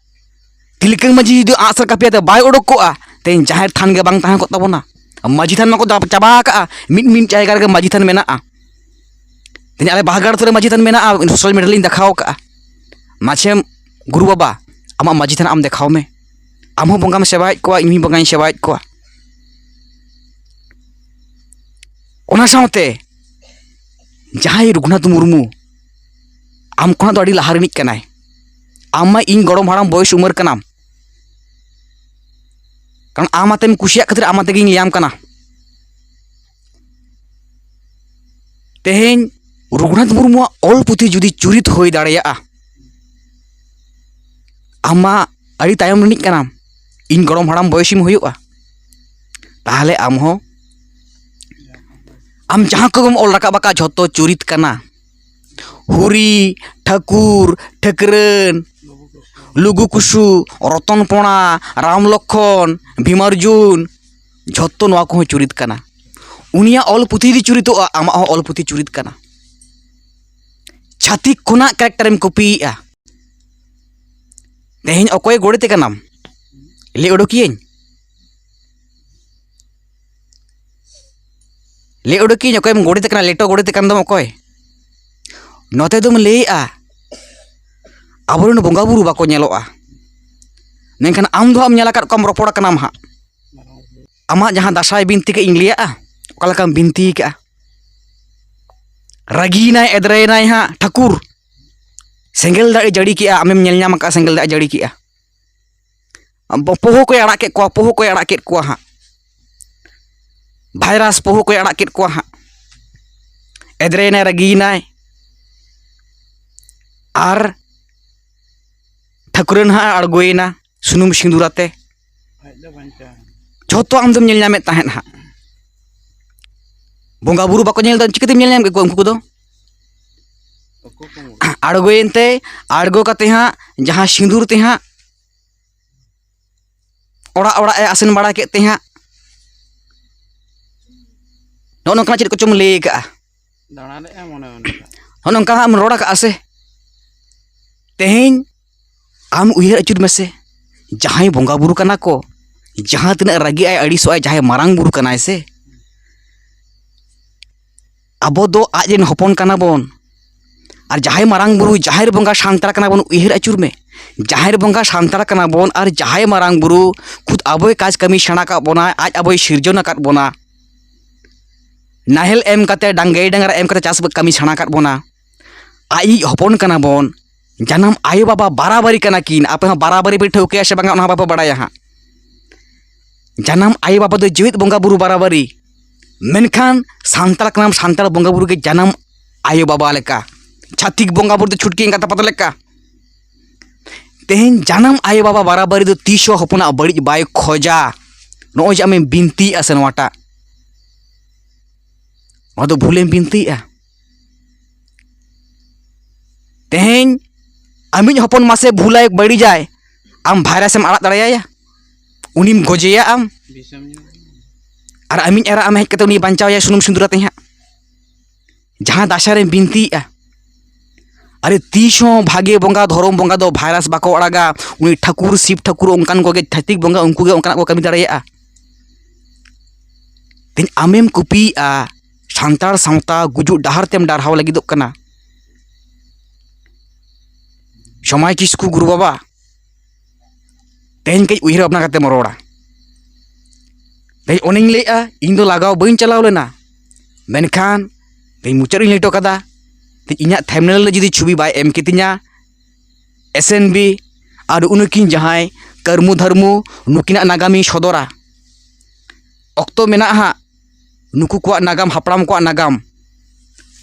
ᱛᱤᱞᱠᱟᱹ ᱢᱟᱹᱡᱷᱤ ᱡᱩᱫᱤ ᱟᱸᱜᱼᱥᱟᱨ ᱠᱟᱹᱯᱤ ᱟᱛᱮ ᱵᱟᱭ ᱩᱰᱩᱠ ᱠᱚᱜᱼᱟ, ᱛᱮᱦᱮᱧ ᱡᱟᱦᱮᱨ ᱛᱷᱟᱱ ᱜᱮ ᱵᱟᱝ ᱛᱟᱦᱮᱸ ᱠᱚᱜ ᱛᱟᱵᱚᱱᱟ᱾ ᱢᱟᱹᱡᱷᱤ ᱛᱷᱟᱱ ᱢᱟᱠᱚ ᱫᱟᱵ ᱪᱟᱵᱟ ᱟᱠᱟᱜᱼᱟ, ᱢᱤᱫ ᱢᱤᱫ ᱡᱟᱭᱜᱟ ᱨᱮᱜᱮ ᱢᱟᱹᱡᱷᱤ ᱛᱷᱟᱱ ᱢᱮᱱᱟᱜᱼᱟ᱾ ᱛᱮᱦᱮᱧ ᱟᱞᱮ ᱵᱟᱦᱟᱜᱟᱲ ᱟᱹᱛᱩ ᱨᱮ ᱢᱟᱹᱡᱷᱤ ᱛᱷᱟᱱ ᱢᱮᱱᱟᱜᱼᱟ, ᱥᱳᱥᱟᱞ ᱢᱤᱰᱤᱭᱟ ᱨᱮᱞᱤᱧ ᱫᱮᱠᱷᱟᱣ ᱟᱠᱟᱜᱼᱟ᱾ ᱢᱟᱪᱷᱮᱢ, ᱜᱩᱨᱩ ᱵᱟᱵᱟ, ᱟᱢᱟᱜ ᱢᱟᱹᱡᱷᱤ ᱛᱷᱟᱱ ᱟᱢ ᱫᱮᱠᱷᱟᱣ ᱢᱮ᱾ ᱟᱢ ᱦᱚᱸ ᱵᱚᱸᱜᱟᱢ ᱥᱮᱵᱟᱭᱮᱫ ᱠᱚᱣᱟ, ᱤᱧ ᱦᱚᱸᱧ ᱵᱚᱸᱜᱟᱧ ᱥᱮᱵᱟᱭᱮᱫ ᱠᱚᱣᱟ᱾ ᱚᱱᱟ ᱥᱟᱶᱛᱮ ᱡᱟᱦᱟᱸᱭ ᱨᱚᱜᱷᱩᱱᱟᱛᱷ ᱢᱩᱨᱢᱩ ᱟᱢ ᱠᱷᱚᱱᱟᱜ ᱫᱚ ᱟᱹᱰᱤ ᱞᱟᱦᱟ ᱨᱤᱱᱤᱡ ᱠᱟᱱᱟᱭ, ᱟᱢ ᱢᱟ ᱤᱧ ᱜᱚᱲᱚᱢ ᱦᱟᱲᱟᱢ ᱵᱚᱭᱮᱥ ᱩᱢᱮᱨ ᱠᱟᱱᱟᱢ, ᱠᱟᱨᱚᱱ ᱟᱢ ᱟᱛᱮᱢ ᱠᱩᱥᱤᱭᱟᱜ ᱠᱷᱟᱹᱛᱤᱨ ᱟᱢ ᱟᱛᱮ ᱜᱤᱧ ᱞᱟᱹᱭᱟᱢ ᱠᱟᱱᱟ᱾ ᱛᱮᱦᱮᱧ ᱨᱚᱜᱷᱩᱱᱟᱛᱷ ᱢᱩᱨᱢᱩᱣᱟᱜ ᱚᱞ ᱯᱩᱛᱷᱤ ᱡᱩᱫᱤ ᱪᱩᱨᱤᱛ ᱦᱩᱭ ᱫᱟᱲᱮᱭᱟᱜᱼᱟ, ᱟᱢ ᱢᱟ ᱟᱹᱰᱤ ᱛᱟᱭᱚᱢ ᱨᱤᱱᱤᱡ ᱠᱟᱱᱟᱢ, ᱤᱧ ᱜᱚᱲᱚᱢ ᱦᱟᱲᱟᱢ ᱵᱚᱭᱮᱥᱤᱢ ᱦᱩᱭᱩᱜᱼᱟ, ᱛᱟᱦᱚᱞᱮ ᱟᱢ ᱦᱚᱸ, ᱟᱢ ᱡᱟᱦᱟᱸ ᱠᱚᱜᱮᱢ ᱚᱞ ᱨᱟᱠᱟᱵ ᱟᱠᱟᱫ, ᱡᱷᱚᱛᱚ ᱪᱩᱨᱤᱛ ᱠᱟᱱᱟ᱾ ᱦᱩᱨᱤ, ᱴᱷᱟᱹᱠᱩᱨ, ᱴᱷᱟᱹᱠᱨᱟᱹᱱ, ᱞᱩᱜᱩ ᱠᱩᱥᱩ, ᱨᱚᱛᱚᱱ ᱯᱚᱲᱟ, ᱨᱟᱢ ᱞᱚᱠᱠᱷᱚᱱ, ᱵᱷᱤᱢᱟᱨᱡᱩᱱ, ᱡᱷᱚᱛᱚ ᱱᱚᱣᱟ ᱠᱚᱦᱚᱸ ᱪᱩᱨᱤᱛ ᱠᱟᱱᱟ᱾ ᱩᱱᱤᱭᱟᱜ ᱚᱞ ᱯᱩᱛᱷᱤ ᱡᱩᱫᱤ ᱪᱩᱨᱤᱛᱚᱜᱼᱟ, ᱟᱢᱟᱜ ᱦᱚᱸ ᱚᱞ ᱯᱩᱛᱷᱤ ᱪᱩᱨᱤᱛ ᱠᱟᱱᱟ᱾ ᱪᱷᱟᱹᱛᱤᱠ ᱠᱷᱚᱱᱟᱜ ᱠᱮᱨᱮᱠᱴᱟᱨᱮᱢ ᱠᱚᱯᱤᱭᱮᱫᱼᱟ᱾ ᱛᱮᱦᱮᱧ ᱚᱠᱚᱭ ᱜᱚᱲᱮᱛᱮ ᱠᱟᱱᱟᱢ? ᱞᱟᱹᱭ ᱚᱰᱚᱠᱤᱭᱟᱹᱧ, ᱞᱟᱹᱭ ᱚᱰᱚᱠᱤᱭᱟᱹᱧ, ᱚᱠᱚᱭᱮᱢ ᱜᱚᱲᱮᱛᱮ ᱠᱟᱱᱟ? ᱞᱮᱴᱚ ᱜᱚᱲᱮᱛᱮ ᱠᱟᱱ ᱫᱚᱢ ᱚᱠᱚᱭ? ᱱᱚᱛᱮ ᱫᱚᱢ ᱞᱟᱹᱭᱮᱜᱼᱟ, ᱟᱵᱚᱨᱮᱱ ᱵᱚᱸᱜᱟ ᱵᱩᱨᱩ ᱵᱟᱠᱚ ᱧᱮᱞᱚᱜᱼᱟ, ᱢᱮᱱᱠᱷᱟᱱ ᱟᱢ ᱫᱚ ᱦᱟᱸᱜ ᱧᱮᱞ ᱟᱠᱟᱫ ᱠᱚᱣᱟᱢ, ᱨᱚᱯᱚᱲ ᱠᱟᱱᱟᱢ ᱦᱟᱸᱜ᱾ ᱟᱢᱟᱜ ᱡᱟᱦᱟᱸ ᱫᱟᱸᱥᱟᱭ ᱵᱤᱱᱛᱤ ᱠᱟᱜ ᱤᱧ ᱞᱟᱹᱭᱟᱜᱼᱟ, ᱚᱠᱟ ᱞᱮᱠᱟᱢ ᱵᱤᱱᱛᱤ ᱠᱟᱜᱼᱟ? ᱨᱟᱹᱜᱤᱭᱮᱱᱟᱭ, ᱮᱫᱽᱨᱮᱭᱮᱱᱟᱭ ᱦᱟᱸᱜ ᱴᱷᱟᱹᱠᱩᱨ, ᱥᱮᱸᱜᱮᱞ ᱫᱟᱜ ᱮ ᱡᱟᱹᱲᱤ ᱠᱮᱜᱼᱟ, ᱟᱢᱮᱢ ᱧᱮᱞ ᱧᱟᱢ ᱟᱠᱟᱫᱼᱟ ᱥᱮᱸᱜᱮᱞ ᱫᱟᱜ ᱮ ᱡᱟᱹᱲᱤ ᱠᱮᱜᱼᱟ? ᱟᱵᱚ ᱯᱚᱦᱩ ᱠᱚᱭ ᱟᱲᱟᱜ ᱠᱮᱫ ᱠᱚᱣᱟ, ᱯᱚᱦᱩ ᱠᱚᱭ ᱟᱲᱟᱜ ᱠᱮᱫ ᱠᱚᱣᱟ ᱦᱟᱸᱜ᱾ ᱵᱷᱟᱭᱨᱟᱥ ᱯᱚᱦᱩ ᱠᱚᱭ ᱟᱲᱟᱜ ᱠᱮᱫ ᱠᱚᱣᱟ ᱦᱟᱸᱜ᱾ ᱮᱫᱽᱨᱮᱭᱮᱱᱟᱭ, ᱨᱟᱹᱜᱤᱭᱮᱱᱟᱭ, ᱟᱨ ᱴᱷᱟᱹᱠᱩᱨᱟᱹᱱ ᱦᱟᱸᱜ ᱮ ᱟᱬᱜᱚᱭᱮᱱᱟ ᱥᱩᱱᱩᱢ ᱥᱤᱸᱫᱩᱨ ᱟᱛᱮ᱾ ᱟᱡ ᱫᱚ ᱵᱟᱧᱪᱟᱣ ᱮᱱᱟ᱾ ᱡᱷᱚᱛᱚ ᱟᱢ ᱫᱚᱢ ᱧᱮᱞ ᱧᱟᱢᱮᱫ ᱛᱟᱦᱮᱸᱫ ᱦᱟᱸᱜ᱾ ᱵᱚᱸᱜᱟ ᱵᱩᱨᱩ ᱵᱟᱠᱚ ᱧᱮᱞ ᱫᱟ, ᱪᱤᱠᱟᱹᱛᱮᱢ ᱧᱮᱞ ᱧᱟᱢ ᱠᱮᱫ ᱠᱚᱣᱟ ᱩᱱᱠᱩ ᱠᱚᱫᱚ? ᱩᱠᱩ ᱠᱩᱢᱵᱽᱲᱩ᱾ ᱟᱬᱜᱚᱭᱮᱱ ᱛᱮ, ᱟᱬᱜᱚ ᱠᱟᱛᱮ ᱦᱟᱸᱜ ᱡᱟᱦᱟᱸ ᱥᱤᱸᱫᱩᱨ ᱛᱮ ᱦᱟᱸᱜ ᱚᱲᱟᱜ ᱚᱲᱟᱜ ᱮ ᱟᱥᱮᱱ ᱵᱟᱲᱟ ᱠᱮᱫ ᱛᱮ ᱦᱟᱸᱜ, ᱱᱚᱜᱼᱚ ᱱᱚᱝᱠᱟᱱᱟᱜ ᱪᱮᱫ ᱠᱚᱪᱚᱢ ᱞᱟᱹᱭ ᱠᱟᱜᱼᱟ᱾ ᱫᱟᱬᱟ ᱞᱮᱫᱼᱟ ᱢᱚᱱᱮ ᱢᱚᱱᱮ ᱛᱮ᱾ ᱱᱚᱜᱼᱚ ᱱᱚᱝᱠᱟ ᱦᱟᱸᱜ ᱮᱢ ᱨᱚᱲ ᱠᱟᱜᱼᱟ ᱥᱮ? ᱛᱮᱦᱮᱧ ᱟᱢ ᱩᱭᱦᱟᱹᱨ ᱟᱹᱪᱩᱨ ᱢᱮᱥᱮ, ᱡᱟᱦᱟᱸᱭ ᱵᱚᱸᱜᱟ ᱵᱩᱨᱩ ᱠᱟᱱᱟ ᱠᱚ, ᱡᱟᱦᱟᱸ ᱛᱤᱱᱟᱹᱜ ᱨᱟᱹᱜᱤ ᱟᱭ, ᱟᱹᱲᱤᱥᱚᱜ ᱟᱭ, ᱡᱟᱦᱟᱸᱭ ᱢᱟᱨᱟᱝ ᱵᱩᱨᱩ ᱠᱟᱱᱟᱭ ᱥᱮ, ᱟᱵᱚ ᱫᱚ ᱟᱡ ᱨᱮᱱ ᱦᱚᱯᱚᱱ ᱠᱟᱱᱟ ᱵᱚᱱ᱾ ᱟᱨ ᱡᱟᱦᱟᱸᱭ ᱢᱟᱨᱟᱝ ᱵᱩᱨᱩ, ᱡᱟᱦᱮᱨ ᱵᱚᱸᱜᱟ ᱥᱟᱱᱛᱟᱲ ᱠᱟᱱᱟ ᱵᱚᱱ, ᱩᱭᱦᱟᱹᱨ ᱟᱹᱪᱩᱨ ᱢᱮ, ᱡᱟᱦᱮᱨ ᱵᱚᱸᱜᱟ ᱥᱟᱱᱛᱟᱲ ᱠᱟᱱᱟ ᱵᱚᱱ, ᱟᱨ ᱡᱟᱦᱟᱸᱭ ᱢᱟᱨᱟᱝ ᱵᱩᱨᱩ ᱠᱷᱩᱫ ᱟᱵᱚᱭ ᱠᱟᱡᱽ ᱠᱟᱹᱢᱤ ᱥᱮᱬᱟ ᱠᱟᱜ ᱵᱚᱱᱟ, ᱟᱡ ᱟᱵᱚᱭ ᱥᱤᱨᱡᱚᱱ ᱟᱠᱟᱫ ᱵᱚᱱᱟ, ᱱᱟᱦᱮᱞ ᱮᱢ ᱠᱟᱛᱮ, ᱰᱟᱝ-, ᱜᱟᱹᱭ ᱰᱟᱝᱨᱟ ᱮᱢ ᱠᱟᱛᱮ ᱪᱟᱥ ᱠᱟᱹᱢᱤ ᱥᱮᱬᱟ ᱟᱠᱟᱫ ᱵᱚᱱᱟ, ᱟᱡ ᱦᱚᱯᱚᱱ ᱠᱟᱱᱟ ᱵᱚᱱ, ᱡᱟᱱᱟᱢ ᱟᱭᱳ ᱵᱟᱵᱟ ᱵᱟᱨᱟᱵᱟᱨᱤ ᱠᱟᱱᱟ ᱠᱤᱱ᱾ ᱟᱯᱮ ᱦᱚᱸ ᱵᱟᱨᱟᱵᱟᱨᱤ ᱯᱮ ᱴᱷᱟᱹᱣᱠᱟᱹᱭᱟ ᱥᱮ ᱵᱟᱝᱟ, ᱚᱱᱟ ᱦᱚᱸ ᱵᱟᱯᱮ ᱵᱟᱲᱟᱭᱟ ᱦᱟᱸᱜ᱾ ᱡᱟᱱᱟᱢ ᱟᱭᱳ ᱵᱟᱵᱟ ᱫᱚ ᱡᱮᱣᱮᱫ ᱵᱚᱸᱜᱟ ᱵᱩᱨᱩ ᱵᱟᱨᱟᱵᱟᱨᱤ, ᱢᱮᱱᱠᱷᱟᱱ ᱥᱟᱱᱛᱟᱲ ᱠᱟᱱᱟᱢ, ᱥᱟᱱᱛᱟᱲ ᱵᱚᱸᱜᱟ ᱵᱩᱨᱩ ᱜᱮ ᱡᱟᱱᱟᱢ ᱟᱭᱳ ᱵᱟᱵᱟ ᱞᱮᱠᱟ᱾ ᱪᱷᱟᱹᱛᱤᱠ ᱵᱚᱸᱜᱟ ᱵᱩᱨᱩ ᱫᱚ ᱪᱷᱩᱴᱠᱤ ᱮᱸᱜᱟᱛ ᱟᱯᱟᱛ ᱞᱮᱠᱟ᱾ ᱛᱮᱦᱮᱧ ᱡᱟᱱᱟᱢ ᱟᱭᱳ ᱵᱟᱵᱟ ᱵᱟᱨᱟᱵᱟᱨᱤ ᱫᱚ ᱛᱤᱥ ᱦᱚᱸ ᱦᱚᱯᱚᱱᱟᱜ ᱵᱟᱹᱲᱤᱡ ᱵᱟᱭ ᱠᱷᱚᱡᱟ᱾ ᱱᱚᱜᱼᱚᱭ ᱡᱮ ᱟᱢᱮᱢ ᱵᱤᱱᱛᱤᱭᱮᱫᱼᱟ ᱥᱮ ᱱᱚᱣᱟᱴᱟᱜ, ᱱᱚᱣᱟ ᱫᱚ ᱵᱷᱩᱞᱮᱢ ᱵᱤᱱᱛᱤᱭᱮᱫᱼᱟ᱾ ᱛᱮᱦᱮᱧ ᱟᱢᱤᱡ ᱦᱚᱯᱚᱱ ᱢᱟᱥᱮ ᱵᱷᱩᱞᱟᱭ, ᱵᱟᱹᱲᱤᱡᱟᱭ, ᱟᱢ ᱵᱷᱟᱭᱨᱟᱥ ᱮᱢ ᱟᱲᱟᱜ ᱫᱟᱲᱮᱭᱟᱭᱟ? ᱩᱱᱤᱢ ᱜᱚᱡᱮᱭᱟ ᱟᱢ? ᱵᱤᱥᱮᱢ ᱧᱩ᱾ ᱟᱨ ᱟᱢᱤᱡ ᱮᱨᱟ ᱟᱢ ᱦᱮᱡ ᱠᱟᱛᱮ ᱩᱱᱤ ᱵᱟᱧᱪᱟᱣᱮᱭᱟ ᱥᱩᱱᱩᱢ ᱥᱤᱸᱫᱩᱨ ᱟᱛᱮ ᱦᱟᱸᱜ, ᱡᱟᱦᱟᱸ ᱫᱟᱥᱟ ᱨᱮᱢ ᱵᱤᱱᱛᱤᱭᱮᱫᱼᱟ? ᱟᱨᱮ, ᱛᱤᱥ ᱦᱚᱸ ᱵᱷᱟᱜᱮ ᱵᱚᱸᱜᱟ, ᱫᱷᱚᱨᱚᱢ ᱵᱚᱸᱜᱟ ᱫᱚ ᱵᱷᱟᱭᱨᱟᱥ ᱵᱟᱠᱚ ᱟᱲᱟᱜᱟ᱾ ᱩᱱᱤ ᱴᱷᱟᱹᱠᱩᱨ, ᱥᱤᱵ ᱴᱷᱟᱹᱠᱩᱨ, ᱚᱱᱠᱟᱱ ᱠᱚᱜᱮ, ᱪᱷᱟᱹᱛᱤᱠ ᱵᱚᱸᱜᱟ, ᱩᱱᱠᱩ ᱜᱮ ᱚᱱᱠᱟᱱᱟᱜ ᱠᱚ ᱠᱟᱹᱢᱤ ᱫᱟᱲᱮᱭᱟᱜᱼᱟ᱾ ᱛᱮᱦᱮᱧ ᱟᱢᱮᱢ ᱠᱚᱯᱤᱭᱮᱫᱼᱟ, ᱥᱟᱱᱛᱟᱲ ᱥᱟᱶᱛᱟ ᱜᱩᱡᱩᱜ ᱰᱟᱦᱟᱨ ᱛᱮᱢ ᱰᱟᱨᱦᱟᱣ ᱞᱟᱹᱜᱤᱫᱚᱜ ᱠᱟᱱᱟ᱾ ᱥᱚᱢᱟᱭ ᱠᱤᱥᱠᱩ ᱜᱩᱨᱩ ᱵᱟᱵᱟ, ᱛᱮᱦᱮᱧ ᱠᱟᱹᱡ ᱩᱭᱦᱟᱹᱨ ᱵᱷᱟᱵᱽᱱᱟ ᱠᱟᱛᱮᱢ ᱨᱚᱲᱟ᱾ ᱛᱮᱦᱮᱧ ᱚᱱᱮᱧ ᱞᱟᱹᱭᱮᱫᱼᱟ, ᱤᱧ ᱫᱚ ᱞᱟᱜᱟᱣ ᱵᱟᱹᱧ ᱪᱟᱞᱟᱣ ᱞᱮᱱᱟ, ᱢᱮᱱᱠᱷᱟᱱ ᱛᱮᱦᱮᱧ ᱢᱩᱪᱟᱹᱫ ᱨᱤᱧ ᱞᱟᱹᱭ ᱦᱚᱴᱚ ᱠᱟᱫᱟ, ᱛᱮ ᱤᱧᱟᱹᱜ ᱛᱷᱟᱢᱵᱽᱱᱮᱞ ᱨᱮ ᱡᱩᱫᱤ ᱪᱷᱚᱵᱤ ᱵᱟᱭ ᱮᱢ ᱠᱮᱛᱤᱧᱟ, ᱮᱥ ᱮᱱ ᱵᱤ ᱟᱨ ᱩᱱᱠᱤᱱ ᱡᱟᱦᱟᱸᱭ ᱠᱟᱹᱨᱢᱩ ᱫᱷᱟᱹᱨᱢᱩ, ᱱᱩᱠᱤᱱᱟᱜ ᱱᱟᱜᱟᱢᱤᱧ ᱥᱚᱫᱚᱨᱟ᱾ ᱚᱠᱛᱚ ᱢᱮᱱᱟᱜᱼᱟ ᱦᱟᱸᱜ, ᱱᱩᱠᱩ ᱠᱚᱣᱟᱜ ᱱᱟᱜᱟᱢ, ᱦᱟᱯᱲᱟᱢ ᱠᱚᱣᱟᱜ ᱱᱟᱜᱟᱢ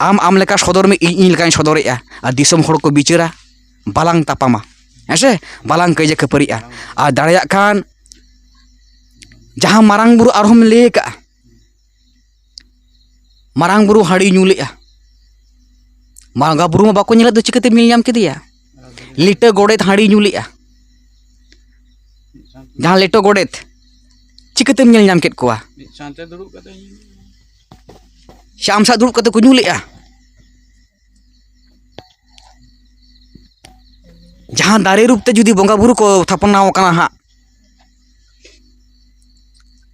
ᱟᱢ ᱟᱢ ᱞᱮᱠᱟ ᱥᱚᱫᱚᱨ ᱢᱮ, ᱤᱧ ᱤᱧ ᱞᱮᱠᱟᱧ ᱥᱚᱫᱚᱨᱮᱜᱼᱟ᱾ ᱟᱨ ᱫᱤᱥᱚᱢ ᱦᱚᱲ ᱠᱚ ᱵᱤᱪᱟᱹᱨᱟ, ᱵᱟᱞᱟᱝ ᱛᱟᱯᱟᱢᱟ, ᱦᱮᱸ ᱥᱮ? ᱵᱟᱞᱟᱝ ᱠᱟᱹᱭᱡᱟᱹ ᱠᱷᱟᱹᱯᱟᱹᱨᱤᱜᱼᱟ᱾ ᱟᱨ ᱫᱟᱲᱮᱭᱟᱜ ᱠᱷᱟᱱ ᱡᱟᱦᱟᱸ ᱢᱟᱨᱟᱝ ᱵᱩᱨᱩ ᱟᱨᱦᱚᱸᱢ ᱞᱟᱹᱭ ᱟᱠᱟᱜᱼᱟ, ᱢᱟᱨᱟᱝ ᱵᱩᱨᱩ ᱦᱟᱺᱰᱤ ᱧᱩ ᱞᱮᱜᱼᱟ, ᱵᱚᱸᱜᱟ ᱵᱩᱨᱩ ᱢᱟ ᱵᱟᱠᱚ ᱧᱮᱞᱮᱫ ᱫᱚ, ᱪᱤᱠᱟᱹᱛᱮᱢ ᱧᱮᱞ ᱧᱟᱢ ᱠᱮᱫᱮᱭᱟ? ᱞᱤᱴᱟᱹ ᱜᱚᱰᱮᱛ ᱦᱟᱺᱰᱤ ᱧᱩ ᱞᱮᱜᱼᱟ, ᱡᱟᱦᱟᱸ ᱞᱤᱴᱟᱹ ᱜᱚᱰᱮᱛ, ᱪᱤᱠᱟᱹᱛᱮᱢ ᱧᱮᱞ ᱧᱟᱢ ᱠᱮᱫ ᱠᱚᱣᱟ? ᱢᱤᱫ ᱥᱟᱶᱛᱮ ᱫᱩᱲᱩᱵ ᱠᱟᱛᱮ ᱧᱩ᱾ ᱥᱮ ᱟᱢ ᱥᱟᱶ ᱫᱩᱲᱩᱵ ᱠᱟᱛᱮ ᱠᱚ ᱧᱩ ᱞᱮᱜᱼᱟ? ᱡᱟᱦᱟᱸ ᱫᱟᱨᱮ ᱨᱩᱯ ᱛᱮ ᱡᱩᱫᱤ ᱵᱚᱸᱜᱟ ᱵᱩᱨᱩ ᱠᱚ ᱛᱷᱟᱯᱚᱱᱟᱣ ᱠᱟᱱᱟ ᱦᱟᱸᱜ,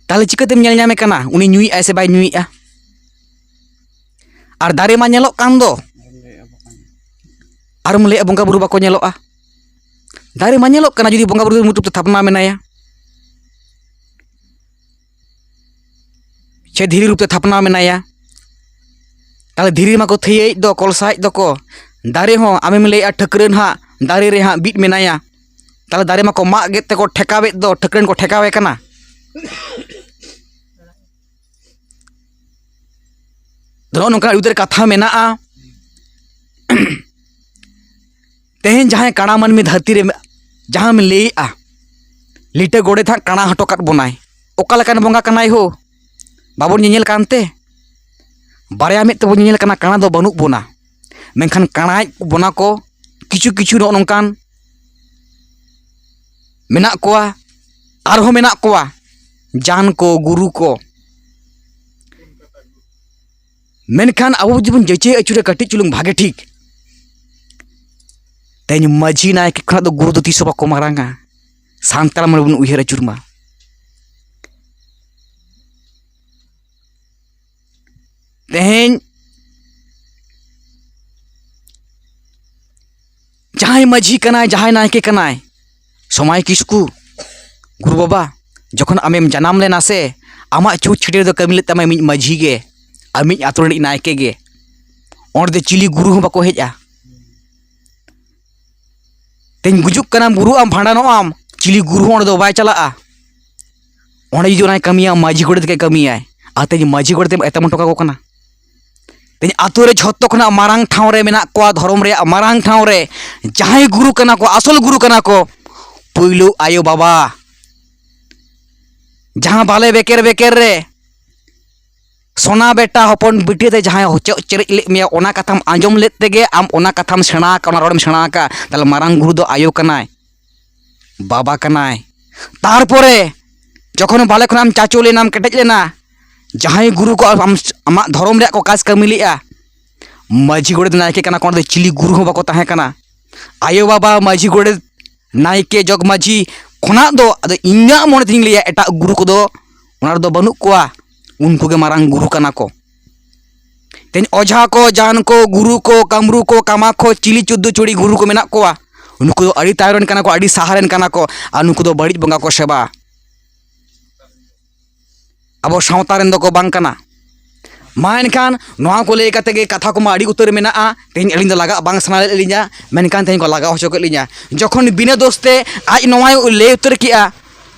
ᱛᱟᱦᱚᱞᱮ ᱪᱤᱠᱟᱹᱛᱮᱢ ᱧᱮᱞ ᱧᱟᱢᱮ ᱠᱟᱱᱟ ᱩᱱᱤ ᱧᱩᱭᱮᱫᱼᱟᱭ ᱥᱮ ᱵᱟᱭ ᱧᱩᱭᱮᱫᱼᱟ? ᱟᱨ ᱫᱟᱨᱮ ᱢᱟ ᱧᱮᱞᱚᱜ ᱠᱟᱱ ᱫᱚ, ᱟᱨᱮᱢ ᱞᱟᱹᱭᱮᱫᱼᱟ ᱵᱚᱸᱜᱟ ᱵᱩᱨᱩ ᱵᱟᱠᱚ ᱧᱮᱞᱚᱜᱼᱟ? ᱫᱟᱨᱮ ᱢᱟ ᱧᱮᱞᱚᱜ ᱠᱟᱱᱟ ᱡᱩᱫᱤ ᱵᱚᱸᱜᱟ ᱵᱩᱨᱩ ᱨᱩᱯ ᱛᱮ ᱛᱷᱟᱯᱚᱱᱟ ᱢᱮᱱᱟᱭᱟ᱾ ᱥᱮ ᱫᱷᱤᱨᱤ ᱨᱩᱯ ᱛᱮ ᱛᱷᱟᱯᱱᱟ ᱢᱮᱱᱟᱭᱟ᱾ ᱛᱟᱦᱞᱮ ᱫᱷᱤᱨᱤ ᱢᱟᱠᱚ ᱛᱷᱤᱭᱟᱹᱭᱮᱫ ᱫᱚ, ᱠᱚᱞᱥᱟᱭᱮᱫ ᱫᱚᱠᱚ᱾ ᱫᱟᱨᱮ ᱦᱚᱸ ᱟᱢᱮᱢ ᱞᱟᱹᱭᱮᱫᱼᱟ ᱴᱷᱟᱹᱠᱨᱟᱹᱱ ᱦᱟᱸᱜ ᱫᱟᱨᱮ ᱨᱮ ᱦᱟᱸᱜ ᱵᱤᱫ ᱢᱮᱱᱟᱭᱟ᱾ ᱛᱟᱦᱞᱮ ᱫᱟᱨᱮ ᱢᱟᱠᱚ ᱢᱟᱜ ᱜᱮᱫ ᱛᱮᱠᱚ ᱴᱷᱮᱠᱟᱣᱮᱫ ᱫᱚ, ᱴᱷᱟᱹᱠᱨᱟᱹᱱ ᱠᱚ ᱴᱷᱮᱠᱟᱣᱮ ᱠᱟᱱᱟ᱾ ᱱᱚᱜᱼᱚ ᱱᱚᱝᱠᱟᱱ ᱟᱹᱰᱤ ᱩᱛᱟᱹᱨ ᱠᱟᱛᱷᱟ ᱢᱮᱱᱟᱜᱼᱟ᱾ ᱛᱮᱦᱮᱧ ᱡᱟᱦᱟᱸᱭ ᱠᱟᱬᱟ ᱢᱟᱹᱱᱢᱤ ᱫᱷᱟᱹᱨᱛᱤ ᱨᱮ ᱡᱟᱦᱟᱸᱢ ᱞᱟᱹᱭᱮᱜᱼᱟ, ᱞᱤᱴᱟᱹ ᱜᱚᱰᱮᱛ ᱦᱟᱸᱜ ᱠᱟᱬᱟ ᱦᱚᱴᱚ ᱠᱟᱫ ᱵᱚᱱᱟᱭ᱾ ᱚᱠᱟ ᱞᱮᱠᱟᱱ ᱵᱚᱸᱜᱟ ᱠᱟᱱᱟᱭ ᱦᱳ? ᱵᱟᱵᱚᱱ ᱧᱮᱧᱮᱞ ᱠᱟᱱᱛᱮ? ᱵᱟᱨᱭᱟ ᱢᱮᱫ ᱛᱮᱵᱚᱱ ᱧᱮᱧᱮᱞ ᱠᱟᱱᱟ, ᱠᱟᱬᱟ ᱫᱚ ᱵᱟᱹᱱᱩᱜ ᱵᱚᱱᱟ᱾ ᱢᱮᱱᱠᱷᱟᱱ ᱠᱟᱬᱟᱭᱮᱫ ᱵᱚᱱᱟ ᱠᱚ ᱠᱤᱪᱷᱩ ᱠᱤᱪᱷᱩ ᱱᱚᱜᱼᱚ ᱱᱚᱝᱠᱟᱱ ᱢᱮᱱᱟᱜ ᱠᱚᱣᱟ, ᱟᱨᱦᱚᱸ ᱢᱮᱱᱟᱜ ᱠᱚᱣᱟ ᱡᱟᱱ ᱠᱚ, ᱜᱩᱨᱩ ᱠᱚ᱾ ᱢᱮᱱᱠᱷᱟᱱ ᱟᱵᱚ ᱡᱩᱫᱤ ᱵᱚᱱ ᱡᱟᱹᱪᱟᱹᱭ ᱟᱹᱪᱩᱨᱟ ᱠᱟᱹᱴᱤᱡ ᱪᱩᱞᱩᱝ ᱵᱷᱟᱜᱮ ᱴᱷᱤᱠ, ᱛᱮᱦᱮᱧ ᱢᱟᱹᱡᱷᱤ ᱱᱟᱭᱠᱮ ᱠᱷᱚᱱᱟᱜ ᱫᱚ ᱜᱩᱨᱩ ᱫᱚ ᱛᱤᱥ ᱦᱚᱸ ᱵᱟᱠᱚ ᱢᱟᱨᱟᱝᱟ᱾ ᱥᱟᱱᱛᱟᱲ ᱢᱟᱹᱱᱢᱤ ᱵᱚᱱ ᱩᱭᱦᱟᱹᱨ ᱟᱹᱪᱩᱨ ᱢᱟ᱾ ᱛᱮᱦᱮᱧ ᱡᱟᱦᱟᱸᱭ ᱢᱟᱹᱡᱷᱤ ᱠᱟᱱᱟᱭ, ᱡᱟᱦᱟᱸᱭ ᱱᱟᱭᱠᱮ ᱠᱟᱱᱟᱭ, ᱥᱚᱢᱟᱭ ᱠᱤᱥᱠᱩ, ᱜᱩᱨᱩ ᱵᱟᱵᱟ, ᱡᱚᱠᱷᱚᱱ ᱟᱢᱮᱢ ᱡᱟᱱᱟᱢ ᱞᱮᱱᱟ ᱥᱮ, ᱟᱢᱟᱜ ᱪᱷᱩᱸᱛ ᱪᱷᱟᱹᱴᱭᱟᱹᱨ ᱫᱚ ᱠᱟᱹᱢᱤ ᱞᱮᱫ ᱛᱟᱢᱟ ᱢᱤᱫ ᱢᱟᱹᱡᱷᱤ ᱜᱮ, ᱟᱨ ᱢᱤᱫ ᱟᱛᱳ ᱨᱤᱱᱤᱡ ᱱᱟᱭᱠᱮ ᱜᱮ᱾ ᱚᱸᱰᱮ ᱫᱚ ᱪᱤᱞᱤ ᱜᱩᱨᱩ ᱦᱚᱸ ᱵᱟᱠᱚ ᱦᱮᱡᱼᱟ᱾ ᱛᱮᱦᱮᱧ ᱜᱩᱡᱩᱜ ᱠᱟᱱᱟᱢ, ᱵᱩᱨᱩᱜ ᱟᱢ, ᱵᱷᱟᱸᱰᱟᱱᱚᱜ ᱟᱢ, ᱪᱤᱞᱤ ᱜᱩᱨᱩ ᱦᱚᱸ ᱚᱸᱰᱮ ᱫᱚ ᱵᱟᱭ ᱪᱟᱞᱟᱜᱼᱟ᱾ ᱚᱸᱰᱮ ᱡᱩᱫᱤ ᱚᱱᱟᱭ ᱠᱟᱹᱢᱤᱭᱟ, ᱢᱟᱹᱡᱷᱤ ᱜᱚᱰᱮᱛ ᱜᱮ ᱠᱟᱹᱢᱤᱭᱟᱭ᱾ ᱟᱨ ᱛᱮᱦᱮᱧ ᱢᱟᱹᱡᱷᱤ ᱜᱚᱰᱮᱛ ᱮᱢ ᱮᱛᱚᱢ ᱦᱚᱴᱚ ᱠᱟᱠᱚ ᱠᱟᱱᱟ᱾ ᱛᱮᱦᱮᱧ ᱟᱛᱳ ᱨᱮ ᱡᱷᱚᱛᱚ ᱠᱷᱚᱱᱟᱜ ᱢᱟᱨᱟᱝ ᱴᱷᱟᱶ ᱨᱮ ᱢᱮᱱᱟᱜ ᱠᱚᱣᱟ, ᱫᱷᱚᱨᱚᱢ ᱨᱮᱭᱟᱜ ᱢᱟᱨᱟᱝ ᱴᱷᱟᱶ ᱨᱮ ᱡᱟᱦᱟᱸᱭ ᱜᱩᱨᱩ ᱠᱟᱱᱟ ᱠᱚ, ᱟᱥᱚᱞ ᱜᱩᱨᱩ ᱠᱟᱱᱟ ᱠᱚ, ᱯᱩᱭᱞᱩ ᱟᱭᱳ ᱵᱟᱵᱟ᱾ ᱡᱟᱦᱟᱸ ᱵᱟᱞᱮ ᱵᱮᱠᱮᱨ ᱵᱮᱠᱮᱨ ᱨᱮ ᱥᱚᱱᱟ ᱵᱮᱴᱟ ᱦᱚᱯᱚᱱ ᱵᱤᱴᱤ ᱛᱮ ᱡᱟᱦᱟᱸᱭ ᱦᱚᱪᱚ ᱪᱮᱨᱮᱡ ᱞᱮᱫ ᱢᱮᱭᱟ, ᱚᱱᱟ ᱠᱟᱛᱷᱟᱢ ᱟᱸᱡᱚᱢ ᱞᱮᱫ ᱛᱮᱜᱮ ᱟᱢ ᱚᱱᱟ ᱠᱟᱛᱷᱟᱢ ᱥᱮᱬᱟ ᱟᱠᱟᱫ, ᱚᱱᱟ ᱨᱚᱲᱮᱢ ᱥᱮᱬᱟ ᱟᱠᱟᱫ᱾ ᱛᱟᱦᱞᱮ ᱢᱟᱨᱟᱝ ᱜᱩᱨᱩ ᱫᱚ ᱟᱭᱳ ᱠᱟᱱᱟᱭ, ᱵᱟᱵᱟ ᱠᱟᱱᱟᱭ᱾ ᱛᱟᱨᱯᱚᱨᱮ ᱡᱚᱠᱷᱚᱱ ᱵᱟᱞᱮ ᱠᱷᱚᱱᱟᱜ ᱮᱢ ᱪᱟᱪᱳ ᱞᱮᱱᱟᱢ, ᱠᱮᱴᱮᱡ ᱞᱮᱱᱟ, ᱡᱟᱦᱟᱸᱭ ᱜᱩᱨᱩ ᱠᱚ ᱟᱢ, ᱟᱢᱟᱜ ᱫᱷᱚᱨᱚᱢ ᱨᱮᱭᱟᱜ ᱠᱚ ᱠᱟᱡᱽ ᱠᱟᱹᱢᱤ ᱞᱮᱜᱼᱟ, ᱢᱟᱹᱡᱷᱤ ᱜᱚᱰᱮᱛ ᱱᱟᱭᱠᱮ ᱠᱟᱱᱟ ᱠᱚ, ᱚᱸᱰᱮ ᱫᱚ ᱪᱤᱞᱤ ᱜᱩᱨᱩ ᱦᱚᱸ ᱵᱟᱠᱚ ᱛᱟᱦᱮᱸ ᱠᱟᱱᱟ᱾ ᱟᱭᱳ ᱵᱟᱵᱟ, ᱢᱟᱹᱡᱷᱤ ᱜᱚᱰᱮᱛ, ᱱᱟᱭᱠᱮ, ᱡᱚᱜᱽ ᱢᱟᱹᱡᱷᱤ ᱠᱷᱚᱱᱟᱜ ᱫᱚ ᱟᱫᱚ ᱤᱧᱟᱹᱜ ᱢᱚᱱᱮ ᱛᱤᱧ ᱞᱟᱹᱭᱟ ᱮᱴᱟᱜ ᱜᱩᱨᱩ ᱠᱚᱫᱚ ᱚᱱᱟ ᱨᱮᱫᱚ ᱵᱟᱹᱱᱩᱜ ᱠᱚᱣᱟ᱾ ᱩᱱᱠᱩ ᱜᱮ ᱢᱟᱨᱟᱝ ᱜᱩᱨᱩ ᱠᱟᱱᱟ ᱠᱚ᱾ ᱛᱮᱦᱮᱧ ᱚᱡᱷᱟ ᱠᱚ, ᱡᱟᱱ ᱠᱚ, ᱜᱩᱨᱩ ᱠᱚ, ᱠᱟᱢᱨᱩ ᱠᱚ, ᱠᱟᱢᱟᱠᱷᱚ, ᱪᱤᱞᱤ ᱪᱳᱫᱽᱫᱳ ᱪᱩᱲᱤ ᱜᱩᱨᱩ ᱠᱚ ᱢᱮᱱᱟᱜ ᱠᱚᱣᱟ, ᱩᱱᱠᱩ ᱫᱚ ᱟᱹᱰᱤ ᱛᱟᱭᱚᱢ ᱨᱮᱱ ᱠᱟᱱᱟ ᱠᱚ, ᱟᱹᱰᱤ ᱥᱟᱦᱟ ᱨᱮᱱ ᱠᱟᱱᱟ ᱠᱚ, ᱟᱨ ᱱᱩᱠᱩ ᱫᱚ ᱵᱟᱹᱲᱤᱡ ᱵᱚᱸᱜᱟ ᱠᱚ ᱥᱮᱵᱟ᱾ ᱟᱵᱚ ᱥᱟᱶᱛᱟ ᱨᱮᱱ ᱫᱚᱠᱚ ᱵᱟᱝ ᱠᱟᱱᱟ᱾ ᱢᱟ ᱮᱱᱠᱷᱟᱱ ᱱᱚᱣᱟ ᱠᱚ ᱞᱟᱹᱭ ᱠᱟᱛᱮ ᱜᱮ ᱠᱟᱛᱷᱟ ᱠᱚᱢᱟ ᱟᱹᱰᱤ ᱩᱛᱟᱹᱨ ᱢᱮᱱᱟᱜᱼᱟ, ᱛᱮᱦᱮᱧ ᱟᱹᱞᱤᱧ ᱫᱚ ᱞᱟᱜᱟᱜ ᱵᱟᱝ ᱥᱟᱱᱟ ᱞᱮᱫ ᱞᱤᱧᱟ, ᱢᱮᱱᱠᱷᱟᱱ ᱛᱮᱦᱮᱧ ᱠᱚ ᱞᱟᱜᱟᱣ ᱦᱚᱪᱚ ᱠᱮᱫ ᱞᱤᱧᱟ᱾ ᱡᱚᱠᱷᱚᱱ ᱵᱤᱱᱟᱹ ᱫᱳᱥ ᱛᱮ ᱟᱡ ᱱᱚᱣᱟᱭ ᱞᱟᱹᱭ ᱩᱛᱟᱹᱨ ᱠᱮᱜᱼᱟ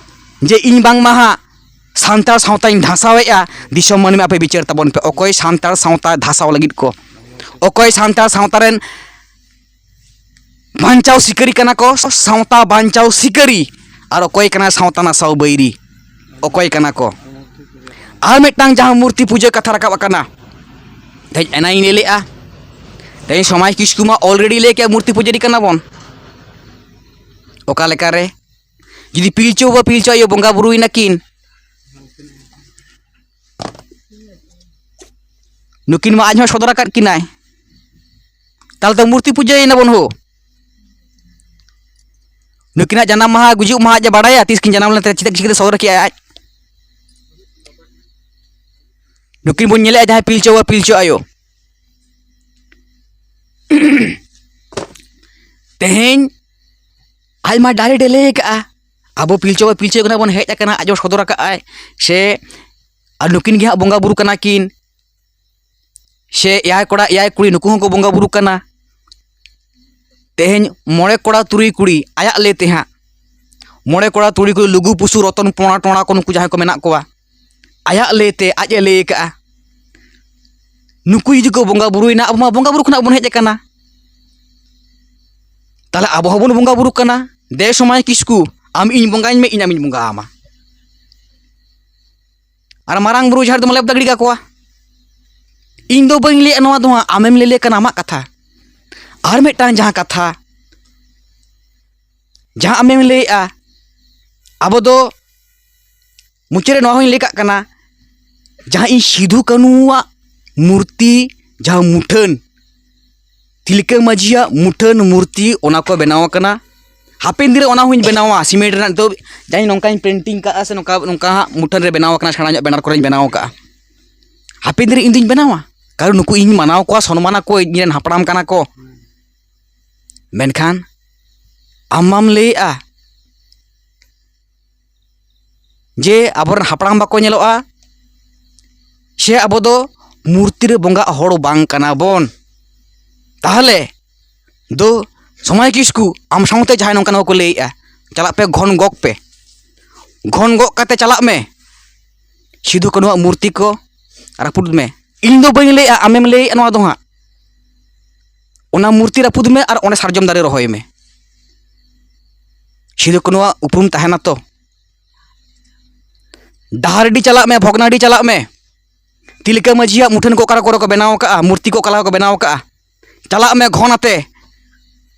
ᱡᱮ ᱤᱧ ᱵᱟᱝᱢᱟ ᱦᱟᱸᱜ ᱥᱟᱱᱛᱟᱲ ᱥᱟᱶᱛᱟᱧ ᱫᱷᱟᱥᱟᱣᱮᱫᱼᱟ, ᱫᱤᱥᱚᱢ ᱢᱟᱹᱱᱢᱤ ᱟᱯᱮ ᱵᱤᱪᱟᱹᱨ ᱛᱟᱵᱚᱱ ᱯᱮ, ᱚᱠᱚᱭ ᱥᱟᱱᱛᱟᱲ ᱥᱟᱶᱛᱟ ᱫᱷᱟᱥᱟᱣ ᱞᱟᱹᱜᱤᱫ ᱠᱚ, ᱚᱠᱚᱭ ᱥᱟᱱᱛᱟᱲ ᱥᱟᱶᱛᱟ ᱨᱮᱱ ᱵᱟᱧᱪᱟᱣ ᱥᱤᱠᱟᱹᱨᱤ ᱠᱟᱱᱟ ᱠᱚ, ᱥᱟᱶᱛᱟ ᱵᱟᱧᱪᱟᱣ ᱥᱤᱠᱟᱹᱨᱤ, ᱟᱨ ᱚᱠᱚᱭ ᱠᱟᱱᱟ ᱥᱟᱶᱛᱟ ᱱᱟᱥᱟᱣ ᱵᱟᱹᱭᱨᱤ? ᱚᱠᱚᱭ ᱠᱟᱱᱟ ᱠᱚ? ᱟᱨ ᱢᱤᱫᱴᱟᱝ ᱡᱟᱦᱟᱸ ᱢᱩᱨᱛᱤ ᱯᱩᱡᱟᱹ ᱠᱟᱛᱷᱟ ᱨᱟᱠᱟᱵ ᱟᱠᱟᱱᱟ, ᱛᱮᱦᱮᱧ ᱮᱱᱟᱧ ᱞᱟᱹᱭ ᱞᱮᱜᱼᱟ, ᱛᱮᱦᱮᱧ ᱥᱚᱢᱟᱡᱽ ᱠᱤᱥᱠᱩ ᱢᱟ already ᱞᱟᱹᱭ ᱠᱮᱜᱼᱟ ᱢᱩᱨᱛᱤ ᱯᱩᱡᱟᱹᱨᱤ ᱠᱟᱱᱟ ᱵᱚᱱ᱾ ᱚᱠᱟ ᱞᱮᱠᱟᱨᱮ? ᱡᱩᱫᱤ ᱯᱤᱞᱪᱩ ᱵᱟᱵᱟ ᱯᱤᱞᱪᱩ ᱟᱭᱳ ᱵᱚᱸᱜᱟ ᱵᱩᱨᱩᱭ ᱱᱟᱹᱠᱤᱱ, ᱱᱩᱠᱤᱱ ᱢᱟ ᱟᱡ ᱦᱚᱸ ᱥᱚᱫᱚᱨ ᱟᱠᱟᱫ ᱠᱤᱱᱟᱭ, ᱛᱟᱦᱞᱮ ᱛᱚ ᱢᱩᱨᱛᱤ ᱯᱩᱡᱟᱹᱭᱮᱱᱟ ᱵᱚᱱ ᱦᱳ᱾ ᱱᱩᱠᱤᱱᱟᱜ ᱡᱟᱱᱟᱢ ᱢᱟᱦᱟ, ᱜᱩᱡᱩᱜ ᱢᱟᱦᱟ ᱟᱡ ᱮ ᱵᱟᱲᱟᱭᱟ, ᱛᱤᱥ ᱠᱤᱱ ᱡᱟᱱᱟᱢ ᱞᱮᱱ ᱛᱟᱦᱮᱸ, ᱪᱮᱫᱟᱜ ᱪᱤᱠᱟᱹᱛᱮ ᱥᱚᱫᱚᱨ ᱠᱮᱜᱼᱟᱭ ᱟᱡ? ᱱᱩᱠᱤᱱ ᱵᱚᱱ ᱧᱮᱞᱮᱜᱼᱟ ᱡᱟᱦᱟᱸᱭ ᱯᱤᱞᱪᱩ ᱵᱟᱵᱟ ᱯᱤᱞᱪᱩ ᱟᱭᱳ᱾ ᱛᱮᱦᱮᱧ ᱟᱡ ᱢᱟ direct ᱮ ᱞᱟᱹᱭ ᱟᱠᱟᱫᱼᱟ, ᱟᱵᱚ ᱯᱤᱞᱪᱩ ᱵᱟᱵᱟ ᱯᱤᱞᱪᱩ ᱟᱭᱳ ᱠᱷᱚᱱᱟᱜ ᱵᱚᱱ ᱦᱮᱡ ᱟᱠᱟᱱᱟ, ᱟᱡ ᱦᱚᱸ ᱥᱚᱫᱚᱨ ᱟᱠᱟᱫᱼᱟᱭ ᱥᱮ, ᱟᱨ ᱱᱩᱠᱤᱱ ᱜᱮ ᱦᱟᱸᱜ ᱵᱚᱸᱜᱟ ᱵᱩᱨᱩ ᱠᱟᱱᱟ ᱠᱤᱱ᱾ ᱥᱮ ᱮᱭᱟᱭ ᱠᱚᱲᱟ ᱮᱭᱟᱭ ᱠᱩᱲᱤ, ᱱᱩᱠᱩ ᱦᱚᱸᱠᱚ ᱵᱚᱸᱜᱟ ᱵᱩᱨᱩ ᱠᱟᱱᱟ᱾ ᱛᱮᱦᱮᱧ ᱢᱚᱬᱮ ᱠᱚᱲᱟ ᱛᱩᱨᱩᱭ ᱠᱩᱲᱤ, ᱟᱭᱟᱜ ᱞᱟᱹᱭ ᱛᱮ ᱦᱟᱸᱜ, ᱢᱚᱬᱮ ᱠᱚᱲᱟ ᱛᱩᱨᱩᱭ ᱠᱩᱲᱤ, ᱞᱩᱜᱩ ᱯᱩᱥᱩ, ᱨᱚᱛᱚᱱ ᱯᱚᱲᱟ ᱴᱚᱲᱟ ᱠᱚ, ᱱᱩᱠᱩ ᱡᱟᱦᱟᱸᱭ ᱠᱚ ᱢᱮᱱᱟᱜ ᱠᱚᱣᱟ, ᱟᱭᱟᱜ ᱞᱟᱹᱭ ᱛᱮ ᱟᱡ ᱮ ᱞᱟᱹᱭ ᱟᱠᱟᱫᱼᱟ, ᱱᱩᱠᱩ ᱡᱩᱫᱤ ᱠᱚ ᱵᱚᱸᱜᱟ ᱵᱩᱨᱩᱭᱮᱱᱟ, ᱟᱵᱚ ᱢᱟ ᱵᱚᱸᱜᱟ ᱵᱩᱨᱩ ᱠᱷᱚᱱᱟᱜ ᱵᱚᱱ ᱦᱮᱡ ᱟᱠᱟᱱᱟ, ᱛᱟᱦᱚᱞᱮ ᱟᱵᱚ ᱦᱚᱸᱵᱚᱱ ᱵᱚᱸᱜᱟ ᱵᱩᱨᱩ ᱠᱟᱱᱟ᱾ ᱫᱮ ᱥᱚᱢᱟᱭ ᱠᱤᱥᱠᱩ, ᱟᱢ ᱤᱧ ᱵᱚᱸᱜᱟᱧ ᱢᱮ, ᱤᱧ ᱟᱢᱤᱧ ᱵᱚᱸᱜᱟ ᱟᱢᱟ᱾ ᱟᱨ ᱢᱟᱨᱟᱝ ᱵᱩᱨᱩ ᱡᱟᱦᱮᱨ ᱫᱚ ᱢᱟᱞᱮ ᱫᱟᱜᱲᱤ ᱠᱟᱠᱚᱣᱟ᱾ ᱤᱧ ᱫᱚ ᱵᱟᱹᱧ ᱞᱟᱹᱭᱮᱫ ᱱᱚᱣᱟ ᱫᱚ ᱦᱟᱸᱜ, ᱟᱢᱮᱢ ᱞᱟᱹᱭ ᱞᱮ ᱠᱟᱱᱟ ᱟᱢᱟᱜ ᱠᱟᱛᱷᱟ᱾ ᱟᱨ ᱢᱤᱫᱴᱟᱝ ᱡᱟᱦᱟᱸ ᱠᱟᱛᱷᱟ, ᱡᱟᱦᱟᱸ ᱟᱢᱮᱢ ᱞᱟᱹᱭᱮᱫᱼᱟ, ᱟᱵᱚ ᱫᱚ ᱢᱩᱪᱟᱹᱫ ᱨᱮ ᱱᱚᱣᱟ ᱦᱚᱸᱧ ᱞᱟᱹᱭ ᱠᱟᱜ ᱠᱟᱱᱟ, ᱡᱟᱦᱟᱸ ᱤᱧ ᱥᱤᱫᱷᱩ ᱠᱟᱹᱱᱩᱣᱟᱜ ᱢᱩᱨᱛᱤ, ᱡᱟᱦᱟᱸ ᱢᱩᱴᱷᱟᱹᱱ, ᱛᱤᱞᱠᱟᱹ ᱢᱟᱹᱡᱷᱤᱭᱟᱜ ᱢᱩᱴᱷᱟᱹᱱ ᱢᱩᱨᱛᱤ, ᱚᱱᱟ ᱠᱚ ᱵᱮᱱᱟᱣ ᱟᱠᱟᱱᱟ᱾ ᱦᱟᱯᱮᱱ ᱫᱤᱱ ᱨᱮ ᱚᱱᱟ ᱦᱚᱸᱧ ᱵᱮᱱᱟᱣᱟ, ᱥᱤᱢᱮᱱᱴ ᱨᱮᱱᱟᱜ᱾ ᱱᱤᱛᱚᱜ ᱡᱟᱦᱟᱸᱧ ᱱᱚᱝᱠᱟᱧ ᱯᱮᱱᱴᱤᱝ ᱠᱟᱜᱼᱟ ᱥᱮ ᱱᱚᱝᱠᱟ, ᱱᱚᱝᱠᱟ ᱦᱟᱸᱜ ᱢᱩᱴᱷᱟᱹᱱ ᱨᱮ ᱵᱮᱱᱟᱣ ᱟᱠᱟᱱᱟ, ᱥᱮᱬᱟ ᱧᱚᱜ ᱵᱮᱱᱟᱨ ᱠᱚᱨᱮᱧ ᱵᱮᱱᱟᱣ ᱟᱠᱟᱜᱼᱟ, ᱦᱟᱯᱮᱱ ᱫᱤᱱ ᱨᱮ ᱤᱧ ᱫᱩᱧ ᱵᱮᱱᱟᱣᱟ, ᱠᱟᱨᱚᱱ ᱱᱩᱠᱩ ᱤᱧ ᱢᱟᱱᱟᱣ ᱠᱚᱣᱟ, ᱥᱚᱱᱢᱟᱱ ᱟᱠᱚᱣᱟ, ᱤᱧ ᱨᱮᱱ ᱦᱟᱯᱲᱟᱢ ᱠᱟᱱᱟ ᱠᱚ᱾ ᱢᱮᱱᱠᱷᱟᱱ ᱟᱢ ᱢᱟᱢ ᱞᱟᱹᱭᱮᱜᱼᱟ ᱡᱮ ᱟᱵᱚᱨᱮᱱ ᱦᱟᱯᱲᱟᱢ ᱵᱟᱠᱚ ᱧᱮᱞᱚᱜᱼᱟ, ᱥᱮ ᱟᱵᱚ ᱫᱚ ᱢᱩᱨᱛᱤ ᱨᱮ ᱵᱚᱸᱜᱟᱜ ᱦᱚᱲ ᱵᱟᱝ ᱠᱟᱱᱟ ᱵᱚᱱ᱾ ᱛᱟᱦᱚᱞᱮ ᱫᱚ ᱥᱚᱢᱟᱭ ᱠᱤᱥᱠᱩ, ᱟᱢ ᱥᱟᱶᱛᱮ ᱡᱟᱦᱟᱸᱭ ᱱᱚᱝᱠᱟᱱ ᱠᱚ ᱞᱟᱹᱭᱮᱜᱼᱟ, ᱪᱟᱞᱟᱜ ᱯᱮ, ᱜᱷᱚᱱ ᱜᱚᱜ ᱯᱮ, ᱜᱷᱚᱱ ᱜᱚᱜ ᱠᱟᱛᱮ ᱪᱟᱞᱟᱜ ᱢᱮ, ᱥᱤᱫᱷᱩ ᱠᱟᱹᱱᱩᱣᱟᱜ ᱢᱩᱨᱛᱤ ᱠᱚ ᱨᱟᱹᱯᱩᱫ ᱢᱮ᱾ ᱤᱧ ᱫᱚ ᱵᱟᱹᱧ ᱞᱟᱹᱭᱮᱜᱼᱟ, ᱟᱢᱮᱢ ᱞᱟᱹᱭᱮᱜᱼᱟ ᱱᱚᱣᱟ ᱫᱚ ᱦᱟᱸᱜ᱾ ᱚᱱᱟ ᱢᱩᱨᱛᱤ ᱨᱟᱹᱯᱩᱫ ᱢᱮ ᱟᱨ ᱚᱸᱰᱮ ᱥᱟᱨᱡᱚᱢ ᱫᱟᱨᱮ ᱨᱚᱦᱚᱭ ᱢᱮ᱾ ᱥᱤᱫᱷᱩ ᱠᱟᱹᱱᱩᱣᱟᱜ ᱩᱯᱨᱩᱢ ᱛᱟᱦᱮᱱᱟ ᱛᱚ᱾ ᱰᱟᱦᱟᱨᱰᱤ ᱪᱟᱞᱟᱜ ᱢᱮ, ᱵᱷᱚᱜᱽᱱᱟᱰᱤ ᱪᱟᱞᱟᱜ ᱢᱮ, ᱛᱤᱞᱠᱟᱹ ᱢᱟᱹᱡᱷᱤᱭᱟᱜ ᱢᱩᱴᱷᱟᱹᱱ ᱠᱚ ᱚᱠᱟ ᱠᱚᱨᱮ ᱠᱚ ᱵᱮᱱᱟᱣ ᱟᱠᱟᱜᱼᱟ, ᱢᱩᱨᱛᱤ ᱠᱚ ᱚᱠᱟ ᱞᱮᱠᱟ ᱠᱚ ᱵᱮᱱᱟᱣ ᱟᱠᱟᱜᱼᱟ, ᱪᱟᱞᱟᱜ ᱢᱮ ᱜᱷᱚᱱ ᱟᱛᱮ᱾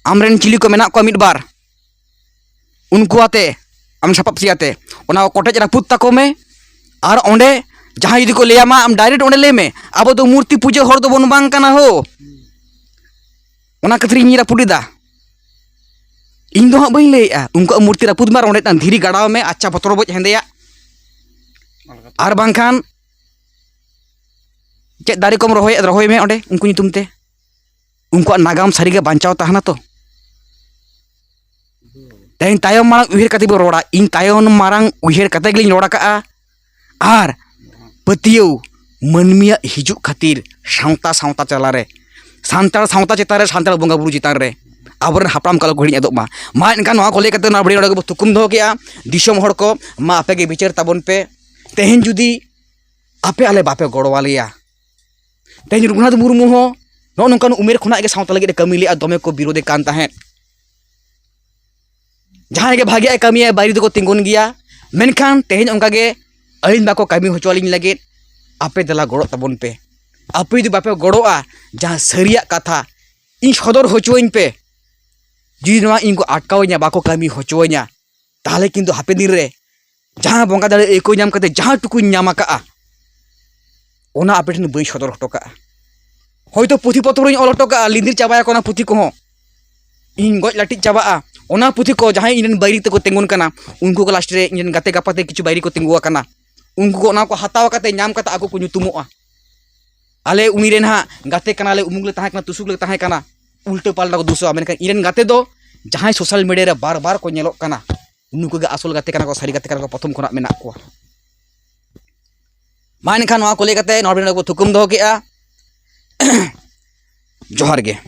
ᱟᱢᱨᱮᱱ ᱪᱤᱞᱤ ᱠᱚ ᱢᱮᱱᱟᱜ ᱠᱚᱣᱟ ᱢᱤᱫ ᱵᱟᱨ, ᱩᱱᱠᱩ ᱟᱛᱮ, ᱟᱢ ᱥᱟᱯᱟᱵ ᱥᱤ ᱟᱛᱮ ᱚᱱᱟ ᱠᱚ ᱠᱚᱴᱮᱡ ᱨᱟᱹᱯᱩᱫ ᱛᱟᱠᱚ ᱢᱮ᱾ ᱟᱨ ᱚᱸᱰᱮ ᱡᱟᱦᱟᱸᱭ ᱡᱩᱫᱤ ᱠᱚ ᱞᱟᱹᱭᱟᱢᱟ, ᱟᱢ ᱰᱟᱭᱨᱮᱠᱴ ᱚᱸᱰᱮ ᱞᱟᱹᱭ ᱢᱮ, "ᱟᱵᱚ ᱫᱚ ᱢᱩᱨᱛᱤ ᱯᱩᱡᱟᱹ ᱦᱚᱲ ᱫᱚᱵᱚᱱ ᱵᱟᱝ ᱠᱟᱱᱟ ᱦᱳ, ᱚᱱᱟ ᱠᱷᱟᱹᱛᱤᱨ ᱤᱧ ᱨᱟᱹᱯᱩᱫ ᱮᱫᱟ᱾" ᱤᱧ ᱫᱚ ᱦᱟᱸᱜ ᱵᱟᱹᱧ ᱞᱟᱹᱭᱮᱜᱼᱟ, ᱩᱱᱠᱩᱣᱟᱜ ᱢᱩᱨᱛᱤ ᱨᱟᱹᱯᱩᱫ ᱢᱮ ᱟᱨ ᱚᱸᱰᱮ ᱢᱤᱫᱴᱟᱝ ᱫᱷᱤᱨᱤ ᱜᱟᱲᱟᱣ ᱢᱮ, ᱟᱪᱪᱷᱟ ᱵᱚᱛᱚᱨ ᱵᱚᱡ ᱦᱮᱸᱫᱮᱭᱟᱜ᱾ ᱟᱨ ᱵᱟᱝᱠᱷᱟᱱ ᱪᱮᱫ ᱫᱟᱨᱮ ᱠᱚᱢ ᱨᱚᱦᱚᱭᱮᱫ, ᱨᱚᱦᱚᱭ ᱢᱮ ᱚᱸᱰᱮ ᱩᱱᱠᱩ ᱧᱩᱛᱩᱢ ᱛᱮ᱾ ᱩᱱᱠᱩᱣᱟᱜ ᱱᱟᱜᱟᱢ ᱥᱟᱹᱨᱤᱜᱮ ᱵᱟᱧᱪᱟᱣ ᱛᱟᱦᱮᱱᱟ ᱛᱚ᱾ ᱛᱮᱦᱮᱧ ᱛᱟᱭᱚᱢ ᱢᱟᱲᱟᱝ ᱩᱭᱦᱟᱹᱨ ᱠᱟᱛᱮ ᱵᱚ ᱨᱚᱲᱟ, ᱤᱧ ᱛᱟᱭᱚᱢ ᱢᱟᱲᱟᱝ ᱩᱭᱦᱟᱹᱨ ᱠᱟᱛᱮ ᱜᱮᱞᱤᱧ ᱨᱚᱲ ᱟᱠᱟᱜᱼᱟ᱾ ᱟᱨ ᱯᱟᱹᱛᱭᱟᱹᱣ ᱢᱟᱹᱱᱢᱤᱭᱟᱜ ᱦᱤᱡᱩᱜ ᱠᱷᱟᱹᱛᱤᱨ ᱥᱟᱶᱛᱟ ᱥᱟᱶᱛᱟ ᱛᱟᱞᱟᱨᱮ, ᱥᱟᱱᱛᱟᱲ ᱥᱟᱶᱛᱟ ᱪᱮᱛᱟᱱ ᱨᱮ, ᱥᱟᱱᱛᱟᱲ ᱵᱚᱸᱜᱟ ᱵᱩᱨᱩ ᱪᱮᱛᱟᱱ ᱨᱮ ᱟᱵᱚᱨᱮᱱ ᱦᱟᱯᱲᱟᱢ ᱠᱚ ᱟᱞᱚ ᱠᱚ ᱦᱤᱲᱤᱧ ᱟᱫᱚᱜ ᱢᱟ᱾ ᱢᱟ ᱮᱱᱠᱷᱟᱱ ᱱᱚᱣᱟ ᱠᱚ ᱞᱟᱹᱭ ᱠᱟᱛᱮ ᱱᱚᱣᱟ ᱵᱷᱤᱰᱤᱭᱳ ᱱᱚᱰᱮ ᱜᱮᱵᱚ ᱛᱷᱩᱠᱩᱢ ᱫᱚᱦᱚ ᱠᱮᱜᱼᱟ᱾ ᱫᱤᱥᱚᱢ ᱦᱚᱲ ᱠᱚ, ᱢᱟ ᱟᱯᱮ ᱜᱮ ᱵᱤᱪᱟᱹᱨ ᱛᱟᱵᱚᱱ ᱯᱮ᱾ ᱛᱮᱦᱮᱧ ᱡᱩᱫᱤ ᱟᱯᱮ ᱟᱞᱮ ᱵᱟᱯᱮ ᱜᱚᱲᱚ ᱟᱞᱮᱭᱟ, ᱛᱮᱦᱮᱧ ᱨᱚᱜᱷᱩᱱᱟᱛᱷ ᱢᱩᱨᱢᱩ ᱦᱚᱸ ᱱᱚᱜᱼᱚ ᱱᱚᱝᱠᱟᱱ ᱩᱢᱮᱨ ᱠᱷᱚᱱᱟᱜ ᱜᱮ ᱥᱟᱶᱛᱟ ᱞᱟᱹᱜᱤᱫ ᱮ ᱠᱟᱹᱢᱤ ᱞᱮᱜᱼᱟ, ᱫᱚᱢᱮ ᱠᱚ ᱵᱤᱨᱳᱫᱮ ᱠᱟᱱ ᱛᱟᱦᱮᱸᱫ᱾ ᱡᱟᱦᱟᱸᱭ ᱜᱮ ᱵᱷᱟᱜᱮᱭᱟᱜ ᱮ ᱠᱟᱹᱢᱤᱭᱟ, ᱵᱟᱹᱭᱨᱤ ᱫᱚᱠᱚ ᱛᱤᱸᱜᱩᱱ ᱜᱮᱭᱟ᱾ ᱢᱮᱱᱠᱷᱟᱱ ᱛᱮᱦᱮᱧ ᱚᱱᱠᱟ ᱜᱮ ᱟᱹᱞᱤᱧ ᱵᱟᱠᱚ ᱠᱟᱹᱢᱤ ᱦᱚᱪᱚ ᱟᱹᱞᱤᱧ ᱞᱟᱹᱜᱤᱫ ᱟᱯᱮ ᱫᱮᱞᱟ ᱜᱚᱲᱚᱜ ᱛᱟᱵᱚᱱ ᱯᱮ᱾ ᱟᱯᱮ ᱡᱩᱫᱤ ᱵᱟᱯᱮ ᱜᱚᱲᱚᱜᱼᱟ, ᱡᱟᱦᱟᱸ ᱥᱟᱹᱨᱤᱭᱟᱜ ᱠᱟᱛᱷᱟ ᱤᱧ ᱥᱚᱫᱚᱨ ᱦᱚᱪᱚᱣᱟᱹᱧ ᱯᱮ᱾ ᱡᱩᱫᱤ ᱱᱚᱣᱟ ᱤᱧ ᱠᱚ ᱟᱴᱠᱟᱣᱟᱹᱧᱟ, ᱵᱟᱠᱚ ᱠᱟᱹᱢᱤ ᱦᱚᱪᱚᱣᱟᱹᱧᱟ, ᱛᱟᱦᱚᱞᱮ ᱠᱤᱱᱛᱩ ᱦᱟᱯᱮᱱ ᱫᱤᱱ ᱨᱮ ᱡᱟᱦᱟᱸ ᱵᱚᱸᱜᱟ ᱫᱟᱲᱮ ᱟᱹᱭᱠᱟᱹᱣ ᱧᱟᱢ ᱠᱟᱛᱮ ᱡᱟᱦᱟᱸ ᱴᱩᱠᱩᱧ ᱧᱟᱢ ᱟᱠᱟᱜᱼᱟ, ᱚᱱᱟ ᱟᱯᱮ ᱴᱷᱮᱱ ᱵᱟᱹᱧ ᱥᱚᱫᱚᱨ ᱦᱚᱴᱚ ᱠᱟᱜᱼᱟ᱾ ᱦᱚᱭᱛᱳ ᱯᱩᱛᱷᱤ ᱯᱚᱛᱚᱵ ᱨᱤᱧ ᱚᱞ ᱦᱚᱴᱚ ᱠᱟᱜᱼᱟ, ᱞᱤᱸᱫᱤᱨ ᱪᱟᱵᱟᱭᱟᱠᱚ ᱚᱱᱟ ᱯᱩᱛᱷᱤ ᱠᱚᱦᱚᱸ, ᱤᱧ ᱜᱚᱡ ᱞᱟᱹᱴᱤᱡ ᱪᱟᱵᱟᱜᱼᱟ᱾ ᱚᱱᱟ ᱯᱩᱛᱷᱤ ᱠᱚ ᱡᱟᱦᱟᱸᱭ ᱤᱧ ᱨᱮᱱ ᱵᱟᱹᱭᱨᱤ ᱛᱮᱠᱚ ᱛᱤᱸᱜᱩᱱ ᱠᱟᱱᱟ, ᱩᱱᱠᱩ ᱠᱚ ᱞᱟᱥᱴ ᱨᱮ ᱤᱧ ᱨᱮᱱ ᱜᱟᱛᱮ ᱜᱟᱯᱟᱛᱮ ᱠᱤᱪᱷᱩ ᱵᱟᱹᱭᱨᱤ ᱠᱚ ᱛᱤᱸᱜᱩ ᱟᱠᱟᱱᱟ, ᱩᱱᱠᱩ ᱠᱚ ᱚᱱᱟ ᱠᱚ ᱦᱟᱛᱟᱣ ᱠᱟᱛᱮ ᱧᱟᱢ ᱠᱟᱛᱮ ᱟᱠᱚ ᱠᱚ ᱧᱩᱛᱩᱢᱚᱜᱼᱟ᱾ ᱟᱞᱮ ᱩᱱᱤ ᱨᱮᱱ ᱦᱟᱸᱜ ᱜᱟᱛᱮ ᱠᱟᱱᱟᱞᱮ, ᱩᱢᱩᱠ ᱞᱮ ᱛᱟᱦᱮᱸ ᱠᱟᱱᱟ, ᱛᱩᱥᱩᱠ ᱞᱮ ᱛᱟᱦᱮᱸ ᱠᱟᱱᱟ, ᱩᱞᱴᱟᱹ ᱯᱟᱞᱴᱟ ᱠᱚ ᱫᱩᱥᱚᱜᱼᱟ᱾ ᱢᱮᱱᱠᱷᱟᱱ ᱤᱧ ᱨᱮᱱ ᱜᱟᱛᱮ ᱫᱚ ᱡᱟᱦᱟᱸᱭ ᱥᱳᱥᱟᱞ ᱢᱤᱰᱤᱭᱟ ᱨᱮ ᱵᱟᱨ ᱵᱟᱨ ᱠᱚ ᱧᱮᱞᱚᱜ ᱠᱟᱱᱟ, ᱱᱩᱠᱩ ᱜᱮ ᱟᱥᱚᱞ ᱜᱟᱛᱮ ᱠᱟᱱᱟ ᱠᱚ, ᱥᱟᱹᱨᱤ ᱜᱟᱛᱮ ᱠᱟᱱᱟ ᱠᱚ, ᱯᱨᱚᱛᱷᱚᱢ ᱠᱷᱚᱱᱟᱜ ᱢᱮᱱᱟᱜ ᱠᱚᱣᱟ᱾ ᱢᱟ ᱮᱱᱠᱷᱟᱱ ᱱᱚᱣᱟ ᱠᱚ ᱞᱟᱹᱭ ᱠᱟᱛᱮ ᱱᱚᱣᱟ ᱵᱷᱤᱰᱤᱭᱳ ᱨᱮ ᱵᱚ ᱛᱷᱩᱠᱩᱢ ᱫᱚᱦᱚ ᱠᱮᱜᱼᱟ᱾ ᱡᱚᱦᱟᱨ ᱜᱮ᱾